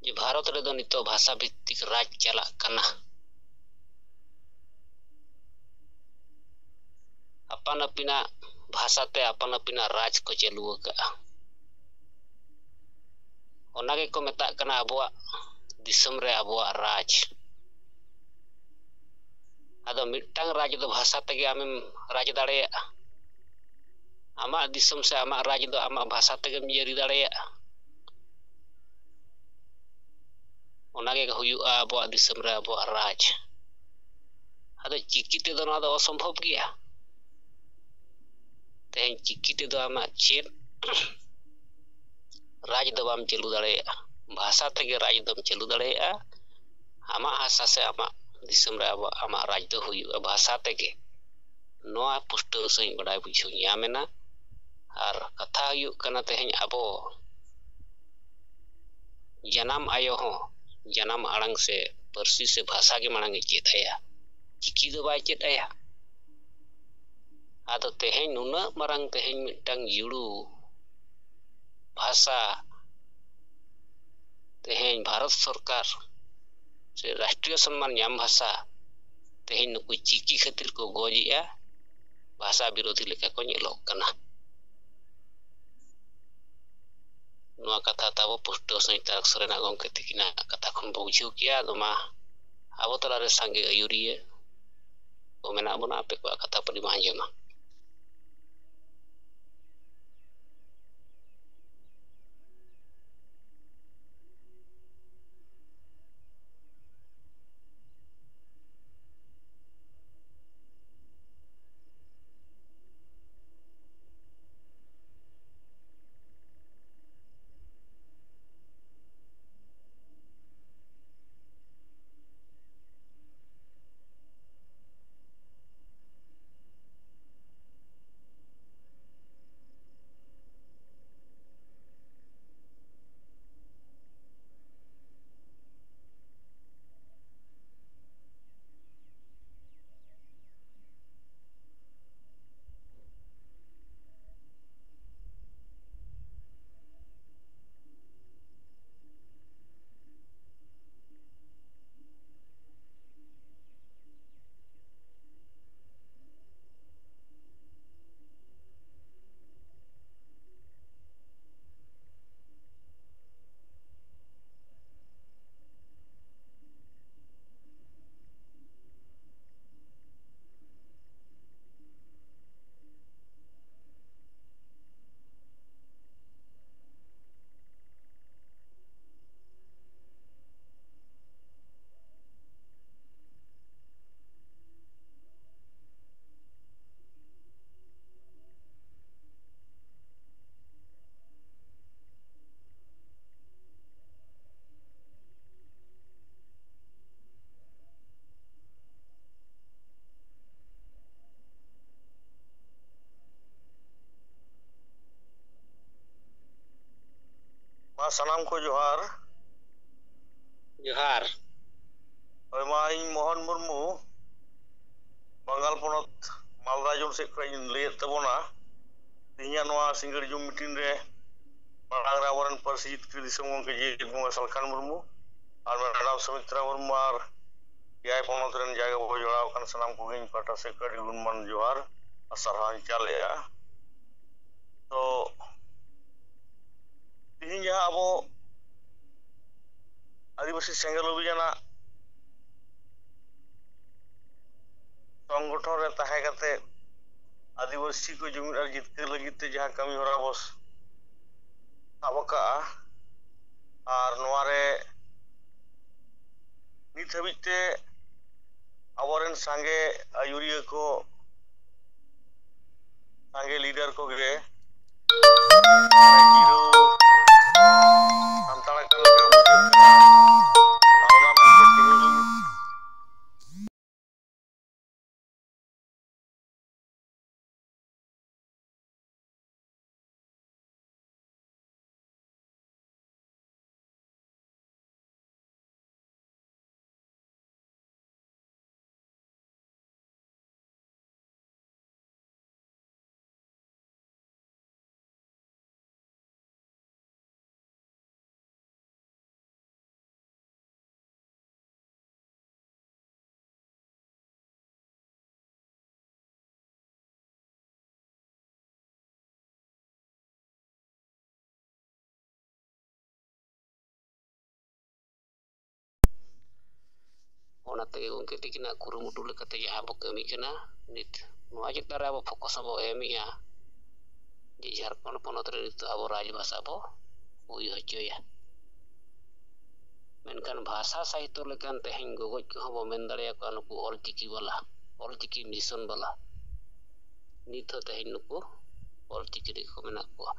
ᱡᱮ ᱵᱷᱟᱨᱚᱛ ᱨᱮᱫᱚ ᱱᱤᱛᱚᱜ ᱵᱷᱟᱥᱟ ᱵᱷᱤᱛᱛᱤᱠ ᱨᱟᱡᱽ ᱪᱟᱞᱟᱜ ᱠᱟᱱᱟ᱾ ᱟᱯᱟᱱ ᱟᱹᱯᱤᱱᱟᱜ ᱵᱷᱟᱥᱟ ᱛᱮ ᱟᱯᱟᱱ ᱟᱹᱯᱤᱱᱟᱜ ᱨᱟᱡᱽ ᱠᱚ ᱪᱟᱹᱞᱩ ᱟᱠᱟᱫᱼᱟ᱾ ᱚᱱᱟ ᱜᱮᱠᱚ ᱢᱮᱛᱟᱜ ᱠᱟᱱᱟ ᱟᱵᱚᱣᱟᱜ ᱫᱤᱥᱚᱢ ᱨᱮ ᱟᱵᱚᱣᱟᱜ ᱨᱟᱡᱽ᱾ ᱟᱫᱚ ᱢᱤᱫᱴᱟᱝ ᱨᱟᱡᱽ ᱫᱚ ᱵᱷᱟᱥᱟ ᱛᱮᱜᱮ ᱟᱢᱮᱢ ᱨᱟᱡᱽ ᱫᱟᱲᱮᱭᱟᱜᱼᱟ᱾ ᱟᱢᱟᱜ ᱫᱤᱥᱚᱢ ᱥᱮ ᱟᱢᱟᱜ ᱨᱟᱡᱽ ᱫᱚ ᱟᱢᱟᱜ ᱵᱷᱟᱥᱟ ᱛᱮᱜᱮᱢ ᱡᱟᱹᱨᱤ ᱫᱟᱲᱮᱭᱟᱜᱼᱟ᱾ ᱚᱱᱟᱜᱮ ᱦᱩᱭᱩᱜᱼᱟ ᱟᱵᱚᱣᱟᱜ ᱫᱤᱥᱚᱢ ᱨᱮ ᱟᱵᱚᱣᱟᱜ ᱨᱟᱡᱽ᱾ ᱟᱫᱚ ᱪᱤᱠᱤ ᱛᱮᱫᱚ ᱱᱚᱣᱟ ᱫᱚ ᱚᱥᱚᱢᱵᱷᱚᱵ ᱜᱮᱭᱟ᱾ ᱛᱮᱦᱮᱧ ᱪᱤᱠᱤ ᱛᱮᱫᱚ ᱟᱢᱟᱜ ᱪᱮᱫ ᱨᱟᱡᱽ ᱫᱚ ᱵᱟᱢ ᱪᱟᱹᱞᱩ ᱫᱟᱲᱮᱭᱟᱜᱼᱟ᱾ ᱵᱷᱟᱥᱟ ᱛᱮᱜᱮ ᱨᱟᱡᱽ ᱫᱚᱢ ᱪᱟᱹᱞᱩ ᱫᱟᱲᱮᱭᱟᱜᱼᱟ᱾ ᱟᱢᱟᱜ ᱦᱟᱥᱟ ᱥᱮ ᱟᱢᱟᱜ ᱫᱤᱥᱚᱢ ᱨᱮ ᱟᱵᱚ, ᱟᱢᱟᱜ ᱨᱟᱡᱽ ᱫᱚ ᱦᱩᱭᱩᱜᱼᱟ ᱵᱷᱟᱥᱟ ᱛᱮᱜᱮ᱾ ᱱᱚᱣᱟ ᱯᱩᱥᱴᱟᱹᱣ ᱥᱟᱺᱦᱤᱡ ᱵᱟᱰᱟᱭ ᱵᱩᱡᱷᱟᱹᱣ ᱧᱟᱢ ᱮᱱᱟ᱾ ᱟᱨ ᱠᱟᱛᱷᱟ ᱦᱩᱭᱩᱜ ᱠᱟᱱᱟ, ᱛᱮᱦᱮᱧ ᱟᱵᱚ ᱡᱟᱱᱟᱢ ᱟᱭᱳ ᱦᱚᱸ ᱡᱟᱱᱟᱢ ᱟᱲᱟᱝ ᱥᱮ ᱯᱟᱹᱨᱥᱤ ᱥᱮ ᱵᱷᱟᱥᱟ ᱜᱮ ᱢᱟᱲᱟᱝ ᱮ ᱪᱮᱫ ᱟᱭᱟ, ᱪᱤᱠᱤ ᱫᱚ ᱵᱟᱭ ᱪᱮᱫ ᱟᱭᱟ᱾ ᱟᱫᱚ ᱛᱮᱦᱮᱧ ᱱᱩᱱᱟᱹᱜ ᱢᱟᱨᱟᱝ, ᱛᱮᱦᱮᱧ ᱢᱤᱫᱴᱟᱝ ᱡᱩᱲᱩ ᱵᱷᱟᱥᱟ, ᱛᱮᱦᱮᱧ ᱵᱷᱟᱨᱚᱛ ᱥᱚᱨᱠᱟᱨ ᱥᱮ ᱨᱟᱥᱴᱨᱤᱭᱚ ᱥᱚᱱᱢᱟᱱ ᱧᱟᱢ ᱵᱷᱟᱥᱟ, ᱛᱮᱦᱮᱧ ᱱᱩᱠᱩ ᱪᱤᱠᱤ ᱠᱷᱟᱹᱛᱤᱨ ᱠᱚ ᱜᱚᱡᱮᱜᱼᱟ, ᱵᱷᱟᱥᱟ ᱵᱤᱨᱳᱫᱷᱤ ᱞᱮᱠᱟ ᱠᱚ ᱧᱮᱞᱚᱜ ᱠᱟᱱᱟ᱾ ᱱᱚᱣᱟ ᱠᱟᱛᱷᱟ ᱛᱟᱵᱚ ᱯᱩᱥᱴᱟᱹᱣ ᱥᱟᱺᱦᱤᱡ ᱛᱟᱨᱠ ᱥᱚᱨᱮᱱᱟᱜ ᱜᱚᱢᱠᱮ ᱛᱤᱠᱤᱱᱟᱜ ᱠᱟᱛᱷᱟ ᱠᱷᱚᱱ ᱵᱚ ᱵᱩᱡᱷᱟᱹᱣ ᱠᱮᱜᱼᱟ᱾ ᱟᱫᱚ ᱢᱟ, ᱟᱵᱚ ᱛᱟᱞᱟᱨᱮ ᱥᱟᱸᱜᱮ ᱟᱹᱭᱩᱨᱤᱭᱟᱹ ᱠᱚ ᱢᱮᱱᱟᱜ ᱵᱚᱱᱟ, ᱟᱯᱮ ᱠᱚᱣᱟᱜ ᱠᱟᱛᱷᱟ ᱯᱟᱹᱰᱤ ᱵᱚ ᱟᱸᱡᱚᱢᱟ᱾ ᱥᱟᱱᱟᱢ ᱠᱚ ᱡᱚᱦᱟᱨ᱾ ᱡᱚᱦᱟᱨ᱾ ᱦᱳᱭ, ᱢᱟ ᱤᱧ ᱢᱳᱦᱚᱱ ᱢᱩᱨᱢᱩ, ᱵᱟᱝᱜᱟᱞ ᱯᱚᱱᱚᱛ ᱢᱟᱞᱫᱟ ᱡᱳᱱ ᱥᱮᱫ ᱠᱷᱚᱱ ᱤᱧ ᱞᱟᱹᱭᱮᱫ ᱛᱟᱵᱚᱱᱟ᱾ ᱛᱮᱦᱮᱧᱟᱜ ᱱᱚᱣᱟ ᱥᱤᱸᱜᱟᱹᱲ ᱡᱚᱢ ᱢᱤᱴᱤᱝ ᱨᱮ ᱢᱟᱲᱟᱝ ᱨᱮ ᱟᱵᱚᱨᱮᱱ ᱯᱟᱹᱨᱥᱤ ᱡᱤᱛᱠᱟᱹᱨ ᱫᱤᱥᱚᱢ ᱜᱚᱢᱠᱮ ᱡᱤᱭᱮᱫ ᱵᱚᱸᱜᱟ ᱥᱟᱞᱠᱷᱟᱱ ᱢᱩᱨᱢᱩ ᱟᱨ ᱢᱮᱰᱟᱢ ᱥᱩᱢᱤᱛᱨᱟ ᱢᱩᱨᱢᱩ ᱟᱨ ᱮᱭᱟᱭ ᱯᱚᱱᱚᱛ ᱨᱮᱱ ᱡᱟᱭᱜᱟ ᱵᱚ ᱡᱚᱲᱟᱣ ᱟᱠᱟᱱ ᱥᱟᱱᱟᱢ ᱠᱚᱜᱮ ᱤᱧ ᱯᱟᱦᱴᱟ ᱥᱮᱫ ᱠᱷᱚᱱ ᱟᱹᱰᱤ ᱜᱩᱱᱢᱟᱱ ᱡᱚᱦᱟᱨ ᱟᱨ ᱥᱟᱨᱦᱟᱣ ᱤᱧ ᱪᱟᱞᱮᱜᱼᱟ᱾ ᱛᱚ, ᱛᱮᱦᱮᱧ ᱡᱟᱦᱟᱸ ᱟᱵᱚ ᱟᱹᱫᱤᱵᱟᱹᱥᱤ ᱥᱮᱸᱜᱮᱞ ᱚᱵᱷᱤᱡᱟᱱᱟᱜ ᱥᱚᱝᱜᱚᱴᱷᱚᱱ ᱨᱮ ᱛᱟᱦᱮᱸ ᱠᱟᱛᱮ ᱟᱹᱫᱤᱵᱟᱹᱥᱤ ᱠᱚ ᱡᱩᱢᱤᱫ ᱟᱨ ᱡᱤᱛᱠᱟᱹᱨ ᱞᱟᱹᱜᱤᱫ ᱛᱮ ᱡᱟᱦᱟᱸ ᱠᱟᱹᱢᱤ ᱦᱚᱨᱟ ᱵᱚ ᱥᱟᱵ ᱟᱠᱟᱜᱼᱟ, ᱟᱨ ᱱᱚᱣᱟ ᱨᱮ ᱱᱤᱛ ᱦᱟᱹᱵᱤᱡ ᱛᱮ ᱟᱵᱚᱨᱮᱱ ᱥᱟᱸᱜᱮ ᱟᱹᱭᱩᱨᱤᱭᱟᱹ ᱠᱚ, ᱥᱟᱸᱜᱮ ᱞᱤᱰᱟᱨ ᱠᱚᱜᱮ ᱡᱤᱨᱟᱹᱣ ᱦᱟᱱᱛᱟᱲ ᱟᱠᱟᱱ ᱞᱮᱠᱟ ᱵᱩᱡᱷᱟᱹᱜ ᱠᱟᱱᱟ᱾ ᱚᱱᱟ ᱢᱮᱱᱛᱮ ᱛᱮᱦᱮᱧ ᱚᱱᱟ ᱛᱮᱜᱮ ᱜᱚᱢᱠᱮ ᱛᱤᱠᱤᱱᱟᱜ ᱠᱩᱨᱩᱢᱩᱴᱩ ᱞᱮᱠᱟᱛᱮ ᱡᱟᱦᱟᱸ ᱵᱚ ᱠᱟᱹᱢᱤ ᱠᱟᱱᱟ, ᱱᱤᱛ ᱱᱚᱣᱟ ᱪᱮᱛᱟᱱ ᱨᱮ ᱟᱵᱚ ᱯᱷᱳᱠᱟᱥ ᱵᱚ ᱮᱢᱮᱜᱼᱟ ᱡᱮ ᱡᱷᱟᱲᱠᱷᱚᱸᱰ ᱯᱚᱱᱚᱛ ᱨᱮ ᱱᱤᱛᱚᱜ ᱟᱵᱚ ᱨᱟᱡᱽ ᱵᱷᱟᱥᱟ ᱵᱚ ᱦᱩᱭ ᱦᱚᱪᱚᱭᱟ᱾ ᱢᱮᱱᱠᱷᱟᱱ ᱵᱷᱟᱥᱟ ᱥᱟᱦᱤᱛᱛᱚ ᱞᱮᱠᱟᱱ ᱛᱮᱦᱮᱧ ᱜᱚᱜᱚᱡ ᱠᱚᱦᱚᱸ ᱵᱚ ᱢᱮᱱ ᱫᱟᱲᱮᱭᱟᱠᱚᱣᱟ ᱱᱩᱠᱩ ᱚᱞᱪᱤᱠᱤ ᱵᱟᱞᱟ, ᱚᱞᱪᱤᱠᱤ ᱢᱤᱥᱚᱱ ᱵᱟᱞᱟ᱾ ᱱᱤᱛ ᱦᱚᱸ ᱛᱮᱦᱮᱧ ᱱᱩᱠᱩ ᱚᱞᱪᱤᱠᱤ ᱨᱮᱜᱮ ᱠᱚ ᱢᱮᱱᱟᱜ ᱠᱚᱣᱟ᱾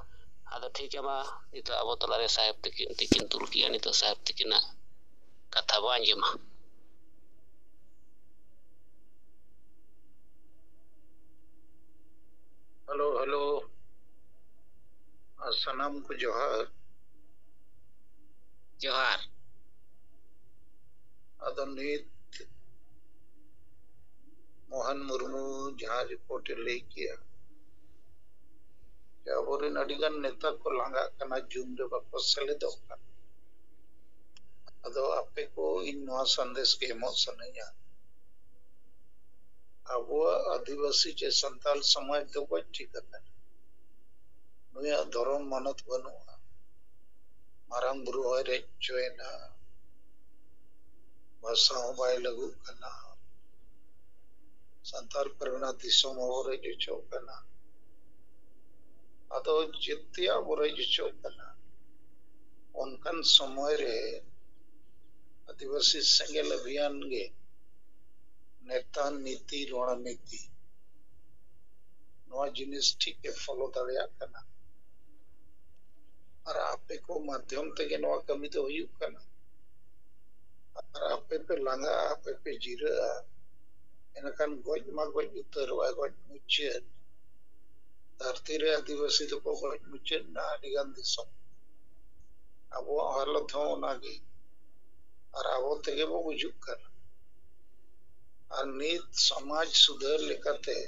ᱟᱫᱚ ᱴᱷᱤᱠ ᱜᱮᱭᱟ, ᱢᱟ ᱱᱤᱛᱚᱜ ᱟᱵᱚ ᱛᱟᱞᱟᱨᱮ ᱥᱟᱦᱮᱵᱽ ᱛᱤᱠᱤᱱ ᱛᱤᱠᱤᱱ ᱛᱩᱞ ᱠᱮᱜᱼᱟ, ᱱᱤᱛᱚᱜ ᱥᱟᱦᱮᱵᱽ ᱛᱤᱠᱤᱱᱟᱜ ᱠᱟᱛᱷᱟ ᱵᱚ ᱟᱸᱡᱚᱢᱟ᱾ Hello, hello. ᱟᱨ ᱥᱟᱱᱟᱢ ᱠᱚ ᱡᱚᱦᱟᱨ᱾ ᱡᱚᱦᱟᱨ᱾ ᱟᱫᱚ ᱱᱤᱛ ᱢᱳᱦᱚᱱ ᱢᱩᱨᱢᱩ ᱡᱟᱦᱟᱸ ᱨᱤᱯᱳᱨᱴ ᱮ ᱞᱟᱹᱭ ᱠᱮᱜᱼᱟ, ᱡᱮ ᱟᱵᱚᱨᱮᱱ ᱟᱹᱰᱤᱜᱟᱱ ᱱᱮᱛᱟ ᱠᱚ ᱞᱟᱸᱜᱟᱜ ᱠᱟᱱᱟ, ᱡᱩᱢ ᱨᱮ ᱵᱟᱠᱚ ᱥᱮᱞᱮᱫᱚᱜ ᱠᱟᱱᱟ᱾ ᱟᱫᱚ ᱟᱯᱮ ᱠᱚ ᱤᱧ ᱱᱚᱣᱟ ᱥᱟᱸᱫᱮᱥ ᱜᱮ ᱮᱢᱚᱜ ᱥᱟᱱᱟᱧᱟ, ᱟᱵᱚᱣᱟᱜ ᱟᱹᱫᱤᱵᱟᱹᱥᱤ ᱪᱮ ᱥᱟᱱᱛᱟᱲ ᱥᱚᱢᱟᱡᱽ ᱫᱚ ᱜᱚᱡ ᱴᱷᱤᱠ ᱟᱠᱟᱱᱟ᱾ ᱱᱩᱭᱟᱜ ᱫᱷᱚᱨᱚᱢ ᱢᱟᱱᱚᱛ ᱵᱟᱹᱱᱩᱜᱼᱟ, ᱢᱟᱨᱟᱝ ᱵᱩᱨᱩ ᱦᱚᱸᱭ ᱨᱮᱡ ᱦᱚᱪᱚᱭᱮᱱᱟ, ᱵᱷᱟᱥᱟ ᱦᱚᱸ ᱵᱟᱭ ᱞᱟᱹᱜᱩᱜ ᱠᱟᱱᱟ, ᱥᱟᱱᱛᱟᱲ ᱯᱟᱨᱜᱟᱱᱟ ᱫᱤᱥᱚᱢ ᱦᱚᱸ ᱨᱮᱡ ᱦᱚᱪᱚᱜ ᱠᱟᱱᱟ᱾ ᱟᱫᱚ ᱡᱮᱛᱮᱭᱟᱜ ᱵᱚ ᱨᱮᱡ ᱦᱚᱪᱚᱜ ᱠᱟᱱᱟ, ᱚᱱᱠᱟᱱ ᱥᱚᱢᱚᱭ ᱨᱮ ᱟᱹᱫᱤᱵᱟᱹᱥᱤ ᱥᱮᱸᱜᱮᱞ ᱚᱵᱷᱤᱭᱟᱱ ᱜᱮ ᱱᱮᱛᱟ ᱱᱤᱛᱤ ᱨᱚᱬᱱᱤᱛᱤ ᱱᱚᱣᱟ ᱡᱤᱱᱤᱥ ᱴᱷᱤᱠ ᱮ ᱯᱷᱚᱞᱳ ᱫᱟᱲᱮᱭᱟᱜ ᱠᱟᱱᱟ᱾ ᱟᱨ ᱟᱯᱮ ᱠᱚ ᱢᱟᱫᱽᱫᱷᱚᱢ ᱛᱮᱜᱮ ᱱᱚᱣᱟ ᱠᱟᱹᱢᱤ ᱫᱚ ᱦᱩᱭᱩᱜ ᱠᱟᱱᱟ᱾ ᱟᱨ ᱟᱯᱮ ᱯᱮ ᱞᱟᱸᱜᱟᱜᱼᱟ, ᱟᱯᱮ ᱯᱮ ᱡᱤᱨᱟᱹᱜᱼᱟ, ᱮᱱᱠᱷᱟᱱ ᱜᱚᱡ ᱢᱟ ᱜᱚᱡ ᱩᱛᱟᱹᱨᱚᱜᱼᱟ, ᱜᱚᱡ ᱢᱩᱪᱟᱹᱫ᱾ ᱫᱷᱟᱹᱨᱛᱤ ᱨᱮ ᱟᱹᱫᱤᱵᱟᱹᱥᱤ ᱫᱚᱠᱚ ᱜᱚᱡ ᱢᱩᱪᱟᱹᱫ ᱮᱱᱟ ᱟᱹᱰᱤᱜᱟᱱ ᱫᱤᱥᱚᱢ᱾ ᱟᱵᱚᱣᱟᱜ ᱦᱟᱞᱚᱛ ᱦᱚᱸ ᱚᱱᱟᱜᱮ, ᱟᱨ ᱟᱵᱚ ᱛᱮᱜᱮ ᱵᱚ ᱜᱩᱡᱩᱜ ᱠᱟᱱᱟ᱾ ᱟᱨ ᱱᱤᱛ ᱥᱚᱢᱟᱡᱽ ᱥᱩᱫᱷᱟᱹᱨ ᱞᱮᱠᱟᱛᱮ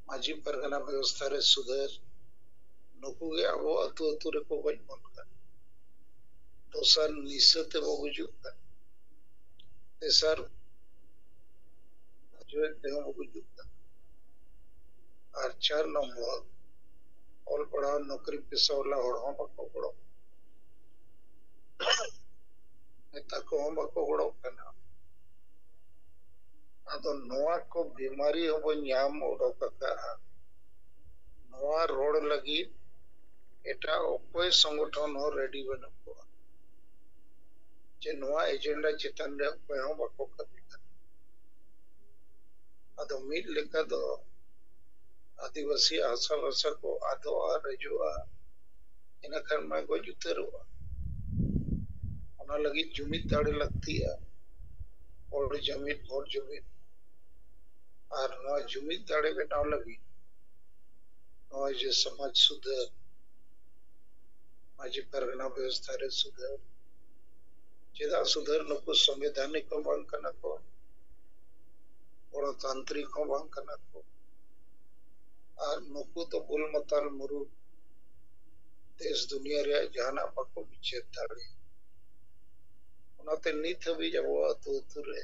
ᱢᱟᱹᱡᱷᱤ ᱯᱟᱨᱜᱟᱱᱟ ᱵᱮᱵᱚᱥᱛᱷᱟ ᱨᱮ ᱥᱩᱫᱷᱟᱹᱨ, ᱱᱩᱠᱩ ᱜᱮ ᱟᱵᱚ ᱟᱹᱛᱩ ᱟᱹᱛᱩ ᱨᱮᱠᱚ ᱜᱚᱡ ᱵᱚᱱ ᱠᱟᱱᱟ᱾ ᱫᱚᱥᱟᱨ ᱱᱤᱥᱟᱹ ᱛᱮᱵᱚ ᱜᱩᱡᱩᱜ ᱠᱟᱱᱟ᱾ ᱛᱮᱥᱟᱨ ᱚᱡᱚᱭ ᱛᱮᱦᱚᱸ ᱵᱚ ᱜᱩᱡᱩᱜ ᱠᱟᱱᱟ᱾ ᱟᱨ ᱪᱟᱨ ᱱᱚᱢᱵᱚᱨ, ᱚᱞ ᱯᱟᱲᱦᱟᱣ ᱱᱚᱠᱨᱤ ᱯᱮᱥᱟ ᱣᱟᱞᱟ ᱦᱚᱲ ᱦᱚᱸ ᱵᱟᱠᱚ ᱜᱚᱲᱚᱜ, ᱱᱮᱛᱟ ᱠᱚᱦᱚᱸ ᱵᱟᱠᱚ ᱜᱚᱲᱚᱜ ᱠᱟᱱᱟ᱾ ᱟᱫᱚ ᱱᱚᱣᱟ ᱠᱚ ᱵᱤᱢᱟᱨᱤ ᱦᱚᱸᱵᱚ ᱧᱟᱢ ᱚᱰᱚᱠ ᱟᱠᱟᱫᱼᱟ᱾ ᱱᱚᱣᱟ ᱨᱚᱲ ᱞᱟᱹᱜᱤᱫ ᱮᱴᱟᱜ ᱚᱠᱚᱭ ᱥᱚᱝᱜᱚᱴᱷᱚᱱ ᱦᱚᱸ ᱨᱮᱰᱤ ᱵᱟᱹᱱᱩᱜ ᱠᱚᱣᱟ, ᱡᱮ ᱱᱚᱣᱟ ᱮᱡᱮᱱᱰᱟ ᱪᱮᱛᱟᱱ ᱨᱮ ᱚᱠᱚᱭ ᱦᱚᱸ ᱵᱟᱠᱚ ᱠᱟᱹᱢᱤ ᱠᱟᱱᱟ᱾ ᱟᱫᱚ ᱢᱤᱫ ᱞᱮᱠᱟ ᱫᱚ ᱟᱹᱫᱤᱵᱟᱹᱥᱤ ᱦᱟᱥᱟ ᱵᱷᱟᱥᱟ ᱠᱚ ᱟᱫᱚᱜᱼᱟ, ᱨᱮᱡᱚᱜᱼᱟ, ᱤᱱᱟᱹ ᱠᱷᱟᱱ ᱢᱟ ᱜᱚᱡ ᱩᱛᱟᱹᱨᱚᱜᱼᱟ᱾ ᱚᱱᱟ ᱞᱟᱹᱜᱤᱫ ᱡᱩᱢᱤᱫ ᱫᱟᱲᱮ ᱞᱟᱹᱠᱛᱤᱜᱼᱟ, ᱦᱚᱲ ᱡᱩᱢᱤᱫ, ᱦᱚᱲ ᱡᱩᱢᱤᱫ᱾ ᱟᱨ ᱱᱚᱣᱟ ᱡᱩᱢᱤᱫ ᱫᱟᱲᱮ ᱵᱮᱱᱟᱣ ᱞᱟᱹᱜᱤᱫ ᱱᱚᱜᱼᱚᱭ ᱡᱮ ᱥᱚᱢᱟᱡᱽ ᱥᱩᱫᱷᱟᱹᱨ, ᱢᱟᱹᱡᱷᱤ ᱯᱟᱨᱜᱟᱱᱟ ᱵᱮᱵᱚᱥᱛᱷᱟ ᱨᱮ ᱥᱩᱫᱷᱟᱹᱨ᱾ ᱪᱮᱫᱟᱜ ᱥᱩᱫᱷᱟᱹᱨ? ᱱᱩᱠᱩ ᱥᱚᱝᱵᱤᱫᱷᱟᱱᱤᱠ ᱦᱚᱸ ᱵᱟᱝ ᱠᱟᱱᱟ ᱠᱚ, ᱜᱚᱱᱚᱛᱟᱱᱛᱨᱤᱠ ᱦᱚᱸ ᱵᱟᱝ ᱠᱟᱱᱟ ᱠᱚ, ᱟᱨ ᱱᱩᱠᱩ ᱫᱚ ᱵᱩᱞ ᱢᱟᱛᱟᱞ ᱢᱩᱨᱩᱠ ᱫᱮᱥ ᱫᱩᱱᱤᱭᱟᱹ ᱨᱮᱭᱟᱜ ᱡᱟᱦᱟᱱᱟᱜ ᱵᱟᱠᱚ ᱵᱤᱪᱟᱹᱨ ᱫᱟᱲᱮᱭᱟᱜᱼᱟ᱾ ᱚᱱᱟᱛᱮ ᱱᱤᱛ ᱦᱟᱹᱵᱤᱡ ᱟᱵᱚ ᱟᱹᱛᱩ ᱟᱹᱛᱩ ᱨᱮ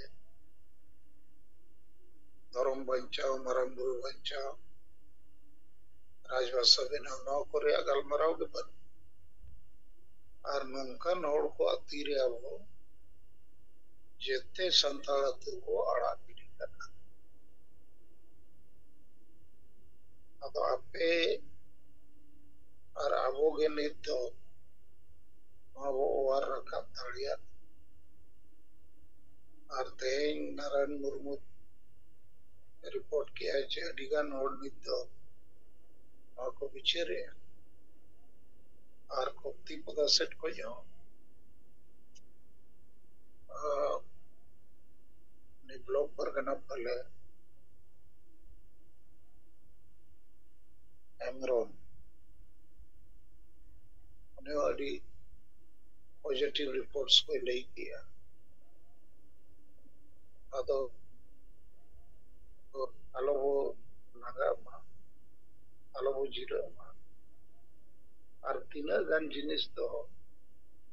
ᱫᱷᱚᱨᱚᱢ ᱵᱟᱧᱪᱟᱣ, ᱢᱟᱨᱟᱝ ᱵᱩᱨᱩ ᱵᱟᱧᱪᱟᱣ, ᱨᱟᱡᱽᱵᱷᱟᱥᱟ ᱵᱮᱱᱟᱣ, ᱱᱚᱣᱟ ᱠᱚ ᱨᱮᱭᱟᱜ ᱜᱟᱞᱢᱟᱨᱟᱣ ᱜᱮ ᱵᱟᱹᱱᱩᱜᱼᱟ᱾ ᱟᱨ ᱱᱚᱝᱠᱟᱱ ᱦᱚᱲ ᱠᱚᱣᱟᱜ ᱛᱤᱨᱮ ᱟᱵᱚ ᱡᱮᱛᱮ ᱥᱟᱱᱛᱟᱲ ᱟᱹᱛᱩ ᱠᱚ ᱟᱲᱟᱜ ᱜᱤᱰᱤ ᱠᱟᱱᱟ᱾ ᱟᱫᱚ ᱟᱯᱮ ᱟᱨ ᱟᱵᱚ ᱜᱮ ᱱᱤᱛ ᱫᱚ ᱱᱚᱣᱟ ᱵᱚ ᱚᱣᱟᱨ ᱨᱟᱠᱟᱵ ᱫᱟᱲᱮᱭᱟᱜ᱾ ᱟᱨ ᱛᱮᱦᱮᱧ ᱱᱟᱨᱟᱭᱚᱱ ᱢᱩᱨᱢᱩ ᱨᱤᱯᱳᱨᱴ ᱠᱮᱜᱼᱟ ᱡᱮ ᱟᱹᱰᱤ ᱜᱟᱱ ᱦᱚᱲ ᱱᱤᱛ ᱫᱚ ᱱᱚᱣᱟ ᱠᱚ ᱵᱤᱪᱟᱹᱨᱮᱜᱼᱟ᱾ ᱟᱨ ᱠᱚᱯᱛᱤ ᱯᱚᱫᱟ ᱥᱮᱫ ᱠᱷᱚᱱ ᱦᱚᱸ, ᱟᱸ, ᱩᱱᱤ ᱵᱞᱚᱠ ᱯᱟᱨᱜᱟᱱᱟ ᱯᱟᱞᱮ ᱦᱮᱢᱵᱨᱚᱢ, ᱩᱱᱤ ᱦᱚᱸ ᱟᱹᱰᱤ ᱯᱚᱡᱤᱴᱤᱵᱷ ᱨᱤᱯᱳᱨᱴᱥ ᱠᱚᱭ ᱞᱟᱹᱭ ᱠᱮᱜᱼᱟ᱾ ᱟᱫᱚ ᱟᱞᱚ ᱵᱚ ᱞᱟᱸᱜᱟᱜ ᱢᱟ, ᱟᱞᱚ ᱵᱚ ᱡᱤᱨᱟᱹᱜ ᱢᱟ᱾ ᱟᱨ ᱛᱤᱱᱟᱹᱜ ᱜᱟᱱ ᱡᱤᱱᱤᱥ ᱫᱚ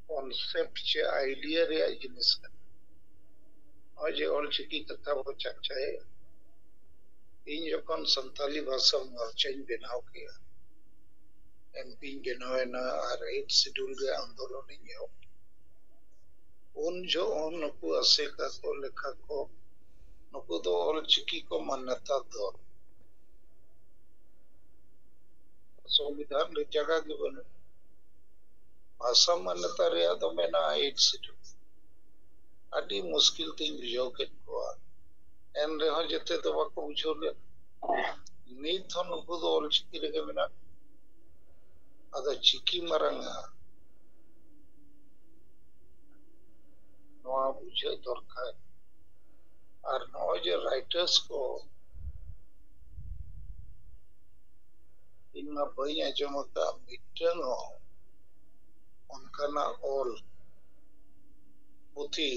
ᱠᱚᱱᱥᱮᱯᱴ ᱪᱮ ᱟᱭᱰᱤᱭᱟ ᱨᱮᱭᱟᱜ ᱡᱤᱱᱤᱥ ᱠᱟᱱᱟ᱾ ᱱᱚᱜᱼᱚᱭ ᱡᱮ ᱚᱞᱪᱤᱠᱤ ᱠᱟᱛᱷᱟ ᱵᱚ ᱪᱟᱨᱪᱟᱭᱮᱫ, ᱤᱧ ᱡᱚᱠᱷᱚᱱ ᱥᱟᱱᱛᱟᱞᱤ ᱵᱷᱟᱥᱟ ᱢᱳᱨᱪᱟᱧ ᱵᱮᱱᱟᱣ ᱠᱮᱜᱼᱟ, ᱮᱢᱯᱤᱧ ᱵᱮᱱᱟᱣ ᱮᱱᱟ ᱟᱨ ᱮᱭᱤᱴ ᱥᱤᱰᱩᱞ ᱨᱮ ᱟᱱᱫᱳᱞᱚᱱ ᱤᱧ ᱮᱦᱚᱵ ᱠᱮᱜᱼᱟ, ᱩᱱ ᱡᱚᱦᱚᱜ ᱦᱚᱸ ᱱᱩᱠᱩ ᱟᱥᱮᱠᱟ ᱠᱚ, ᱞᱮᱠᱷᱟ ᱠᱚ, ᱱᱩᱠᱩ ᱫᱚ ᱚᱞᱪᱤᱠᱤ ᱠᱚ ᱢᱟᱱᱱᱚᱛᱟ ᱫᱚ ᱥᱚᱝᱵᱤᱫᱷᱟᱱ ᱨᱮ ᱡᱟᱭᱜᱟ ᱜᱮ ᱵᱟᱹᱱᱩᱜ᱾ ᱵᱷᱟᱥᱟ ᱢᱟᱱᱱᱚᱛᱟ ᱨᱮᱭᱟᱜ ᱫᱚ ᱢᱮᱱᱟᱜᱼᱟ ᱮᱭᱤᱴ ᱥᱤᱰᱩᱞ᱾ ᱟᱹᱰᱤ ᱢᱩᱥᱠᱤᱞ ᱛᱤᱧ ᱵᱩᱡᱷᱟᱹᱣ ᱠᱮᱫ ᱠᱚᱣᱟ, ᱮᱱ ᱨᱮᱦᱚᱸ ᱡᱮᱛᱮ ᱫᱚ ᱵᱟᱠᱚ ᱵᱩᱡᱷᱟᱹᱣ ᱞᱮᱫ᱾ ᱱᱤᱛ ᱦᱚᱸ ᱱᱩᱠᱩ ᱫᱚ ᱚᱞᱪᱤᱠᱤ ᱨᱮᱜᱮ ᱢᱮᱱᱟᱜ᱾ ᱟᱫᱚ ᱪᱤᱠᱤ ᱢᱟᱨᱟᱝᱟ, ᱱᱚᱣᱟ ᱵᱩᱡᱷᱟᱹᱜ ᱫᱚᱨᱠᱟᱨ᱾ ᱟᱨ ᱱᱚᱜᱼᱚᱭ ᱡᱮ ᱨᱟᱭᱴᱟᱨᱥ ᱠᱚ, ᱤᱧ ᱢᱟ ᱵᱟᱹᱧ ᱟᱸᱡᱚᱢ ᱟᱠᱟᱫ ᱢᱤᱫᱴᱟᱝ ᱦᱚᱸ ᱚᱱᱠᱟᱱᱟᱜ ᱚᱞ ᱯᱩᱛᱷᱤ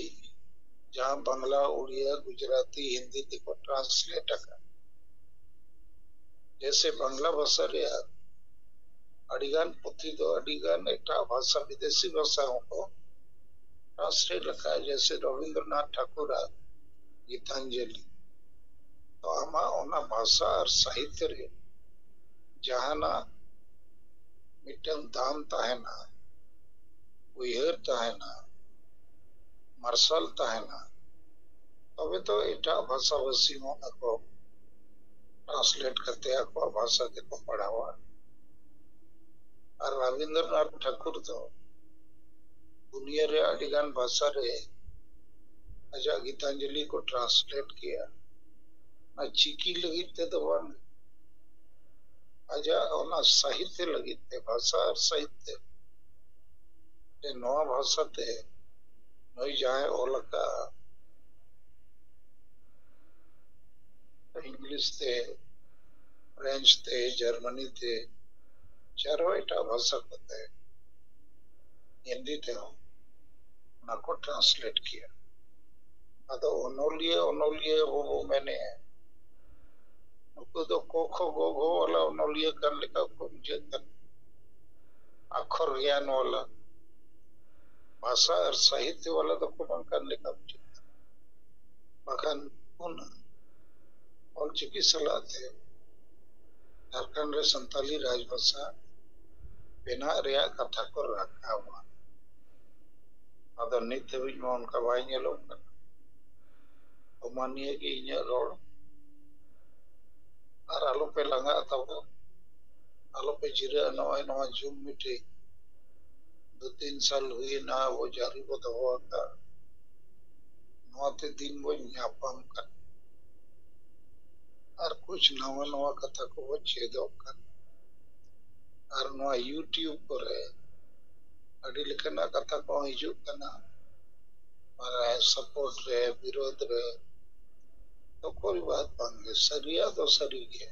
ᱡᱟᱦᱟᱸ ᱵᱟᱝᱞᱟ, ᱩᱲᱤᱭᱟ, ᱜᱩᱡᱽᱨᱟᱴᱤ, ᱦᱤᱱᱫᱤ ᱛᱮᱠᱚ translate ᱟᱠᱟᱫ, ᱡᱮᱭᱥᱮ ᱵᱟᱝᱞᱟ ᱵᱷᱟᱥᱟ ᱨᱮᱭᱟᱜ ᱟᱹᱰᱤᱜᱟᱱ ᱯᱩᱛᱷᱤ ᱫᱚ ᱟᱹᱰᱤᱜᱟᱱ ᱮᱴᱟᱜ ᱵᱷᱟᱥᱟ, ᱵᱤᱫᱮᱥᱤ ᱵᱷᱟᱥᱟ ᱦᱚᱸᱠᱚ translate ᱟᱠᱟᱫ, ᱡᱮᱭᱥᱮ ᱨᱚᱵᱤᱱᱫᱨᱚᱱᱟᱛᱷ ᱴᱷᱟᱠᱩᱨᱟᱜ ᱜᱤᱛᱟᱧᱡᱚᱞᱤ᱾ ᱛᱚ ᱟᱢᱟᱜ ᱚᱱᱟ ᱵᱷᱟᱥᱟ ᱟᱨ ᱥᱟᱦᱤᱛᱭᱚ ᱨᱮ ᱡᱟᱦᱟᱱᱟᱜ ᱢᱤᱫᱴᱟᱝ ᱫᱟᱢ ᱛᱟᱦᱮᱱᱟ, ᱩᱭᱦᱟᱹᱨ ᱛᱟᱦᱮᱱᱟ, ᱢᱟᱨᱥᱟᱞ ᱛᱟᱦᱮᱱᱟ, ᱛᱚᱵᱮ ᱛᱚ ᱮᱴᱟᱜ ᱵᱷᱟᱥᱟᱵᱷᱟᱥᱤ ᱦᱚᱸ ᱟᱠᱚ translate ᱠᱟᱛᱮ ᱟᱠᱚᱣᱟᱜ ᱵᱷᱟᱥᱟ ᱛᱮᱠᱚ ᱯᱟᱲᱦᱟᱣᱟ᱾ ᱟᱨ ᱨᱚᱵᱤᱱᱫᱨᱚᱱᱟᱛᱷ ᱴᱷᱟᱠᱩᱨ ᱫᱚ ᱫᱩᱱᱤᱭᱟᱹ ᱨᱮ ᱟᱹᱰᱤᱜᱟᱱ ᱵᱷᱟᱥᱟ ᱨᱮ ᱟᱡᱟᱜ ᱜᱤᱛᱟᱧᱡᱚᱞᱤ ᱠᱚ translate ᱠᱮᱜᱼᱟ᱾ ᱚᱱᱟ ᱪᱤᱠᱤ ᱞᱟᱹᱜᱤᱫ ᱛᱮᱫᱚ ᱵᱟᱝ, ᱟᱡᱟᱜ ᱚᱱᱟ ᱥᱟᱦᱤᱛᱭᱚ ᱞᱟᱹᱜᱤᱫ ᱛᱮ, ᱵᱷᱟᱥᱟ ᱟᱨ ᱥᱟᱦᱤᱛᱭᱚ᱾ ᱡᱮ ᱱᱚᱣᱟ ᱵᱷᱟᱥᱟ ᱛᱮ ᱱᱩᱭ ᱡᱟᱦᱟᱸᱭ ᱚᱞ ᱟᱠᱟᱫᱼᱟ, ᱤᱝᱞᱤᱥ ᱛᱮ, ᱯᱷᱨᱮᱧᱪ ᱛᱮ, ᱡᱟᱨᱢᱟᱱᱤ ᱛᱮ, ᱥᱮ ᱟᱨᱦᱚᱸ ᱮᱴᱟᱜ ᱵᱷᱟᱥᱟ ᱠᱚᱛᱮ, ᱦᱤᱱᱫᱤ ᱛᱮᱦᱚᱸ ᱚᱱᱟ ᱠᱚ translate ᱠᱮᱜᱼᱟ᱾ ᱟᱫᱚ ᱚᱱᱚᱞᱤᱭᱟᱹ, ᱚᱱᱚᱞᱤᱭᱟᱹ ᱟᱵᱚ ᱵᱚ ᱢᱮᱱᱮᱜᱼᱟ, ᱱᱩᱠᱩ ᱫᱚ ᱠᱚ ᱠᱷᱚ ᱜᱚ ᱜᱷᱚ ᱣᱟᱞᱟ ᱚᱱᱚᱞᱤᱭᱟᱹ ᱠᱟᱱ ᱞᱮᱠᱟ ᱠᱚ ᱵᱩᱡᱷᱟᱹᱜ ᱠᱟᱱᱟ, ᱟᱠᱷᱚᱨ ᱜᱮᱭᱟᱱ ᱣᱟᱞᱟ, ᱵᱷᱟᱥᱟ ᱟᱨ ᱥᱟᱦᱤᱛᱭᱚ ᱣᱟᱞᱟ ᱫᱚᱠᱚ ᱵᱟᱝ ᱠᱟᱱ ᱞᱮᱠᱟ ᱵᱩᱡᱷᱟᱹᱜ ᱠᱟᱱᱟ᱾ ᱵᱟᱠᱷᱟᱱ ᱚᱱᱟ ᱚᱞᱪᱤᱠᱤ ᱥᱟᱞᱟᱜ ᱛᱮ ᱡᱷᱟᱲᱠᱷᱚᱸᱰ ᱨᱮ ᱥᱟᱱᱛᱟᱞᱤ ᱨᱟᱡᱽᱵᱷᱟᱥᱟ ᱵᱮᱱᱟᱜ ᱨᱮᱭᱟᱜ ᱠᱟᱛᱷᱟ ᱠᱚ ᱨᱟᱠᱟᱵᱟ᱾ ᱟᱫᱚ ᱱᱤᱛ ᱫᱷᱟᱹᱵᱤᱡ ᱢᱟ ᱚᱱᱠᱟ ᱵᱟᱭ ᱧᱮᱞᱚᱜ ᱠᱟᱱᱟ᱾ ᱚᱱᱟ ᱱᱤᱭᱮ ᱜᱮ ᱤᱧᱟᱹᱜ ᱨᱚᱲ᱾ ᱟᱨ ᱟᱞᱚᱯᱮ ᱞᱟᱸᱜᱟᱜ ᱛᱟᱵᱚᱱ, ᱟᱞᱚᱯᱮ ᱡᱤᱨᱟᱹᱜᱼᱟ᱾ ᱱᱚᱜᱼᱚᱭ ᱱᱚᱣᱟ Zoom meeting ᱫᱩ ᱛᱤᱱ ᱥᱟᱞ ᱦᱩᱭᱮᱱᱟ ᱟᱵᱚ ᱡᱟᱹᱨᱤ ᱵᱚ ᱫᱚᱦᱚ ᱟᱠᱟᱫ, ᱱᱚᱣᱟᱛᱮ ᱫᱤᱱ ᱵᱚ ᱧᱟᱯᱟᱢ ᱠᱟᱱᱟ ᱟᱨ ᱠᱩᱪ ᱱᱟᱣᱟ ᱱᱟᱣᱟ ᱠᱟᱛᱷᱟ ᱠᱚᱵᱚ ᱪᱮᱫᱚᱜ ᱠᱟᱱᱟ᱾ ᱟᱨ ᱱᱚᱣᱟ YouTube ᱠᱚᱨᱮ ᱟᱹᱰᱤ ᱞᱮᱠᱟᱱᱟᱜ ᱠᱟᱛᱷᱟ ᱠᱚᱦᱚᱸ ᱦᱤᱡᱩᱜ ᱠᱟᱱᱟ, ᱢᱟᱱᱮ support ᱨᱮ, ᱵᱤᱨᱳᱫᱷ ᱨᱮ, ᱛᱚ ᱠᱳᱭ ᱵᱟᱛ ᱵᱟᱝᱜᱮ, ᱥᱟᱹᱨᱤᱭᱟᱜ ᱫᱚ ᱥᱟᱹᱨᱤ ᱜᱮ᱾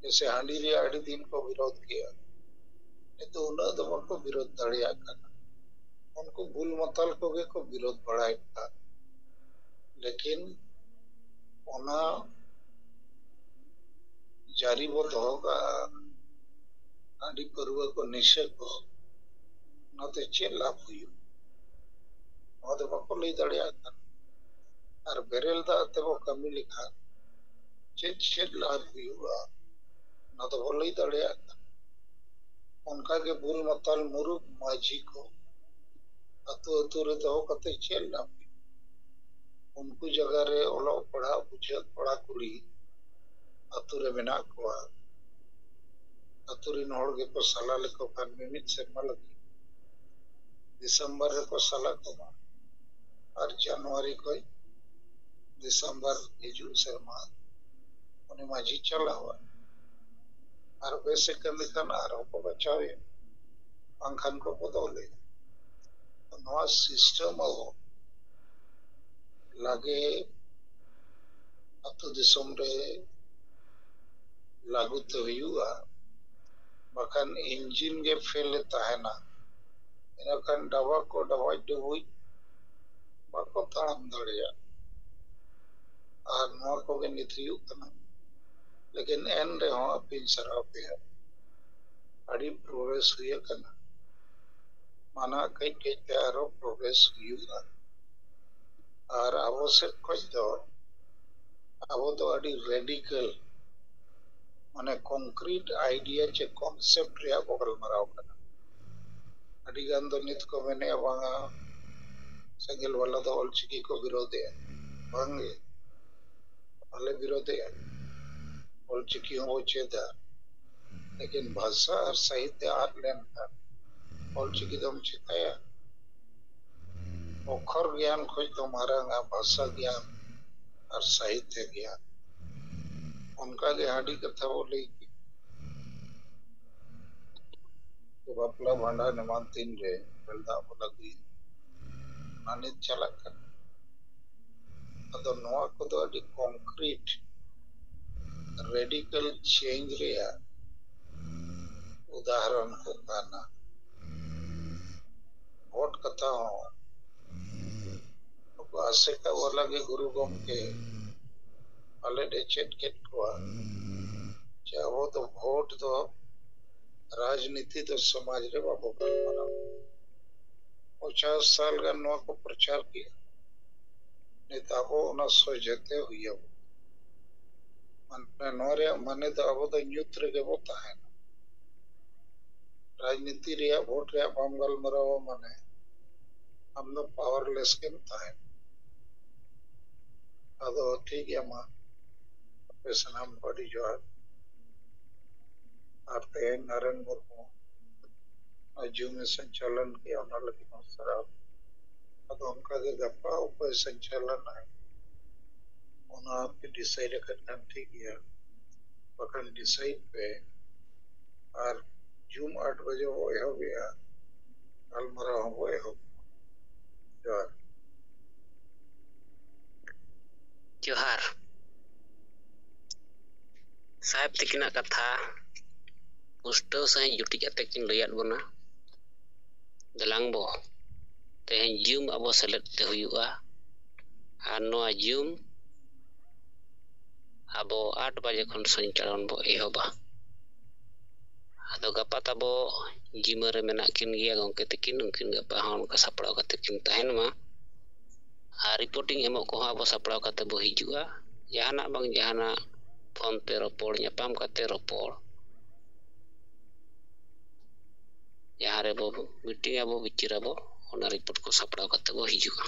ᱡᱮᱭᱥᱮ ᱦᱟᱺᱰᱤ ᱨᱮᱭᱟᱜ ᱟᱹᱰᱤ ᱫᱤᱱ ᱠᱚ ᱵᱤᱨᱳᱫᱷ ᱠᱮᱜᱼᱟ, ᱠᱤᱱᱛᱩ ᱩᱱᱟᱹᱜ ᱫᱚ ᱵᱟᱠᱚ ᱵᱤᱨᱳᱫ ᱫᱟᱲᱮᱭᱟᱜ ᱠᱟᱱᱟ᱾ ᱩᱱᱠᱩ ᱵᱩᱞ ᱢᱟᱛᱟᱞ ᱠᱚᱜᱮ ᱠᱚ ᱵᱤᱨᱳᱫ ᱵᱟᱲᱟᱭᱮᱫᱟ᱾ ᱞᱮᱠᱤᱱ ᱚᱱᱟ ᱡᱟᱹᱨᱤ ᱵᱚ ᱫᱚᱦᱚ ᱠᱟᱜᱼᱟ, ᱦᱟᱺᱰᱤ ᱯᱟᱹᱨᱣᱟᱹ ᱠᱚ ᱱᱤᱥᱟᱹ ᱠᱚ, ᱚᱱᱟᱛᱮ ᱪᱮᱫ ᱞᱟᱵᱷ ᱦᱩᱭᱩᱜ? ᱱᱚᱣᱟ ᱫᱚ ᱵᱟᱠᱚ ᱞᱟᱹᱭ ᱫᱟᱲᱮᱭᱟᱜ ᱠᱟᱱᱟ᱾ ᱟᱨ ᱵᱮᱨᱮᱞ ᱫᱟᱜ ᱛᱮᱵᱚ ᱠᱟᱹᱢᱤ ᱞᱮᱠᱷᱟᱱ ᱪᱮᱫ ᱪᱮᱫ ᱞᱟᱵᱷ ᱦᱩᱭᱩᱜᱼᱟ, ᱚᱱᱟ ᱫᱚᱵᱚ ᱞᱟᱹᱭ ᱫᱟᱲᱮᱭᱟᱜ ᱠᱟᱱᱟ᱾ ᱚᱱᱠᱟᱜᱮ ᱵᱩᱞ ᱢᱟᱛᱟᱞ ᱢᱩᱨᱩᱠ ᱢᱟᱹᱡᱷᱤ ᱠᱚ ᱟᱹᱛᱩ ᱟᱹᱛᱩ ᱨᱮ ᱫᱚᱦᱚ ᱠᱟᱛᱮ ᱪᱮᱫ ᱞᱟᱵᱷ? ᱩᱱᱠᱩ ᱡᱟᱭᱜᱟ ᱨᱮ ᱚᱞᱚᱜ ᱯᱟᱲᱦᱟᱜ ᱵᱩᱡᱷᱟᱹᱜ ᱠᱚᱲᱟ ᱠᱩᱲᱤ ᱟᱹᱛᱩ ᱨᱮ ᱢᱮᱱᱟᱜ ᱠᱚᱣᱟ᱾ ᱟᱹᱛᱩ ᱨᱮᱱ ᱦᱚᱲ ᱜᱮᱠᱚ ᱥᱟᱞᱟ ᱞᱮᱠᱚ ᱠᱷᱟᱱ ᱢᱤᱢᱤᱫ ᱥᱮᱨᱢᱟ ᱞᱟᱹᱜᱤᱫ ᱰᱤᱥᱮᱢᱵᱚᱨ ᱨᱮᱠᱚ ᱥᱟᱞᱟ ᱠᱚᱢᱟ᱾ ᱟᱨ ᱡᱟᱱᱩᱣᱟᱨᱤ ᱠᱷᱚᱱ ᱰᱤᱥᱮᱢᱵᱚᱨ ᱦᱤᱡᱩᱜ ᱥᱮᱨᱢᱟ ᱩᱱᱤ ᱢᱟᱹᱡᱷᱤ ᱪᱟᱞᱟᱣᱟ᱾ ᱟᱨ ᱵᱮᱥᱮ ᱠᱟᱹᱢᱤ ᱠᱷᱟᱱ ᱟᱨᱦᱚᱸ ᱠᱚ ᱵᱟᱪᱷᱟᱣᱮᱭᱟ, ᱵᱟᱝᱠᱷᱟᱱ ᱠᱚ ᱵᱚᱫᱚᱞᱮᱭᱟ᱾ ᱱᱚᱣᱟ ᱥᱤᱥᱴᱮᱢ ᱟᱵᱚ ᱞᱟᱜᱮ ᱟᱹᱛᱩ ᱫᱤᱥᱚᱢ ᱨᱮ ᱞᱟᱹᱜᱩ ᱛᱮ ᱦᱩᱭᱩᱜᱼᱟ, ᱵᱟᱠᱷᱟᱱ ᱤᱧᱡᱤᱱ ᱜᱮ ᱯᱷᱮᱞ ᱮ ᱛᱟᱦᱮᱱᱟ᱾ ᱤᱱᱟᱹᱠᱷᱟᱱ ᱰᱟᱵᱟ ᱠᱚ ᱰᱟᱵᱟᱡ ᱰᱩᱵᱩᱡ ᱵᱟᱠᱚ ᱛᱟᱲᱟᱢ ᱫᱟᱲᱮᱭᱟᱜ᱾ ᱟᱨ ᱱᱚᱣᱟ ᱠᱚᱜᱮ ᱱᱤᱛ ᱦᱩᱭᱩᱜ ᱠᱟᱱᱟ᱾ ᱞᱮᱠᱤᱱ ᱮᱱ ᱨᱮᱦᱚᱸ ᱟᱹᱯᱤᱧ ᱥᱟᱨᱦᱟᱣ ᱯᱮᱭᱟ, ᱟᱹᱰᱤ ᱯᱨᱳᱜᱨᱮᱥ ᱦᱩᱭ ᱟᱠᱟᱱᱟ᱾ ᱢᱟᱱᱟ ᱠᱟᱹᱡ ᱠᱟᱹᱡ ᱛᱮ ᱟᱨᱦᱚᱸ ᱯᱨᱳᱜᱨᱮᱥ ᱦᱩᱭᱩᱜᱼᱟ᱾ ᱟᱨ ᱟᱵᱚ ᱥᱮᱫ ᱠᱷᱚᱱ ᱫᱚ ᱟᱵᱚ ᱫᱚ ᱟᱹᱰᱤ ᱨᱮᱰᱤᱠᱟᱞ, ᱢᱟᱱᱮ ᱠᱚᱝᱠᱨᱤᱴ ᱟᱭᱰᱤᱭᱟ ᱪᱮ ᱠᱚᱱᱥᱮᱯᱴ ᱨᱮᱭᱟᱜ ᱵᱚ ᱜᱟᱞᱢᱟᱨᱟᱣ ᱠᱟᱱᱟ᱾ ᱟᱹᱰᱤ ᱜᱟᱱ ᱫᱚ ᱱᱤᱛ ᱠᱚ ᱢᱮᱱᱮᱜᱼᱟ, ᱵᱟᱝᱟ, ᱥᱮᱸᱜᱮᱞ ᱵᱟᱞᱟ ᱫᱚ ᱚᱞᱪᱤᱠᱤ ᱠᱚ ᱵᱤᱨᱳᱫᱮᱜᱼᱟ᱾ ᱵᱟᱝᱜᱮ, ᱵᱟᱞᱮ ᱵᱤᱨᱳᱫᱮᱜᱼᱟ, ᱚᱞᱪᱤᱠᱤ ᱦᱚᱸᱵᱚ ᱪᱮᱫᱟ᱾ ᱞᱮᱠᱤᱱ ᱵᱷᱟᱥᱟ ᱟᱨ ᱥᱟᱦᱤᱛᱭᱚ ᱟᱫ ᱞᱮᱱᱠᱷᱟᱱ ᱚᱞᱪᱤᱠᱤ ᱫᱚᱢ ᱪᱤᱠᱟᱹᱭᱟ? ᱚᱠᱷᱚᱨ ᱜᱮᱭᱟᱱ ᱠᱷᱚᱱ ᱫᱚ ᱢᱟᱨᱟᱝᱟ ᱵᱷᱟᱥᱟ ᱜᱮᱭᱟᱱ ᱟᱨ ᱥᱟᱦᱤᱛᱭᱚ ᱜᱮᱭᱟᱱ᱾ ᱚᱱᱠᱟᱜᱮ ᱦᱟᱺᱰᱤ ᱠᱟᱛᱷᱟ ᱵᱚ ᱞᱟᱹᱭ ᱠᱮᱫ, ᱵᱟᱯᱞᱟ ᱵᱷᱟᱸᱰᱟᱱ ᱮᱢᱟᱱ ᱛᱤᱱ ᱨᱮ ᱵᱮᱨᱮᱞ ᱫᱟᱜ ᱵᱚ ᱞᱟᱹᱜᱩᱭᱟ, ᱚᱱᱟ ᱱᱤᱛ ᱪᱟᱞᱟᱜ ᱠᱟᱱᱟ᱾ ᱟᱫᱚ ᱱᱚᱣᱟ ᱠᱚᱫᱚ ᱟᱹᱰᱤ ᱠᱚᱝᱠᱨᱤᱴ ᱨᱮᱰᱤᱠᱟᱞ ᱪᱮᱧᱡᱽ ᱨᱮᱭᱟᱜ ᱩᱫᱟᱦᱚᱨᱚᱱ ᱠᱚ ᱠᱟᱱᱟ᱾ ᱵᱷᱳᱴ ᱠᱟᱛᱷᱟ ᱦᱚᱸ ᱱᱩᱠᱩ ᱟᱥᱮᱠᱟ ᱵᱟᱞᱟ ᱜᱮ ᱜᱩᱨᱩ ᱜᱚᱢᱠᱮ ᱯᱟᱞᱮᱫ ᱮ ᱪᱮᱫ ᱠᱮᱫ ᱠᱚᱣᱟ ᱡᱮ ᱟᱵᱚ ᱫᱚ ᱵᱷᱳᱴ ᱫᱚ ᱨᱟᱡᱽᱱᱤᱛᱤ ᱫᱚ ᱥᱚᱢᱟᱡᱽ ᱨᱮ ᱵᱟᱵᱚ ᱜᱟᱞᱢᱟᱨᱟᱣ᱾ ᱯᱚᱧᱪᱟᱥ ᱥᱟᱞ ᱜᱟᱱ ᱱᱚᱣᱟ ᱠᱚ ᱯᱨᱚᱪᱟᱨ ᱠᱮᱜᱼᱟ᱾ ᱱᱤᱛ ᱟᱵᱚ ᱚᱱᱟ ᱥᱚᱡᱷᱮᱛᱮ ᱦᱩᱭ ᱟᱵᱚ᱾ ᱢᱟᱱᱮ ᱱᱚᱣᱟ ᱨᱮᱭᱟᱜ ᱢᱟᱱᱮ ᱫᱚ ᱟᱵᱚ ᱫᱚ ᱧᱩᱛ ᱨᱮᱜᱮ ᱵᱚ ᱛᱟᱦᱮᱱᱟ᱾ ᱨᱟᱡᱽᱱᱤᱛᱤ ᱨᱮᱭᱟᱜ, ᱵᱷᱳᱴ ᱨᱮᱭᱟᱜ ᱵᱟᱢ ᱜᱟᱞᱢᱟᱨᱟᱣᱟ ᱢᱟᱱᱮ ᱟᱢ ᱫᱚ ᱯᱟᱣᱟᱨᱞᱮᱥ ᱜᱮᱢ ᱛᱟᱦᱮᱱᱟ᱾ ᱟᱫᱚ ᱴᱷᱤᱠ ᱜᱮᱭᱟ, ᱢᱟ ᱟᱯᱮ ᱥᱟᱱᱟᱢ ᱠᱚ ᱟᱹᱰᱤ ᱡᱚᱦᱟᱨ᱾ ᱟᱨ ᱛᱮᱦᱮᱧ ᱱᱟᱨᱮᱱ ᱢᱩᱨᱢᱩ ᱱᱚᱣᱟ ᱡᱩᱢ ᱮ ᱥᱚᱧᱪᱟᱞᱚᱱ ᱠᱮᱜᱼᱟ, ᱚᱱᱟ ᱞᱟᱹᱜᱤᱫ ᱦᱚᱸ ᱥᱟᱨᱦᱟᱣ᱾ ᱟᱫᱚ ᱚᱱᱠᱟᱜᱮ ᱜᱟᱯᱟ ᱚᱠᱚᱭ ᱥᱚᱧᱪᱟᱞᱚᱱᱟᱭ, ᱚᱱᱟ ᱯᱮ ᱰᱤᱥᱟᱭᱤᱰ ᱟᱠᱟᱫ ᱠᱷᱟᱱ ᱴᱷᱤᱠ ᱜᱮᱭᱟ, ᱵᱟᱠᱷᱟᱱ ᱰᱤᱥᱟᱭᱤᱰ ᱯᱮ᱾ ᱟᱨ ᱡᱩᱢ ᱟᱴ ᱵᱟᱡᱮ ᱵᱚ ᱮᱦᱚᱵᱮᱜᱼᱟ, ᱜᱟᱞᱢᱟᱨᱟᱣ ᱦᱚᱸᱵᱚ ᱮᱦᱚᱵ᱾ ᱡᱚᱦᱟᱨ᱾ ᱡᱚᱦᱟᱨ᱾ ᱥᱟᱦᱮᱵᱽ ᱛᱤᱠᱤᱱᱟᱜ ᱠᱟᱛᱷᱟ ᱯᱩᱥᱴᱟᱹᱣ ᱥᱟᱺᱦᱤᱡ ᱡᱩᱴᱤᱡ ᱟᱛᱮ ᱠᱤᱱ ᱞᱟᱹᱭᱟᱫ ᱵᱚᱱᱟ᱾ ᱫᱮᱞᱟᱝ ᱵᱚ ᱛᱮᱦᱮᱧ ᱡᱩᱢ ᱟᱵᱚ ᱥᱮᱞᱮᱫ ᱛᱮ ᱦᱩᱭᱩᱜᱼᱟ᱾ ᱟᱨ ᱱᱚᱣᱟ ᱡᱩᱢ ᱟᱵᱚ ᱟᱴ ᱵᱟᱡᱮ ᱠᱷᱚᱱ ᱥᱚᱧᱪᱟᱞᱚᱱ ᱵᱚ ᱮᱦᱚᱵᱟ᱾ ᱟᱫᱚ ᱜᱟᱯᱟ ᱛᱟᱵᱚ ᱡᱤᱢᱟᱹ ᱨᱮ ᱢᱮᱱᱟᱜ ᱠᱤᱱ ᱜᱮᱭᱟ ᱜᱚᱢᱠᱮ ᱛᱤᱠᱤᱱ, ᱩᱱᱠᱤᱱ ᱜᱟᱯᱟ ᱦᱚᱸ ᱚᱱᱠᱟ ᱥᱟᱯᱲᱟᱣ ᱠᱟᱛᱮ ᱠᱤᱱ ᱛᱟᱦᱮᱱ ᱢᱟ᱾ ᱟᱨ ᱨᱤᱯᱳᱨᱴᱤᱝ ᱮᱢᱚᱜ ᱠᱚᱦᱚᱸ ᱟᱵᱚ ᱥᱟᱯᱲᱟᱣ ᱠᱟᱛᱮ ᱵᱚ ᱦᱤᱡᱩᱜᱼᱟ᱾ ᱡᱟᱦᱟᱱᱟᱜ ᱵᱟᱝ ᱡᱟᱦᱟᱱᱟᱜ ᱯᱷᱳᱱ ᱛᱮ ᱨᱚᱯᱚᱲ, ᱧᱟᱯᱟᱢ ᱠᱟᱛᱮ ᱨᱚᱯᱚᱲ, ᱡᱟᱦᱟᱸ ᱨᱮᱵᱚ ᱢᱤᱴᱤᱝ ᱟᱵᱚ, ᱵᱤᱪᱟᱹᱨ ᱟᱵᱚ, ᱚᱱᱟ ᱨᱤᱯᱳᱨᱴ ᱠᱚ ᱥᱟᱯᱲᱟᱣ ᱠᱟᱛᱮ ᱵᱚ ᱦᱤᱡᱩᱜᱼᱟ᱾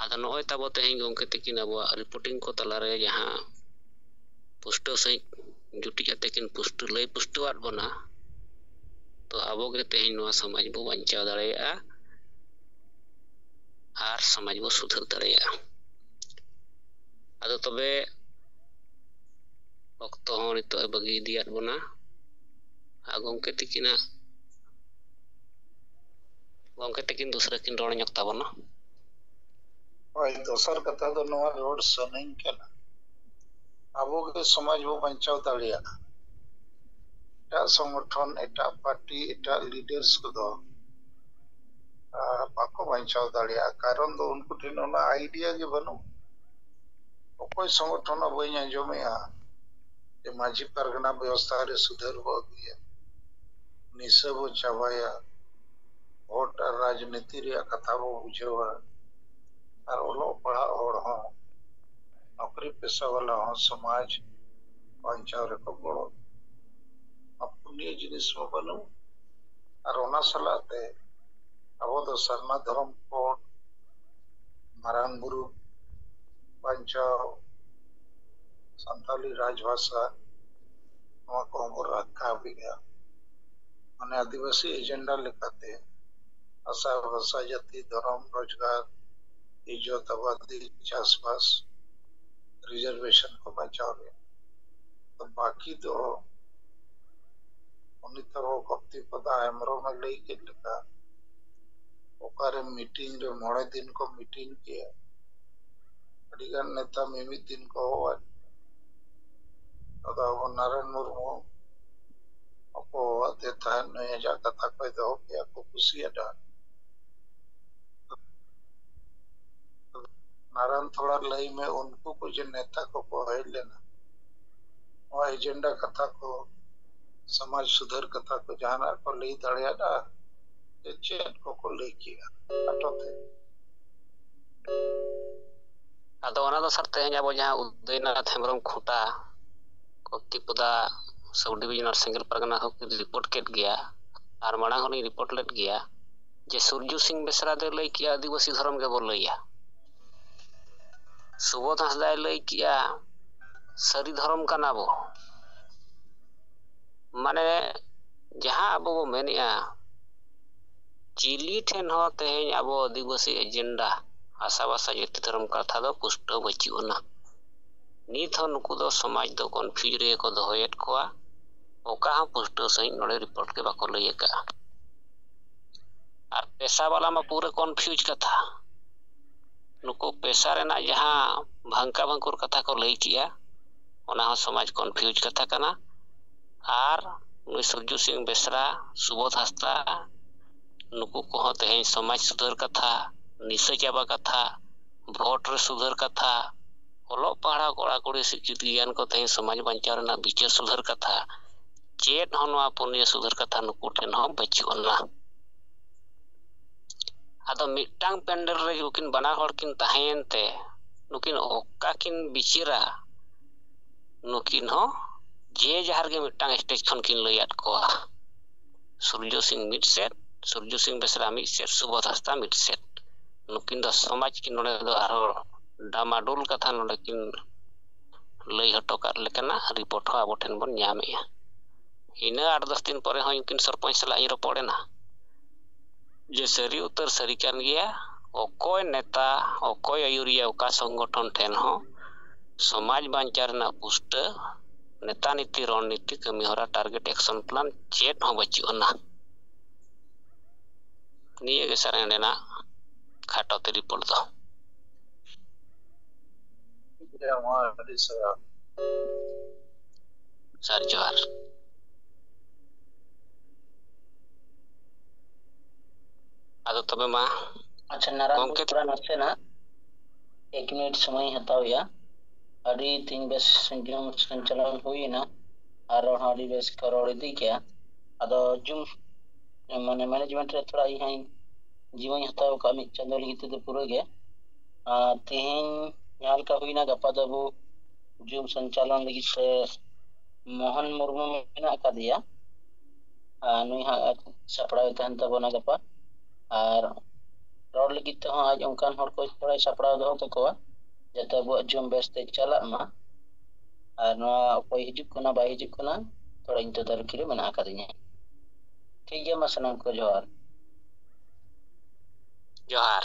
ᱟᱫᱚ ᱱᱚᱜᱼᱚᱭ ᱛᱟᱵᱚ ᱛᱮᱦᱮᱧ ᱜᱚᱢᱠᱮ ᱛᱤᱠᱤᱱ ᱟᱵᱚᱣᱟᱜ ᱨᱤᱯᱳᱨᱴᱤᱝ ᱠᱚ ᱛᱟᱞᱟᱨᱮ ᱡᱟᱦᱟᱸ ᱯᱩᱥᱴᱟᱹᱣ ᱥᱟᱺᱦᱤᱡ ᱡᱩᱴᱤᱡ ᱟᱛᱮ ᱠᱤᱱ ᱯᱩᱥᱴᱟᱹ, ᱞᱟᱹᱭ ᱯᱩᱥᱴᱟᱹᱣᱟᱫ ᱵᱚᱱᱟ, ᱛᱚ ᱟᱵᱚ ᱜᱮ ᱛᱮᱦᱮᱧ ᱱᱚᱣᱟ ᱥᱚᱢᱟᱡᱽ ᱵᱚ ᱵᱟᱧᱪᱟᱣ ᱫᱟᱲᱮᱭᱟᱜᱼᱟ ᱟᱨ ᱥᱚᱢᱟᱡᱽ ᱵᱚ ᱥᱩᱫᱷᱟᱹᱨ ᱫᱟᱲᱮᱭᱟᱜᱼᱟ᱾ ᱟᱫᱚ ᱛᱚᱵᱮ ᱚᱠᱛᱚ ᱦᱚᱸ ᱱᱤᱛᱚᱜ ᱮ ᱵᱟᱹᱜᱤ ᱤᱫᱤᱭᱟᱫ ᱵᱚᱱᱟ᱾ ᱟᱨ ᱜᱚᱢᱠᱮ ᱛᱤᱠᱤᱱᱟᱜ, ᱜᱚᱢᱠᱮ ᱛᱤᱠᱤᱱ ᱫᱚᱥᱨᱟ ᱠᱤᱱ ᱨᱚᱲ ᱧᱚᱜ ᱛᱟᱵᱚᱱᱟ᱾ ᱦᱳᱭ, ᱫᱚᱥᱟᱨ ᱠᱟᱛᱷᱟ ᱫᱚ ᱱᱚᱣᱟ ᱨᱚᱲ ᱥᱟᱱᱟᱧ ᱠᱟᱱᱟ, ᱟᱵᱚ ᱜᱮ ᱥᱚᱢᱟᱡᱽ ᱵᱚ ᱵᱟᱧᱪᱟᱣ ᱫᱟᱲᱮᱭᱟᱜᱼᱟ᱾ ᱮᱴᱟᱜ ᱥᱚᱝᱜᱚᱴᱷᱚᱱ, ᱮᱴᱟᱜ ᱯᱟᱨᱴᱤ, ᱮᱴᱟᱜ ᱞᱤᱰᱟᱨᱥ ᱠᱚᱫᱚ ᱟᱨ ᱵᱟᱠᱚ ᱵᱟᱧᱪᱟᱣ ᱫᱟᱲᱮᱭᱟᱜᱼᱟ᱾ ᱠᱟᱨᱚᱱ ᱫᱚ ᱩᱱᱠᱩ ᱴᱷᱮᱱ ᱚᱱᱟ ᱟᱭᱰᱤᱭᱟ ᱜᱮ ᱵᱟᱹᱱᱩᱜ᱾ ᱚᱠᱚᱭ ᱥᱚᱝᱜᱚᱴᱷᱚᱱ ᱦᱚᱸ ᱵᱟᱹᱧ ᱟᱸᱡᱚᱢᱮᱜᱼᱟ ᱡᱮ ᱢᱟᱹᱡᱷᱤ ᱯᱟᱨᱜᱟᱱᱟ ᱵᱮᱵᱚᱥᱛᱷᱟ ᱨᱮ ᱥᱩᱫᱷᱟᱹᱨ ᱵᱚ ᱟᱹᱜᱩᱭᱟ, ᱱᱤᱥᱟᱹ ᱵᱚ ᱪᱟᱵᱟᱭᱟ, ᱵᱷᱳᱴ ᱟᱨ ᱨᱟᱡᱽᱱᱤᱛᱤ ᱨᱮᱭᱟᱜ ᱠᱟᱛᱷᱟ ᱵᱚ ᱵᱩᱡᱷᱟᱹᱣᱟ, ᱟᱨ ᱚᱞᱚᱜ ᱯᱟᱲᱦᱟᱜ ᱦᱚᱲ ᱦᱚᱸ, ᱱᱚᱠᱨᱤ ᱯᱮᱥᱟ ᱵᱟᱞᱟ ᱦᱚᱸ ᱥᱚᱢᱟᱡᱽ ᱵᱟᱧᱪᱟᱣ ᱨᱮᱠᱚ ᱜᱚᱲᱚ᱾ ᱱᱚᱣᱟ ᱯᱩᱱᱭᱟᱹ ᱡᱤᱱᱤᱥ ᱢᱟ ᱵᱟᱹᱱᱩᱜ᱾ ᱟᱨ ᱚᱱᱟ ᱥᱟᱞᱟᱜ ᱛᱮ ᱟᱵᱚ ᱫᱚ ᱥᱟᱨᱱᱟ ᱫᱷᱚᱨᱚᱢ ᱠᱳᱰ, ᱢᱟᱨᱟᱝ ᱵᱩᱨᱩ ᱵᱟᱧᱪᱟᱣ, ᱥᱟᱱᱛᱟᱞᱤ ᱨᱟᱡᱽᱵᱷᱟᱥᱟ, ᱱᱚᱣᱟ ᱠᱚᱦᱚᱸ ᱵᱚᱱ ᱨᱟᱠᱟᱵᱮᱜᱼᱟ᱾ ᱢᱟᱱᱮ ᱟᱹᱫᱤᱵᱟᱹᱥᱤ ᱮᱡᱮᱱᱰᱟ ᱞᱮᱠᱟᱛᱮ ᱵᱷᱟᱥᱟ, ᱵᱷᱟᱥᱟ, ᱡᱟᱹᱛᱤ, ᱫᱷᱚᱨᱚᱢ, ᱨᱳᱡᱽᱜᱟᱨ, ᱤᱡᱽᱡᱚᱛ ᱟᱵᱟᱫᱤ, ᱪᱟᱥᱵᱟᱥ, ᱨᱤᱡᱟᱨᱵᱷᱮᱥᱚᱱ ᱠᱚ ᱵᱟᱧᱪᱟᱣ ᱨᱮ᱾ ᱛᱚ ᱵᱟᱹᱠᱤ ᱫᱚ ᱩᱱᱤ ᱛᱟᱵᱚ ᱠᱚᱯᱛᱤ ᱯᱚᱫᱟ ᱦᱮᱢᱵᱨᱚᱢᱮ ᱞᱟᱹᱭ ᱠᱮᱫ ᱞᱮᱠᱟ, ᱚᱠᱟᱨᱮ ᱢᱤᱴᱤᱝ ᱨᱮ ᱢᱚᱬᱮ ᱫᱤᱱ ᱠᱚ ᱢᱤᱴᱤᱝ ᱠᱮᱜᱼᱟ, ᱟᱹᱰᱤᱜᱟᱱ ᱱᱮᱛᱟ ᱢᱤᱢᱤᱫ ᱫᱤᱱ ᱠᱚ ᱦᱚᱦᱚᱣᱟᱫ᱾ ᱟᱫᱚ ᱟᱵᱚ ᱱᱟᱨᱟᱭᱚᱱ ᱢᱩᱨᱢᱩ ᱚᱠᱚ ᱦᱚᱦᱚᱣᱟᱫᱮ ᱛᱟᱦᱮᱸᱫ, ᱱᱩᱭ ᱟᱡᱟᱜ ᱠᱟᱛᱷᱟ ᱠᱚᱭ ᱫᱚᱦᱚ ᱠᱮᱜᱼᱟ, ᱠᱚ ᱠᱩᱥᱤᱭᱟᱫᱟ᱾ ᱱᱟᱨᱟᱭᱚᱱ ᱛᱷᱚᱲᱟ ᱞᱟᱹᱭ ᱢᱮ, ᱩᱱᱠᱩ ᱠᱚ ᱡᱮ ᱱᱮᱛᱟ ᱠᱚᱠᱚ ᱦᱮᱡ ᱞᱮᱱᱟ, ᱱᱚᱣᱟ ᱮᱡᱮᱱᱰᱟ ᱠᱟᱛᱷᱟ ᱠᱚ, ᱥᱚᱢᱟᱡᱽ ᱥᱩᱫᱷᱟᱹᱨ ᱠᱟᱛᱷᱟ ᱠᱚ ᱡᱟᱦᱟᱱᱟᱜ ᱠᱚ ᱞᱟᱹᱭ ᱫᱟᱲᱮᱭᱟᱫᱟ? ᱡᱮ ᱪᱮᱫ ᱠᱚᱠᱚ ᱞᱟᱹᱭ ᱠᱮᱜᱼᱟ ᱠᱷᱟᱴᱚ ᱛᱮ? ᱟᱫᱚ ᱚᱱᱟ ᱫᱚ ᱥᱟᱨ, ᱛᱮᱦᱮᱧ ᱟᱵᱚ ᱡᱟᱦᱟᱸ ᱩᱫᱚᱭᱱᱟᱛᱷ ᱦᱮᱢᱵᱨᱚᱢ ᱠᱷᱩᱸᱴᱟ, ᱠᱚᱯᱛᱤ ᱯᱚᱫᱟ ᱥᱟᱵ ᱰᱤᱵᱤᱡᱚᱱᱟᱞ ᱥᱮᱸᱜᱮᱞ ᱯᱟᱨᱜᱟᱱᱟ ᱦᱚᱸ ᱠᱤᱱ ᱨᱤᱯᱳᱨᱴ ᱠᱮᱫ ᱜᱮᱭᱟ, ᱟᱨ ᱢᱟᱲᱟᱝ ᱦᱚᱸᱞᱤᱧ ᱨᱤᱯᱳᱨᱴ ᱞᱮᱫ ᱜᱮᱭᱟ ᱡᱮ ᱥᱩᱨᱡᱩ ᱥᱤᱝ ᱵᱮᱥᱨᱟ ᱫᱚᱭ ᱞᱟᱹᱭ ᱠᱮᱜᱼᱟ ᱟᱹᱫᱤᱵᱟᱹᱥᱤ ᱫᱷᱚᱨᱚᱢ ᱜᱮᱵᱚ ᱞᱟᱹᱭᱟ᱾ ᱥᱩᱵᱳᱫᱷ ᱦᱟᱸᱥᱫᱟᱭ ᱞᱟᱹᱭ ᱠᱮᱜᱼᱟ ᱥᱟᱹᱨᱤ ᱫᱷᱚᱨᱚᱢ ᱠᱟᱱᱟ ᱵᱚ᱾ ᱢᱟᱱᱮ ᱡᱟᱦᱟᱸ ᱟᱵᱚ ᱵᱚ ᱢᱮᱱᱮᱜᱼᱟ, ᱪᱤᱞᱤ ᱴᱷᱮᱱ ᱦᱚᱸ ᱛᱮᱦᱮᱧ ᱟᱵᱚ ᱟᱹᱫᱤᱵᱟᱹᱥᱤ ᱮᱡᱮᱱᱰᱟ, ᱦᱟᱥᱟ ᱵᱷᱟᱥᱟ ᱡᱟᱹᱛᱤ ᱫᱷᱚᱨᱚᱢ ᱠᱟᱛᱷᱟ ᱫᱚ ᱯᱩᱥᱴᱟᱹᱣ ᱵᱟᱹᱪᱩᱜ ᱟᱱᱟ᱾ ᱱᱤᱛ ᱦᱚᱸ ᱱᱩᱠᱩ ᱫᱚ ᱥᱚᱢᱟᱡᱽ ᱫᱚ ᱠᱚᱱᱯᱷᱤᱭᱩᱡᱽ ᱨᱮᱜᱮ ᱠᱚ ᱫᱚᱦᱚᱭᱮᱫ ᱠᱚᱣᱟ᱾ ᱚᱠᱟ ᱦᱚᱸ ᱯᱩᱥᱴᱟᱹᱣ ᱥᱟᱺᱦᱤᱡ ᱱᱚᱰᱮ ᱨᱤᱯᱳᱨᱴ ᱜᱮ ᱵᱟᱠᱚ ᱞᱟᱹᱭ ᱟᱠᱟᱫᱼᱟ᱾ ᱟᱨ ᱯᱮᱥᱟ ᱵᱟᱞᱟ ᱢᱟ ᱯᱩᱨᱟᱹ ᱠᱚᱱᱯᱷᱤᱭᱩᱡᱽ ᱠᱟᱛᱷᱟ᱾ ᱱᱩᱠᱩ ᱯᱮᱥᱟ ᱨᱮᱱᱟᱜ ᱡᱟᱦᱟᱸ ᱵᱷᱟᱝᱠᱟ ᱵᱷᱟᱝᱠᱩᱨ ᱠᱟᱛᱷᱟ ᱠᱚ ᱞᱟᱹᱭ ᱠᱮᱜᱼᱟ, ᱚᱱᱟ ᱦᱚᱸ ᱥᱚᱢᱟᱡᱽ ᱠᱚᱱᱯᱷᱤᱭᱩᱡᱽ ᱠᱟᱛᱷᱟ ᱠᱟᱱᱟ᱾ ᱟᱨ ᱱᱩᱭ ᱥᱩᱨᱡᱩ ᱥᱤᱝ ᱵᱮᱥᱨᱟ, ᱥᱩᱵᱳᱫᱷ ᱦᱟᱸᱥᱫᱟ, ᱱᱩᱠᱩ ᱠᱚᱦᱚᱸ ᱛᱮᱦᱮᱧ ᱥᱚᱢᱟᱡᱽ ᱥᱩᱫᱷᱟᱹᱨ ᱠᱟᱛᱷᱟ, ᱱᱤᱥᱟᱹ ᱪᱟᱵᱟ ᱠᱟᱛᱷᱟ, ᱵᱷᱳᱴ ᱨᱮ ᱥᱩᱫᱷᱟᱹᱨ ᱠᱟᱛᱷᱟ, ᱚᱞᱚᱜ ᱯᱟᱲᱦᱟᱣ ᱠᱚᱲᱟ ᱠᱩᱲᱤ ᱥᱤᱠᱠᱷᱤᱛ ᱜᱮᱭᱟᱱ ᱠᱚ ᱛᱮᱦᱮᱧ ᱥᱚᱢᱟᱡᱽ ᱵᱟᱧᱪᱟᱣ ᱨᱮᱱᱟᱜ ᱵᱤᱪᱟᱹᱨ ᱥᱩᱫᱷᱟᱹᱨ ᱠᱟᱛᱷᱟ, ᱪᱮᱫ ᱦᱚᱸ ᱱᱚᱣᱟ ᱯᱩᱱᱭᱟᱹ ᱥᱩᱫᱷᱟᱹᱨ ᱠᱟᱛᱷᱟ ᱱᱩᱠᱩ ᱴᱷᱮᱱ ᱦᱚᱸ ᱵᱟᱹᱪᱩᱜ ᱟᱱᱟ᱾ ᱟᱫᱚ ᱢᱤᱫᱴᱟᱝ ᱯᱮᱱᱰᱮᱞ ᱨᱮ ᱱᱩᱠᱤᱱ ᱵᱟᱱᱟᱨ ᱦᱚᱲ ᱠᱤᱱ ᱛᱟᱦᱮᱸᱭᱮᱱ ᱛᱮ ᱱᱩᱠᱤᱱ ᱚᱠᱟ ᱠᱤᱱ ᱵᱤᱪᱟᱹᱨᱟ, ᱱᱩᱠᱤᱱ ᱦᱚᱸ ᱡᱮ ᱡᱟᱦᱟᱨ ᱜᱮ ᱢᱤᱫᱴᱟᱝ ᱥᱴᱮᱡᱽ ᱠᱷᱚᱱ ᱠᱤᱱ ᱞᱟᱹᱭᱟᱫ ᱠᱚᱣᱟ᱾ ᱥᱩᱨᱡᱚ ᱥᱤᱝ ᱢᱤᱫ ᱥᱮᱫ, ᱥᱩᱨᱡᱚ ᱥᱤᱝ ᱵᱮᱥᱨᱟ ᱢᱤᱫ ᱥᱮᱫ, ᱥᱩᱵᱳᱫᱷ ᱦᱟᱸᱥᱫᱟ ᱢᱤᱫ ᱥᱮᱫ᱾ ᱱᱩᱠᱤᱱ ᱫᱚ ᱥᱚᱢᱟᱡᱽ ᱠᱤᱱ ᱱᱚᱰᱮ ᱫᱚ ᱟᱨᱦᱚᱸ ᱰᱟᱢᱟᱰᱳᱞ ᱠᱟᱛᱷᱟ ᱱᱚᱰᱮ ᱠᱤᱱ ᱞᱟᱹᱭ ᱦᱚᱴᱚ ᱠᱟᱜ ᱞᱮᱠᱟᱱᱟᱜ ᱨᱤᱯᱳᱨᱴ ᱦᱚᱸ ᱟᱵᱚ ᱴᱷᱮᱱ ᱵᱚᱱ ᱧᱟᱢᱮᱜᱼᱟ᱾ ᱤᱱᱟᱹ ᱟᱴ ᱫᱚᱥ ᱫᱤᱱ ᱯᱚᱨᱮ ᱦᱚᱸ ᱩᱱᱠᱤᱱ ᱥᱚᱨᱯᱚᱧᱪ ᱥᱟᱞᱟᱜ ᱤᱧ ᱨᱚᱯᱚᱲ ᱮᱱᱟ ᱡᱮ ᱥᱟᱹᱨᱤ ᱩᱛᱟᱹᱨ ᱥᱟᱹᱨᱤ ᱠᱟᱱ ᱜᱮᱭᱟ, ᱚᱠᱚᱭ ᱱᱮᱛᱟ, ᱚᱠᱚᱭ ᱟᱹᱭᱩᱨᱤᱭᱟᱹ, ᱚᱠᱟ ᱥᱚᱝᱜᱚᱴᱷᱚᱱ ᱴᱷᱮᱱ ᱦᱚᱸ ᱥᱚᱢᱟᱡᱽ ᱵᱟᱧᱪᱟᱣ ᱨᱮᱱᱟᱜ ᱯᱩᱥᱴᱟᱹ ᱱᱮᱛᱟ ᱱᱤᱛᱤ ᱨᱚᱱᱱᱤᱛᱤ ᱠᱟᱹᱢᱤᱦᱚᱨᱟ target action plan ᱪᱮᱫ ᱦᱚᱸ ᱵᱟᱹᱪᱩᱜ ᱟᱱᱟ᱾ ᱱᱤᱭᱟᱹ ᱜᱮ ᱥᱟᱨ ᱱᱚᱰᱮᱱᱟᱜ ᱠᱷᱟᱴᱚ ᱛᱮ ᱨᱤᱯᱳᱨᱴ ᱫᱚ᱾ ᱟᱹᱰᱤ ᱥᱟᱨᱦᱟᱣ᱾ ᱥᱟᱨ ᱡᱚᱦᱟᱨ᱾ ᱟᱫᱚ ᱛᱚᱵᱮ ᱢᱟ ᱟᱪᱪᱷᱟ, ᱱᱟᱨᱟᱱ ᱜᱚᱢᱠᱮ᱾ ᱛᱷᱚᱲᱟ ᱱᱟᱥᱮᱱᱟᱜ ᱮᱠ ᱢᱤᱱᱤᱴ ᱥᱚᱢᱚᱭ ᱤᱧ ᱦᱟᱛᱟᱣ ᱮᱜᱼᱟ᱾ ᱟᱹᱰᱤ ᱛᱤᱧ ᱵᱮᱥ ᱥᱚᱧᱪᱟᱞᱚᱱ ᱦᱩᱭ ᱮᱱᱟ ᱟᱨ ᱨᱚᱲ ᱦᱚᱸ ᱟᱹᱰᱤ ᱵᱮᱥ ᱠᱚ ᱨᱚᱲ ᱤᱫᱤ ᱠᱮᱜᱼᱟ᱾ ᱟᱫᱚ ᱡᱩᱢ ᱢᱟᱱᱮ ᱢᱮᱱᱮᱡᱽᱢᱮᱱᱴ ᱨᱮ ᱛᱷᱚᱲᱟ ᱤᱧ ᱦᱚᱸᱧ ᱡᱤᱢᱟᱹᱧ ᱦᱟᱛᱟᱣ ᱟᱠᱟᱫ ᱢᱤᱫ ᱪᱟᱸᱫᱳ ᱞᱟᱹᱜᱤᱫ ᱛᱮᱫᱚ ᱯᱩᱨᱟᱹ ᱜᱮ᱾ ᱟᱨ ᱛᱮᱦᱮᱧ ᱡᱟᱦᱟᱸ ᱞᱮᱠᱟ ᱦᱩᱭᱱᱟ, ᱜᱟᱯᱟ ᱫᱚ ᱟᱵᱚ ᱡᱩᱢ ᱥᱚᱧᱪᱟᱞᱚᱱ ᱞᱟᱹᱜᱤᱫ ᱛᱮ ᱢᱳᱦᱚᱱ ᱢᱩᱨᱢᱩ ᱢᱮᱱᱟᱜ ᱟᱠᱟᱫᱮᱭᱟ᱾ ᱟᱨ ᱱᱩᱭ ᱦᱟᱸᱜ ᱥᱟᱯᱲᱟᱣ ᱛᱟᱦᱮᱱ ᱛᱟᱵᱚᱱᱟ ᱜᱟᱯᱟ᱾ ᱟᱨ ᱨᱚᱲ ᱞᱟᱹᱜᱤᱫ ᱛᱮᱦᱚᱸ ᱟᱡ ᱚᱱᱠᱟᱱ ᱦᱚᱲ ᱠᱚ ᱛᱷᱚᱲᱟᱭ ᱥᱟᱯᱲᱟᱣ ᱫᱚᱦᱚ ᱠᱟᱠᱚᱣᱟ, ᱡᱟᱛᱮ ᱟᱵᱚᱣᱟᱜ ᱡᱩᱢ ᱵᱮᱥᱛᱮ ᱪᱟᱞᱟᱜ ᱢᱟ᱾ ᱟᱨ ᱱᱚᱣᱟ ᱚᱠᱚᱭ ᱦᱤᱡᱩᱜ ᱠᱟᱱᱟ ᱵᱟᱭ ᱦᱤᱡᱩᱜ ᱠᱟᱱᱟ, ᱛᱷᱚᱲᱟ ᱤᱧ ᱛᱚᱫᱟᱨᱚᱠᱤ ᱨᱮ ᱢᱮᱱᱟᱜ ᱟᱠᱟᱫᱤᱧᱟ᱾ ᱴᱷᱤᱠ ᱜᱮᱭᱟ, ᱢᱟ ᱥᱟᱱᱟᱢ ᱠᱚ ᱡᱚᱦᱟᱨ᱾ ᱡᱚᱦᱟᱨ᱾